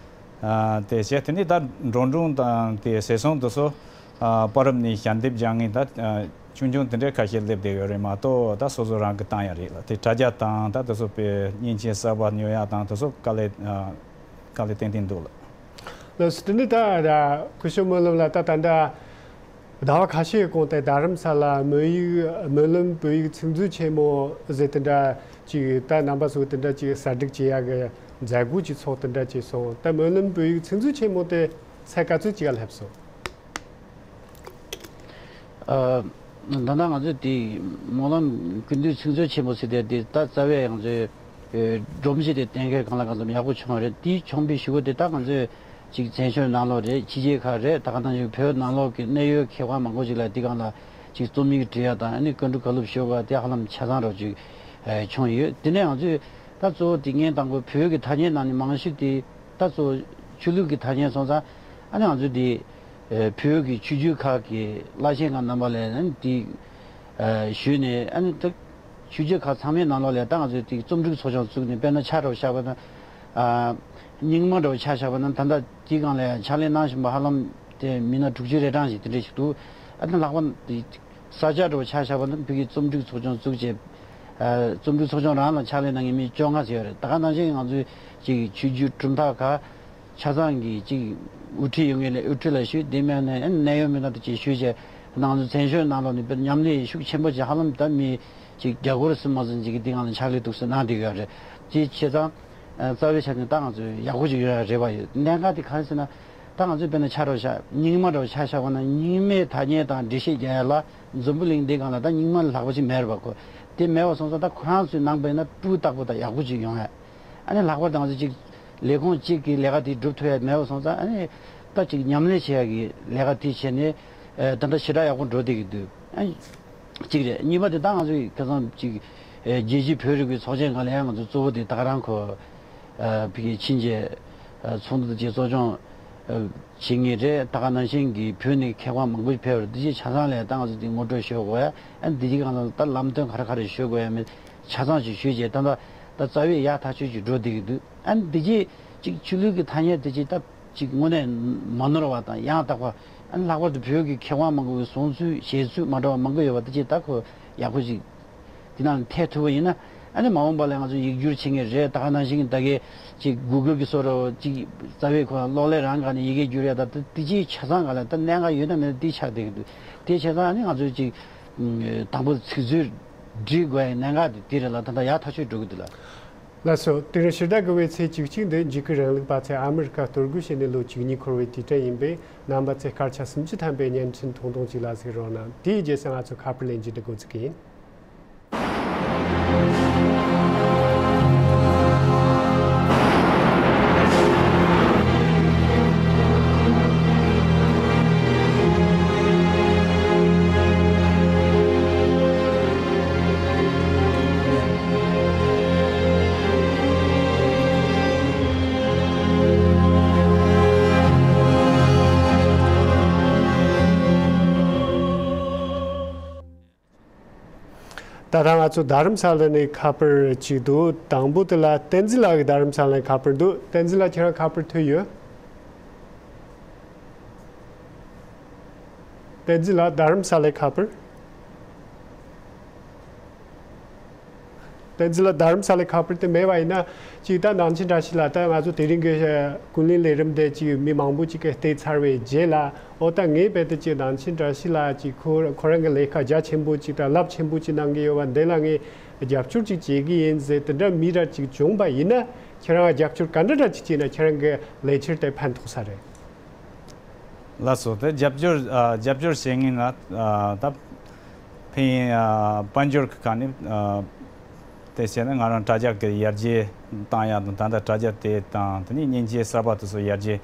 ཨ་དེ་བྱས་དེ་ནི་ད་འགྲོ་གྲོན་དང་དེ་ཟས་སོང་དེ་ཚོ་ཨ་པར་རིབ་ནས་ཞལ་འདེབས་རྒྱག་མཁན་ད་ཨ་ཆུང་ཆུང་དེ་འདྲའི་ཁ་ཤས་སླེབས་བསྡད་ཡོད་རེད་མ་གཏོགས། ད་སོ་སོ་རང་གིས་བཏང་ཡ་རེད་ལ། དེ་དྲ་རྒྱ་དང་ད་དེ་ཚོ་དཔེ་མཉེན་ཆས་གསར་པ་ཉོ་ཡ་དང་དེ་ཚོ་དཀའ་ལས་ཨ་དཀའ་ལས་ཏན་ཏན་འདུག་ལ། ལགས་སོ། དེ་ནི་ད་ད་སྐུ་ཞབས་སྨོན་ལམ་ལགས་ད་ད་ལྟ་ཟླ་བ་ཁ་ཤས་གོང་དེ་རྡ་རམ་ས་ལ་མོན་ཡིག་སྨོན་ལམ་བོད་ཡིག་ཚིག་མཛོད་ཆེན་མོ་ཟེར་དེ་འདྲ་ཅིག་ད་རྣམ་པ་ཚོ་དེ་འདྲ་ཅིག་གསར་སྒྲིག་བྱེད་ཡག་གི་མཛད་སྒོ་ཅིག་ཚོགས་དེ་འདྲ་ཅིག་སོང་། ད་སྨོན་ལམ་བོད་ཡིག་ཚིག་མཛོད་ཆེན་མོ་དེ་ཚད་ག་ཚོད་ཅིག་ག་སླེབས་སོང་། ཨ་ད་ལྟ་ང་ཚོས་དེ་སྨོན་ལམ་ཀུན་འདུས་ཚིག་མཛོད་ཆེན་མོ་ཟེར་དེ་དེ་ད་རྩ་བའི་ང་ཚོས་ཨེ་སྒྲོམ་གཞི་དེ་གཏན་འཁེལ་གང་ལ་གང་འཚམ་ཡག་པོ་བྱུང་བ་རེད། དེའི་མཆོག་འབུལ་ཞུ་སྒོ་དེ་ད་ང་ཚོས་ཅིག་བཙན་བྱོལ་ནང་ལོགས་རེད། ཕྱི་རྒྱལ་ཁག་རེད། ད་ག་ནང་བཞིན་བོད་ནང་ལོགས་ཀྱི་གནད་ཡོད་མཁས་དབང་མང་པོ་ཅིག་ལ་དེ་སྒང་ལ་ཅིག་རྩོམ་ཡིག་འབྲི་ཡ་དང་ཨ་ནི་བཀའ་འདྲི་བཀའ་སློབ་ཞུ་དགོས་དེ་ཧ་ལམ་ཆ་ཚང་རོགས་ཅིག་ཨེ་བྱུང་ཡོད། དེ་ནས་ང་ཚོས་ད་གཙོ་བོ་དེ་ངས་དང་པོ་བོད་ཀྱི་ཐ་སྙད་ནང་ནས་མང་ཤོས་དེ་ད་གཙོ་བོ་ཆོས་ལུགས་ཀྱི་ཐ་སྙད་སོང་ཙང་ཨ་ནི་ང་ཚོས་དེ་ཨེ་བོད་ཀྱི་ཆོས་བརྒྱུད་ཁག་གི་བླ་ཆེན་ཁག་རྣམ་པ་ལ་ཨ་ནི་དེ་ཨེ་ཞུས་ནས་ཨ་ནི་ད་ཆོས་བརྒྱུད་ཁག་ཚང་མའི་ནང་ལོགས་ལ་ད་ང་ཚོས་དེ་རྩོམ་སྒྲིག་ཚོགས་ཆུང་བཙུགས་ནས། དཔེར་ན་ཆ་འདྲ་བོ་བཞག་པ་ན་ཨ་རྙིང་མ་འདྲ་བོ་ཆ་བཞག་པ་ན་ད་ལྟ་དེའི་སྒང་ལ་ཕྱག་ལས་གནང་བཞིན་པ་ཧ་ལམ་དེ་མི་སྣ་དྲུག་ཅུ་རེ་གྲངས་ཤིག་དེ་འདྲ་ཞིག་འདུག། ཨ་ནི་ལྷག་པར་དེ་ས་སྐྱ་འགྲོ་ཆ་བཞག་པ་ན་བོད་ཀྱི་རྩོམ་སྒྲིག་ཚོགས་ཆུང་བཙུགས་བྱས། ཨ་རྩོམ་སྒྲིག་ཚོགས་ཆུང་རང་ལ་ཕྱག་ལས་གནང་མཁན་མི་བཅོ་ལྔ་ཙམ་ཡོད་རེད། ད་ག་ནང་བཞིན་ང་ཚོའི་ཅིག་ཆོས་བརྒྱུད་གྲུབ་མཐའ་ཁག་ཆ་ཚང་གི་ཅིག་དབུ་ཁྲིད་ཡོད་མཁན་ལ་དབུ་ཁྲིད་ལ་ཞུས། དེ་མིན་ནས་གནད་ཡོད་མི་སྣ་དེ་ཅིག་ཞུས་བྱས། ང་ཚོ་བཙན་བྱོལ་ནང་ལོགས་ནས་དཔེར་མཉམ་ལས་ཤུགས་ཆེན་པོ་ཅིག་ཧ་ལམ་ད་མི་ཅིག་བརྒྱ་སྐོར་ཙམ་མ་ཟིན་ཅིག་གིས་དེ་སྒང་ལ་ཕྱག་ལས་ཐུགས་སུ་གནང་བསྡད་ཡོད་རེད། དེ་བྱས་ཙང་རྩ་བའི་ཆ་ནས་ད་ང་ཚོ་ཡག་པོ་ཅིག་ཡོད་ཡ་རེད་པ། ཡོད་གནད་འགག་དེ་གང་ཟེར་ན། ད་ང་ཚོས་དཔེར་ན་ཆ་རོགས་བཞག་རྙིང་མ་རོགས་ཆ་བཞག་པ་ན་རྙིང་མའི་ཐ་སྙད་དང་འགྲེལ་བཤད་རྒྱག་ཡ་ལ་འཛམ་བུ་གླིང་འདི་སྒང་ལ་ད་རྙིང་མ་ལས་ལྷག་པ་ཅིག་མེད་རེད་པ། ཁོ་དེ་མེད་པ་སོང་ཙང་ད་ཁོ་རང་ཚོའི་ནང་པའི་ན་སྤུས་དག་པོ་དང་ཡག་པོ་ཅིག་ཡོང་ཡ། ཨ་ནི་ལྷག་པར་དུ་ང་ཚོ་ཅིག་ ལས་ཁུངས་གཅིག་གིས་ལས་ཀ་དེ་སྒྲུབ་ཐུབ་ཡ་མེད་པ་སོང་ཙང་ཨ་ནི་ད་ཅིག་ཉམས་ལེན་བྱེད་ཡ་གི་ལས་ཀ་དེ་བྱས་ནས་ཨ་ད་ལྟ་ཞེ་དྲག་ཡག་པོ་འགྲོ་བསྡད་ཀྱི་འདུག་ཨ་ནི་གཅིག་རེད། གཉིས་པ་དེ་ད་ང་ཚོའི་ཁ་སང་ཅིག་ཨ་རྒྱལ་སྤྱིའི་བོད་རིག་པའི་ཚོགས་ཆེན་སྒང་ལ་ཡང་ང་ཚོ་གཙོ་བོ་དེ་ད་ག་རང་ཁོ་ཨ་ཕ་གིར་ཕྱིན་བྱས་ཨ་ཚོགས་འདུ་དེ་གཙོ་སྐྱོང་ཨ་བྱེད་མཁན་རེད། ད་ག་ནང་བཞིན་གྱི་བོད་ནས་མཁས་དབང་མང་པོ་ཕེབས་པ་རེད། དེ་ཆ་ཚང་ལ་ད་ང་ཚོ་དེ་ངོ་སྤྲོད་ཞུ་དགོས་ཡ། ཨ་ནི་དེ་རྗེས་ང་ཚོ་ད་ལམ་སྟོན་ག་རེ་ག་རེ་ཞུ་དགོས་ཡ་མེད། ཆ་ཚང་ཞིག་ཞུས་རྗེས་ད་ལྟ་ད་རྩ་བའི་ཡག་ཐག་ཆོད་ཅིག་འགྲོ་བསྡད་ཀྱི་འདུག་ཨ་ནི་འདི་རྗེས་ཅིག་ཆོས་ལུགས་ཀྱི་ཐ་སྙད་དེ་ཅིག་ད་ཅིག་དངོས་གནས་མ་ནོར་བ་དང་ཡང་དག་པ། ཨ་ནི་ལྷག་པར་དུ་བོད་ཀྱི་མཁས་དབང་མང་པོའི་གསུང་ཚུལ་བཞེད་ཚུལ་མ་འདྲ་བ་མང་པོ་ཡོད་པ་དེ་ཅིག་ད་ཁོ་ཡག་པོ་ཅིག་དེ་ནང་ཐེག་ཐུབ་པ་ཡིན་ན། ཨ་ནི་མ་འོངས་པ་ལ་ང་ཚོ་ཡིག་སྒྱུར་བྱེད་མཁན་རེད། ད་ག་ནང་བཞིན་ད་གའི་ཅིག་གུ་གལ་གྱི་བཟོ་འདྲ་བོ་ཅིག་རྩ་བའི་ཁོ་གློག་ཀླད་རང་སྒང་ནས་ཡི་གེ་བསྒྱུར་ཡ་ད་དེ་ཅིག་ཆ་ཚང་སྒང་ལ་ད་གནད་འགག་ཡོད་ན་མེད་ན་དེ་ཆགས་བསྡད་ཀྱི་འདུག་དེ་བྱས་ཙང་ཨ་ནི་ང་ཚོས་ཅིག་དང་པོ་ཚིག་མཛོད་སྒྲིག་དགོས་ཡ་གནད་འགག་དེ་དེ་རེད་ལ། ད་ལྟ་ཡག་ཐག་ཆོད་འགྲོ་གི་འདུག་ལ། ལགས་སོ། དེ་རིང་ཕྱི་ཟླ་དགུ་པའི་ཚེས་བཅུ་གཅིག་འདི་འཇིགས་སྐུལ་རིང་ལུགས་པ་ཚོས་ཨ་མི་རི་ཀར་གཏོར་རྒོལ་བྱས་ནས་ལོ་བཅུ་གཉིས་འཁོར་བའི་དུས་དྲན་ཡིན་པས། རྣམ་པ་ཚོས་སྐར་ཆ་སུམ་ཅུ་ཐམ་པའི་བརྙན་འཕྲིན་ཐུང་ཐུང་ཅིག་ལ་གཟིགས་རོགས་གནང་། དེའི་རྗེས་སུ་ང་ཚོ་ཁ་པར་ལེན་རྒྱུ་འདི་འགོ་འཛུགས་ཀྱི་ཡིན། ད་ལྟ་ང་ཚོ་རྡ་རམ་ས་ལ་ནས་ཁ་པར་གཅིག་འདུག་དང་པོ་དེ་ལ་བསྟན་འཛིན་ལགས་ཀྱི་རྡ་རམ་ས་ལ་ནས་ཁ་པར་འདུག་བསྟན་འཛིན་ལགས་ཁྱེད་རང་ཁ་པར་ཐོན་ཡོད། བསྟན་འཛིན་ལགས་རྡ་རམ་ས་ལའི་ཁ་པར། བསྟན་འཛིན་ལགས་རྡ་རམ་ས་ལའི་ཁ་པར་དེ་མེད་པ་ཡིན་ན། གཅིག་ད་ནང་ཆེན་བཀྲ་ཤིས་ལགས་ད་ང་ཚོ་དེ་རིང་གི་ཀུན་གླེང་ལས་རིམ་དེ་གཅིག་མི་མང་པོ་གཅིག་གིས་བལྟས་ཚར་བའི་རྗེས་ལ། ཨོ་ད་ངས་རྦད་དེ་གཅིག་ནང་ཆེན་བཀྲ་ཤིས་ལགས་གཅིག་ཁོ་ཁོ་རང་གི་ལས་ཀ་རྒྱ་ཆེན་པོ་གཅིག་དང་རླབས་ཆེན་པོ་གཅིག་གནང་གི་ཡོད་པ་འདི་ལ་ངས་རྒྱབ་སྐྱོར་གཅིག་བྱེད་ཀྱི་ཡིན་ཟེར་དེ་འདྲ་མི་རབས་གཅིག་བྱུང་པ་ཡིན་ན། ཁྱེད་རང་རྒྱབ་སྐྱོར་ག་འདྲ་འདྲ་གཅིག་བྱས་ན་ཁྱེད་རང་གི་ལས་འཆར་དེ་ཕན་ཐོགས་ས་རེད། ལགས་སོ། དེ་རྒྱབ་སྐྱོར་ཨ་རྒྱབ་སྐྱོར་བྱེད་མཁན་ལ་ཨ་ད་ཕན་ཡོན་ཨ་དཔལ་འབྱོར་གྱི་ཁ་ནས་ཨ་དེ་བྱས་ན་ང་རང་དྲ་རྒྱ་གི་ཡར་རྒྱས་བཏང་ཡག་དང་། ད་ལྟ་དྲ་རྒྱ་དེ་དང་དེ་ནས་མཉེན་ཆས་གསར་པ་དེ་ཚོ་ཡར་རྒྱས་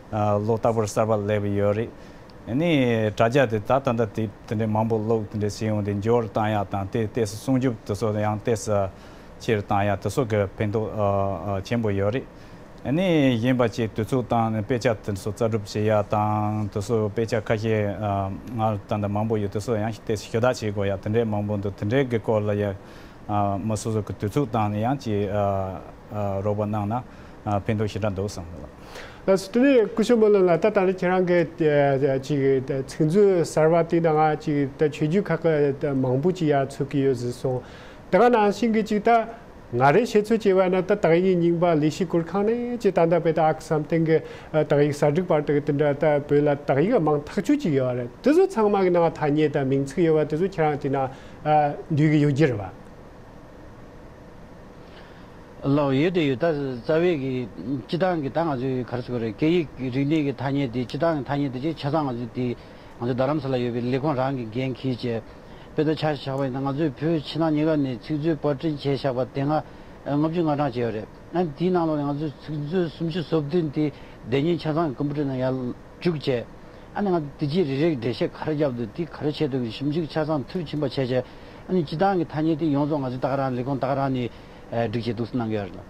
ཨ་ལོ་རྟག་པར་གསར་པ་སླེབས་ཡོད་རེད། ཨ་ནི་དྲ་རྒྱ་དེ་ད་ད་ལྟ་དེ་དེ་འདྲའི་མང་པོ་ཀློག་དེ་འདྲའི་བྱེད་ཡོང་དེ་འབྱོར་བཏང་ཡག་དང་། དེ་ལྟས་སུ་སྲུང་སྐྱོབ་དེ་ཚོ་ཡང་ལྟས་སུ་ཆེ་རུ་བཏང་ཡག་དེ་ཚོ་གི་ཕན་ཐོགས་ཨ་ཨ་ཆེན་པོ་ཡོད་རེད། ཨ་ནི་གཞན་པ་ཅིག་དུས་ཚོད་བཏང་ནས་དཔེ་ཆ་དེ་ཚོ་རྩད་གྲུབ་བྱེད་ཡ་དང་། དེ་ཚོ་དཔེ་ཆ་ཁ་ཤས་ཨ་ང་ད་ལྟ་མང་པོ་ཡོད། དེ་ཚོ་ཡང་ཞིག་དེ་ཞུ་དག་བྱེད་དགོས་ཡ་དེ་འདྲའི་མང་པོ་འདུག་དེ་འདྲའི་གི་སྐོར་ལ་ཡ་ཨ་མི་སོ་སོ་གི་དུས་ཚོད་བཏང་ནས་ཡང་ཅིག་ཨ་ཨ་རོགས་པ་གནང་ན་ཨ་ཕན་ཐོགས་ཞེ་དྲག་འདུག་བསམ་གི་ལགས། ལགས་སོ། དེ་ནས་སྐུ་ཞབས་སྨོན་ལམ་ལགས། ད་ད་ནི་ཁྱེད་རང་གི་ཨ་ཅིག་ཚིག་མཛོད་གསར་པ་དེ་ནང་ཅིག་ད་ཆོས་བརྒྱུད་ཁག་གི་མང་པོ་ཅིག་ཡར་ཚུད་ཀྱི་ཡོད་ཟེར་སོང་། དེ་ག་ནང་བཞིན་གྱི་ཅིག་ད། ང་རའི་ཤེས་ཚོད་བྱས་པ་ན་ད་དག་ཡིག་རྙིང་པ་ལས་བྱེད་སྐོར་ཁང་ནས་ཅི་ད་ལྟ་བོད་ད་ཨ་ཁུ་བསམ་གཏན་གྱི་ཨ་དག་ཡིག་གསར་སྒྲིག་བར་དུ་དེ་འདྲ་ད་བོད་ལ་དག་ཡིག་མང་ཐག་ཆོད་ཅིག་ཡོད་རེད། དེ་ཚོ་ཚང་མ་གི་ནང་ཐ་སྙད་དང་མིང་ཚིག་ཡོད་པ་དེ་ཚོ་ཁྱེད་རང་དེ་ན་ཨ་འདུས་གི་ཡོད་རྒྱུ་རེད་བ། ལགས་ཡོད་དེ་ཡོད། ད་རྩ་བའི་གི་སྤྱི་བཏང་གི་ད་ང་ཚོའི་ག་རེ་ཟེར་དགོས་རེད། སྐད་ཡིག་རིག་གནས་ཀྱི་ཐ་སྙད་དེ་སྤྱི་བཏང་གི་ཐ་སྙད་དེ་ཅིག་ཆ་ཚང་ང་ཚོས་དེ། ང་ཚོ་རྡ་རམ་ས་ལ་ཡོད་པའི་ལས་ཁུངས་རང་གི་འགན་འཁྱེར་བྱས། དཔེ་ལྟ་ཆ་བཞག་པ་ཡིན་ན་ང་ཚོས་བོད་ཕྱི་ནང་གཉིས་ཀ་ནས་ཚིག་མཛོད་པར་སྐྲུན་བྱས་བཞག་པ་དེ་སྔ་ལྔ་བཅུ་ང་གྲངས་བྱས་ཡོད་རེད། ཨ་ནི་དེའི་ནང་ལོགས་ནས་ང་ཚོས་ཚིག་མཛོད་སུམ་ཅུ་སོ་བདུན་དེ་སྡེ་བརྙན་ཆ་ཚང་གི་ཀམ་པུ་ཊར་ནང་ཡར་བཅུག་བྱས། ཨ་ནི་ང་ཚོ་དེ་རྗེས་རེ་རེ་འགྲེལ་བཤད་ག་རེ་བརྒྱབ་འདུག་དེ་ག་རེ་བྱས་འདུག་ཞིབ་འཇུག་ཆ་ཚང་མཐིལ་ཕྱིན་པ་བྱས་བྱས། ཨ་ནི་སྤྱི་བཏང་གི་ཐ་སྙད་དེ་ཡོངས་རྫོགས་ང་ཚོས་ད་ག་རང་ལས་ཁུངས་ད་ག་རང་ནས་སྒྲིག་བྱས་འདུག་སེ་གནང་གི་ཡོད་རེད།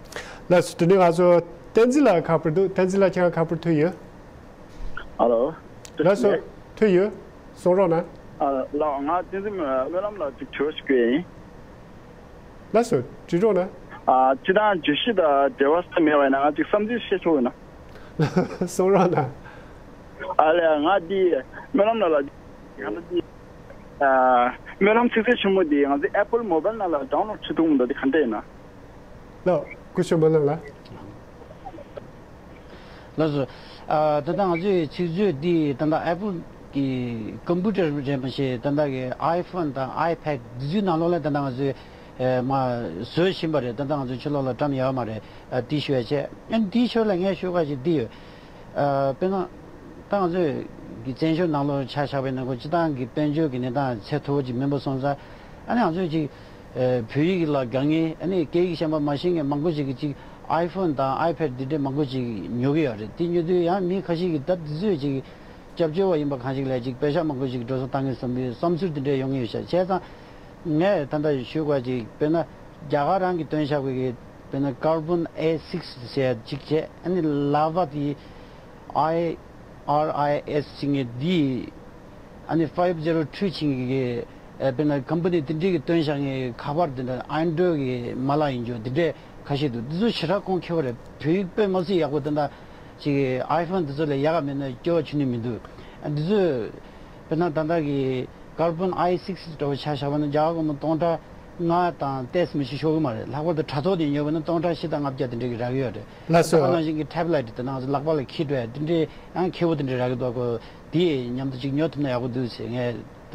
ལགས་སོ། དེ་ནས་ང་ཚོ་བསྟན་འཛིན་ལགས་ཁ་པར་འདུག་བསྟན་འཛིན་ལགས་ཁྱེད་རང་ཁ་པར་ཐོན་ཡོད། ཨ་ལོ། ལགས་སོ། ཐོན་ཡོད། གསུང་རོགས་གནང་། ཨ་ལགས། ང་བསྟན་འཛིན་སྨོན་ལམ་ལགས་ཅིག་དྲི་བ་ཞིག་བཀོད་ཡིན། ལགས་སོ། དྲི་རོགས་གནང་། ཨ་སྤྱི་བཏང་བརྗོད་གཞི་དང་འབྲེལ་བ་ས་མེད་པ་ཡིན་ན་ང་ཅིག་བསམ་ཚུལ་བཤད་ཆོག་ཡོད་ན། གསུང་རོགས་གནང་། ཨ་ལས། ང་འདི་སྨོན་ལམ་ལགས་ལ་ང་ལ་འདི་ཨ་སྨོན་ལམ་ཚིག་མཛོད་ཆེན་མོ་འདི་ང་ཚོའི་Apple Mobile ནང་ལ་ཌའོན་ལོཌ་བྱེད་ཐུབ་མི་འདུག་འདི་ག་འདྲ་ཡིན་ན། ལགས། སྐུ་ཞབས་སྨོན་ལམ་ལགས། ལགས་སོ། ཨ་ད་ལྟ་ང་ཚོའི་ཚིག་མཛོད་འདི་ད་ལྟ་Apple གི་ཀམ་པུ་ཊར་རེད་མ་གཞི་ད་ལྟ་གི་iPhone དང་iPad འདི་ཚོའི་ནང་ལོགས་ལ་ད་ལྟ་ང་ཚོས་ཨ་མ་བཟོས་བཞིན་པ་རེད། ད་ལྟ་ང་ཚོའི་ཕྱི་ལོགས་ལ་བཀྲམ་ཡོད་མ་རེད། ཨ་འདི་ཞུ་ཡ་བྱས། ཨ་འདིའི་ཞོར་ལ་ངས་ཞུ་དགོས་ཅིག་འདི་ཡོད། ཨ་དཔེར་ན་ད་ང་ཚོའི་གི་བཙན་བྱོལ་ནང་ལོགས་ཆ་བཞག་པའི་ནང་ཁོ་སྤྱི་བཏང་གི་དཔལ་འབྱོར་གི་གནས་སྟངས་ཚད་མཐོ་པོ་ཅིག་མིན་པ་སོང་ཙང་། ཨ་ནི་ང་ཚོས་ཅིག་ཨ་བོད་ཡིག་ལ་དགའ་མཁན། ཨ་ནི་སྐད་ཡིག་གཞན་པ་མ་ཤེས་མཁན་མང་པོ་ཞིག་གིས་ཅིག་ iPhone་དང་iPad་འདི་འདྲའི་མང་པོ་ཅིག་ཉོ་གི་ཡོད་རེད། དེ་ཉོ་དུས་ཡང་མི་ཁ་ཤས་ཀྱིས་ད་དེ་ཚོས་ཅིག་སྐྱབས་བཅོལ་བ་ཡིན་པ་གང་ཞིག་ལ་ཅིག་པེ་ཤག་མང་པོ་ཅིག་འགྲོ་སོང་བཏང་གི་བསམ་པའི་བསམ་ཚུལ་དེ་འདྲ་ཡོང་གི་ཡོད་ཤག་བྱས་ཙང་ངས་ད་ལྟ་ཞུས་པ་ཅིག་དཔེར་ན་རྒྱ་གར་རང་གིས་བཏོན་བཞག་པའི་གི་དཔེར་ན་Carbon A six་ཟེར་ཅིག་བྱས། ཨ་ནི་Lava་དེ་I R I S་ཟེར་མཁན་འདི། ཨ་ནི་five zero two་ཟེར་མཁན་གྱི་ཨ་དཔེར་ན་ཀམ་པ་ནི་དེ་འདྲའི་གི་བཏོན་བཞག་མཁན་ཁ་པར་དེ་འདྲ་Android་གི་མ་ལག་ཡིན་རྒྱུ་དེ་འདྲའི་ཁ་ཤས་འདུག་འདི་ཚོ་ཞེ་དྲག་གོང་ཁེ་བ་རེད། བོད་ཡིག་དཔེ་མ་སྲིད་ཡག་པོ་དེ་འདྲ་ཅིག་iPhone་དེ་ཚོ་ལས་ཡག་ག་མེད་ན་སྐྱོ་བ་ཆུ་ནི་མི་འདུག་ཨ་འདི་ཚོ་དཔེར་ན་ད་ལྟ་གི་Carbon I six་འདྲ་བོ་ཆ་བཞག་པ་ན་རྒྱ་གར་སྒོར་མོ་སྟོང་ཕྲག་ལྔ་དང་ཏོག་ཙམ་ཞིག་ཤོར་གི་མ་རེད། ལྷག་པར་དུ་དྲ་ཐོག་ནས་ཉོས་པ་ན་སྟོང་ཕྲག་བཞི་དང་ལྔ་བརྒྱ་དེ་འདྲ་གི་རག་གི་ཡོད་རེད། ལགས་སོ། ད་ག་ནང་བཞིན་གྱི་ཊེབ་ལེཊ་དེ་ནང་ལག་པ་ལ་འཁྱེར་འགྲོ་ཡ་དེ་འདྲའི་ཡང་ཁེ་པོ་དེ་འདྲ་རག་གི་འདུག་གོ། དེ་མཉམ་དུ་ཅིག་ཉོ་ཐུབ་ན་ཡག་པོ་འདུག་ཟེར་ངས་ད་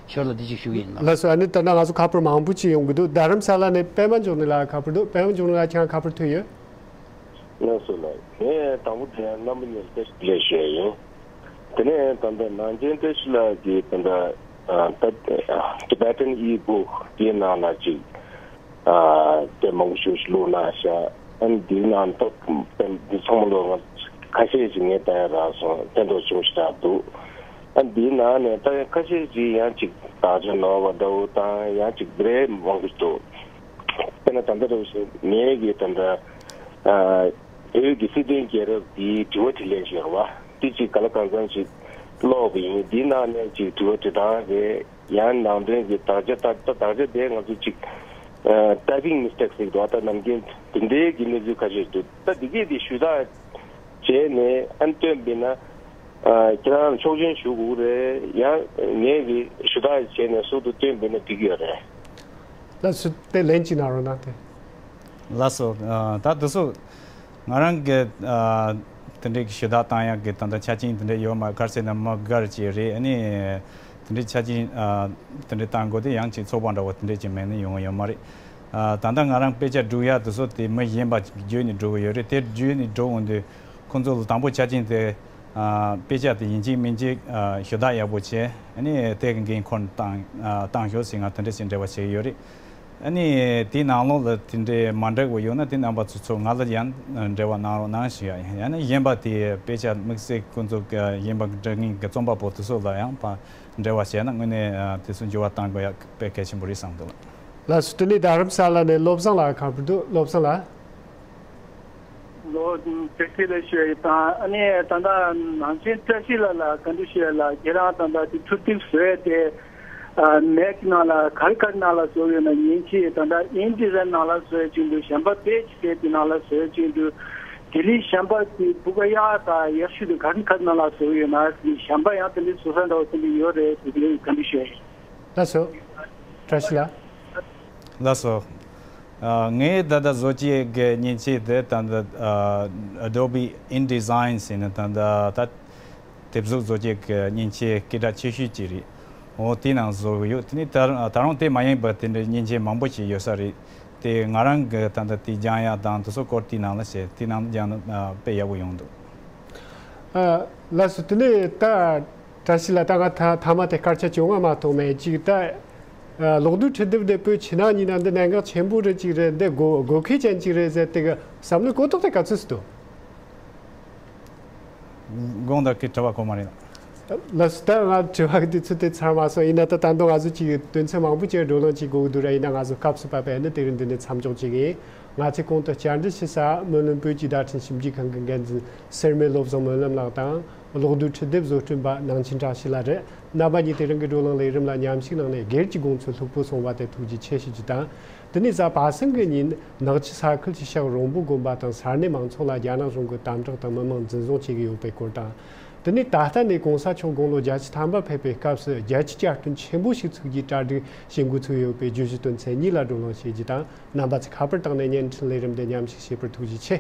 ཞོར་ལ་འདི་ཅིག་ཞུ་གི་ཡིན་ལགས། ལགས་སོ། ཨ་ནི་ད་ལྟ་ང་ཚོ་ཁ་པར་མང་པོ་ཅིག་ཡོང་གི་འདུག་རྡ་རམ་ས་ལ་ནས་པད་མ་འབྱུང་གནས་ལགས་ཁ་པར་འདུག་པད་མ་འབྱུང་གནས་ལགས་ཁྱེད་རང་ཁ་པར་ཐོན་ཡོད། ལགས་སོ་ལགས། ངས་དང་པོ་དེ་རྣམ་པ་གཉིས་ལ་བཀྲ་ཤིས་བདེ་ལེགས་ཞུ་ཡ་ཡིན། དེ་ནས་ད་ལྟ་ནང་ཆེན་བཀྲ་ཤིས་ལགས་ཀྱིས་ད་ལྟ་ཨ་ད་Tibetan e-book་དེའི་ནང་ལ་ཅིག་ཨ་དེབ་མང་པོ་ཞིག་བླུགས་གནང་ཤག་ཨ་ནི་དེའི་ནང་ད་དེབ་འདི་ཚང་མ་ལོ་ང་ཁ་ཤས་ཤིག་ངས་ལྟ་ཡ་རག་སོང་། ཕན་ཐོགས་ཆེན་པོ་ཞིག་རག་འདུག་ཨ་ནི་དེའི་ནང་ནས་ད་ཁ་ཤས་ཤིག་ཡང་ཅིག་དག་ཆ་ནོར་བ་འདྲ་བོ་དང་ཡང་ཅིག་འདི་འདྲའི་མང་པོ་ཞིག་འདུག་དཔེར་ན་ད་ལྟ་འདྲ་བོ་ཞིག་ངས་ཀྱི་ད་ལྟ་ཨ་བོད་ཀྱི་སྲིད་དོན་རྒྱལ་རབས་འདིའི་དྲི་བ་དྲིས་ལན་ཞིག་ཡོད་རེད་བ། འདི་ཅིག་ག་ལ་གང་འཚམ་ཞིག་ཀློག་པ་ཡིན། འདིའི་ནང་ནས་ཅིག་དྲི་བ་དྲི་སྟངས་རེད། ཡང་ནང་དོན་གྱི་དག་ཆ་ད་ད་དག་ཆ་དེ་ང་ཚོ་ཅིག་ཨ་typing mistake་ཟེར་གྱི་འདུག་ད་ནམ་རྒྱུན་དེ་འདྲའི་གི་གནས་ཚུལ་ཁ་ཤས་འདུག་ད་འདི་གས་དེ་ཞུ་དག་བྱས་ནས་ཨ་ནི་སྟོན་པས་ན་ཨ་ཁྱེད་རང་ཆོག་མཆན་ཞུ་དགོས་རེད། ཡང་ངས་གི་ཞུ་དག་བྱས་ནས་ཟུར་དུ་སྟོན་པས་ན་འགྲིག་གི་ཡོད་རེད། ལགས་སོ། དེ་ལན་གཅིག་གནང་རོགས་གནང་དེ། ལགས་སོ། ཨ་ད་དེ་ཚོ་ང་རང་གི་ཨ་དེ་འདྲའི་གི་ཞུ་དག་བཏང་ཡག་གི་ད་ལྟ་ཆ་རྐྱེན་དེ་འདྲ་ཡོད་མ་རེད། ག་རེ་ཟེར་ན་མི་སྒེར་གྱི་རེད། ཨ་ནི་དེ་འདྲའི་ཆ་རྐྱེན་ཨ་དེ་འདྲའི་བཏང་དགོས་དེ་ཡང་ཅིག་ཚོགས་པ་འདྲ་བོ་དེ་འདྲའི་ཅིག་མེད་ན་ཡོང་གི་ཡོད་མ་རེད། ཨ་ད་ལྟ་ང་རང་དཔེ་ཆ་སྒྲུག་ཡག་དེ་ཚོ་དེ་མི་གཞན་པ་བརྒྱུད་ནས་སྒྲུག་གི་ཡོད་རེད། དེ་བརྒྱུད་ནས་སྒྲུག་འོང་དུས་ཁོང་ཚོ་ལ་དང་པོ་ཆ་རྐྱེན་དེ་ཨ་དཔེ་ཆ་དེ་ཡིན་གཅིག་མིན་གཅིག་ཨ་ཞུ་དག་ཡག་པོ་བྱས། ཨ་ནི་དེ་གི་འགན་ཁུར་བཏང་ཨ་བཏང་ཤོག་ཟེར་ང་དེ་འདྲ་ཞིག་འབྲེལ་བ་བྱེད་ཀྱི་ཡོད་རེད། ཨ་ནི་དེའི་ནང་ལོགས་ལ་དེ་འདྲའི་མ་འགྲིག་པ་ཡོད་ན་དེ་རྣམ་པ་ཚོ་ཚོ་ང་ལ་ཡང་འབྲེལ་བ་གནང་རོགས་གནང་ཞུ་ཡ་ཡིན། ཡང་ན་གཞན་པ་དེ་དཔེ་ཆ་དམིགས་བསལ་ཁོང་ཚོ་གཞན་པ་འབྲི་མཁན་གྱི་རྩོམ་པ་པོ་དེ་ཚོ་ལ་ཡང་ཕར་འབྲེལ་བ་བྱས་ན་དངོས་གནས་ཨ་དེ་ཚོ་འགྱུར་བ་གཏང་དགོས་ཡ་དཔེ་གལ་ཆེན་པོ་རེད་བསམ་འདུག་ལགས་སོ། དེ་ནས་རྡ་རམ་ས་ལ་ནས་བློ་བཟང་ལགས་ཁ་པར་འདུག་བློ་བཟང་ལགས། ལོ་བཅུ་གཅིག་ལ་ཞུ་ཡི་དང་། ཨ་ནི་ད་ལྟ་ནང་ཆེན་བཀྲ་ཤིས་ལགས་ལ་བཀའ་འདྲི་ཞུ་ཡ་ལ། ཁྱེད་རང་ད་ལྟ་དེ་འཕྲུལ་དེབ་བཟོ་ཡ་དེ་ཨ་མེག་ནང་ལ་ག་རེ་ག་རེ་ནང་ལ་བཟོ་ཡོད་ན། མཉེན་ཆས་ད་ལྟ་ཨིན་ཌི་ཛའིན་ནང་ལ་བཟོ་ཡ་ཅིག་འདུག་གཞན་པ་པེ་ཇི་ཟེར་དེ་ནང་ལ་བཟོ་ཡ་ཅིག་འདུག་དེ་རིང་གཞན་པ་དེ་སྦུག་ག་གཡག་དང་གཡག་ཤུ་དེ་ག་རེ་ག་རེ་ནང་ལ་བཟོ་ཡོད་ན། གཞན་པ་ཡང་དེ་འདྲའི་བཟོ་ས་འདྲ་བོ་དེ་འདྲ་ཡོད་རེད་ཟེར་དེ་བཀའ་འདྲི་ཞུ་ཡ་ཡིན། ལགས་སོ། བཀྲ་ཤིས་ལགས། ལགས་སོ། ཨ་ངས་ད་ལྟ་བཟོ་བྱེད་ཀྱི་མཉེན་ཆས་དེ་ད་ལྟ་ཨ་Adobe InDesign་ཟེར་ནས་ད་ལྟ་ད་དེབ་གཟུགས་བཟོ་བྱེད་ཀྱི་མཉེན་ཆས་སྐད་གྲགས་ཆེ་ཤོས་ཅིག་རེད། འོ་དེ་ནང་བཟོ་གི་ཡོད། དེ་ནས་ད་ད་རུང་དེ་མ་ཡིན་པར་དེ་འདྲའི་མཉེན་ཆས་མང་པོ་ཞིག་ཡོད་ས་རེད། དེ་ང་རང་གི་ད་ལྟ་དེ་སྦྱང་ཡག་དང་དེ་ཚོ་སྐོར་དེའི་ནང་ལ་བྱས། དེའི་ནང་ལ་སྦྱང་ན་ཨ་དཔེ་ཡག་པོ་ཡོང་འདུག་ཨ་ལགས་སོ། དེ་ནས་ད་བཀྲ་ཤིས་ལགས། ད་ང་ཐ་མ་དེ་སྐར་ཆ་བཅོ་ལྔ་མ་གཏོགས་མེད་ཅིག་ད་ཨ་གློག་རྡུལ་འཕྲུལ་དེབ་འདི་བོད་ཕྱི་ནང་གཉིས་ནང་འདི་གནད་འགག་ཆེན་པོ་རེད་ཅིག་རེད། འདི་དགོས་དགོས་གལ་ཅན་ཅིག་རེད་ཟེར་དེ་གི་བསམ་བློའི་གོ་རྟོགས་དེ་ག་ཚོད་ཅིག་འདུག་དགོངས་དག་གི་དྲི་བ་གོ་མ་རེད། ལགས་སོ། ད་ང་དྲི་བ་གི་དུས་ཚོད་དེ་ཚར་མ་སོང་། ཡིན་ན་ད་ད་དུང་ང་ཚོ་ཅིག་དོན་ཚན་མང་པོ་ཅིག་བགྲོ་གླེང་བྱེད་དགོས་ཀྱི་འདུག་ར། ཡིན་ན་ང་ཚོ་སྐབས་སུ་བབས་པ་ཡིན་ན་དེ་རིང་འདི་ནས་མཚམས་འཇོག་བྱེད་ཀྱི་ཡིན། ང་ཚོས་གོང་དུ་བཅར་འདྲི་ཞུ་ས་སྨོན་ལམ་བོད་ཀྱི་བརྡ་འཕྲིན་ཞིབ་འཇུག་ཁང་གི་འགན་འཛིན་སེར་སྨད་བློ་བཟང་སྨོན་ལམ་ལགས་དང་། གློག་རྡུལ་འཕྲུལ་དེབ་བཟོ་སྐྲུན་པ་ནང་ཆེན་བཀྲ་ཤིས་ལགས་རེད། རྣམ་པ་གཉིས་དེ་རིང་གི་བགྲོ་གླེང་ལས་རིམ་ལ་མཉམ་ཞུགས་གནང་ནས་སྒེར་གྱི་དགོངས་ཚུལ་ལྷུག་པོ་གསུངས་པ་དེ་ཐུགས་རྗེ་ཆེ་ཞུ་རྒྱུ་དང་། དེ་ནས་གཟའ་པ་སངས་ཀྱི་ཉིན་ནག་ཆུ་ས་ཁུལ་གྱི་ཤག་རོང་པོ་དགོན་པ་དང་ས་གནས་མང་ཚོགས་ལ་རྒྱ་ནག་གཞུང་གིས་དམ་དྲག་དང་མི་མང་འཛིན་བཟུང་བྱེད་ཀྱི་ཡོད་པའི་སྐོར་དང་། དེ་ནས་ད་ལྟ་ནས་གོང་ས་མཆོག་དགུང་ལོ་བརྒྱད་ཅུ་ཐམ་པ་ཕེབས་པའི་སྐབས་སུ་རྒྱལ་སྤྱིའི་གྱ་སྟོན་ཆེན་པོ་ཞིག་ཚུགས་རྒྱུའི་གྲ་སྒྲིག་བྱེད་འགོ་ཚུགས་ཡོད་པའི་བརྗོད་གཞི་དོན་ཚན་གཉིས་ལ་བགྲོ་གླེང་བྱེད་རྒྱུ་དང་། རྣམ་པ་ཚོས་ཁ་པར་བཏང་ནས་བརྙན་འཕྲིན་ལས་རིམ་དེ་མཉམ་ཞུགས་བྱེད་པར་ཐུགས་རྗེ་ཆེ།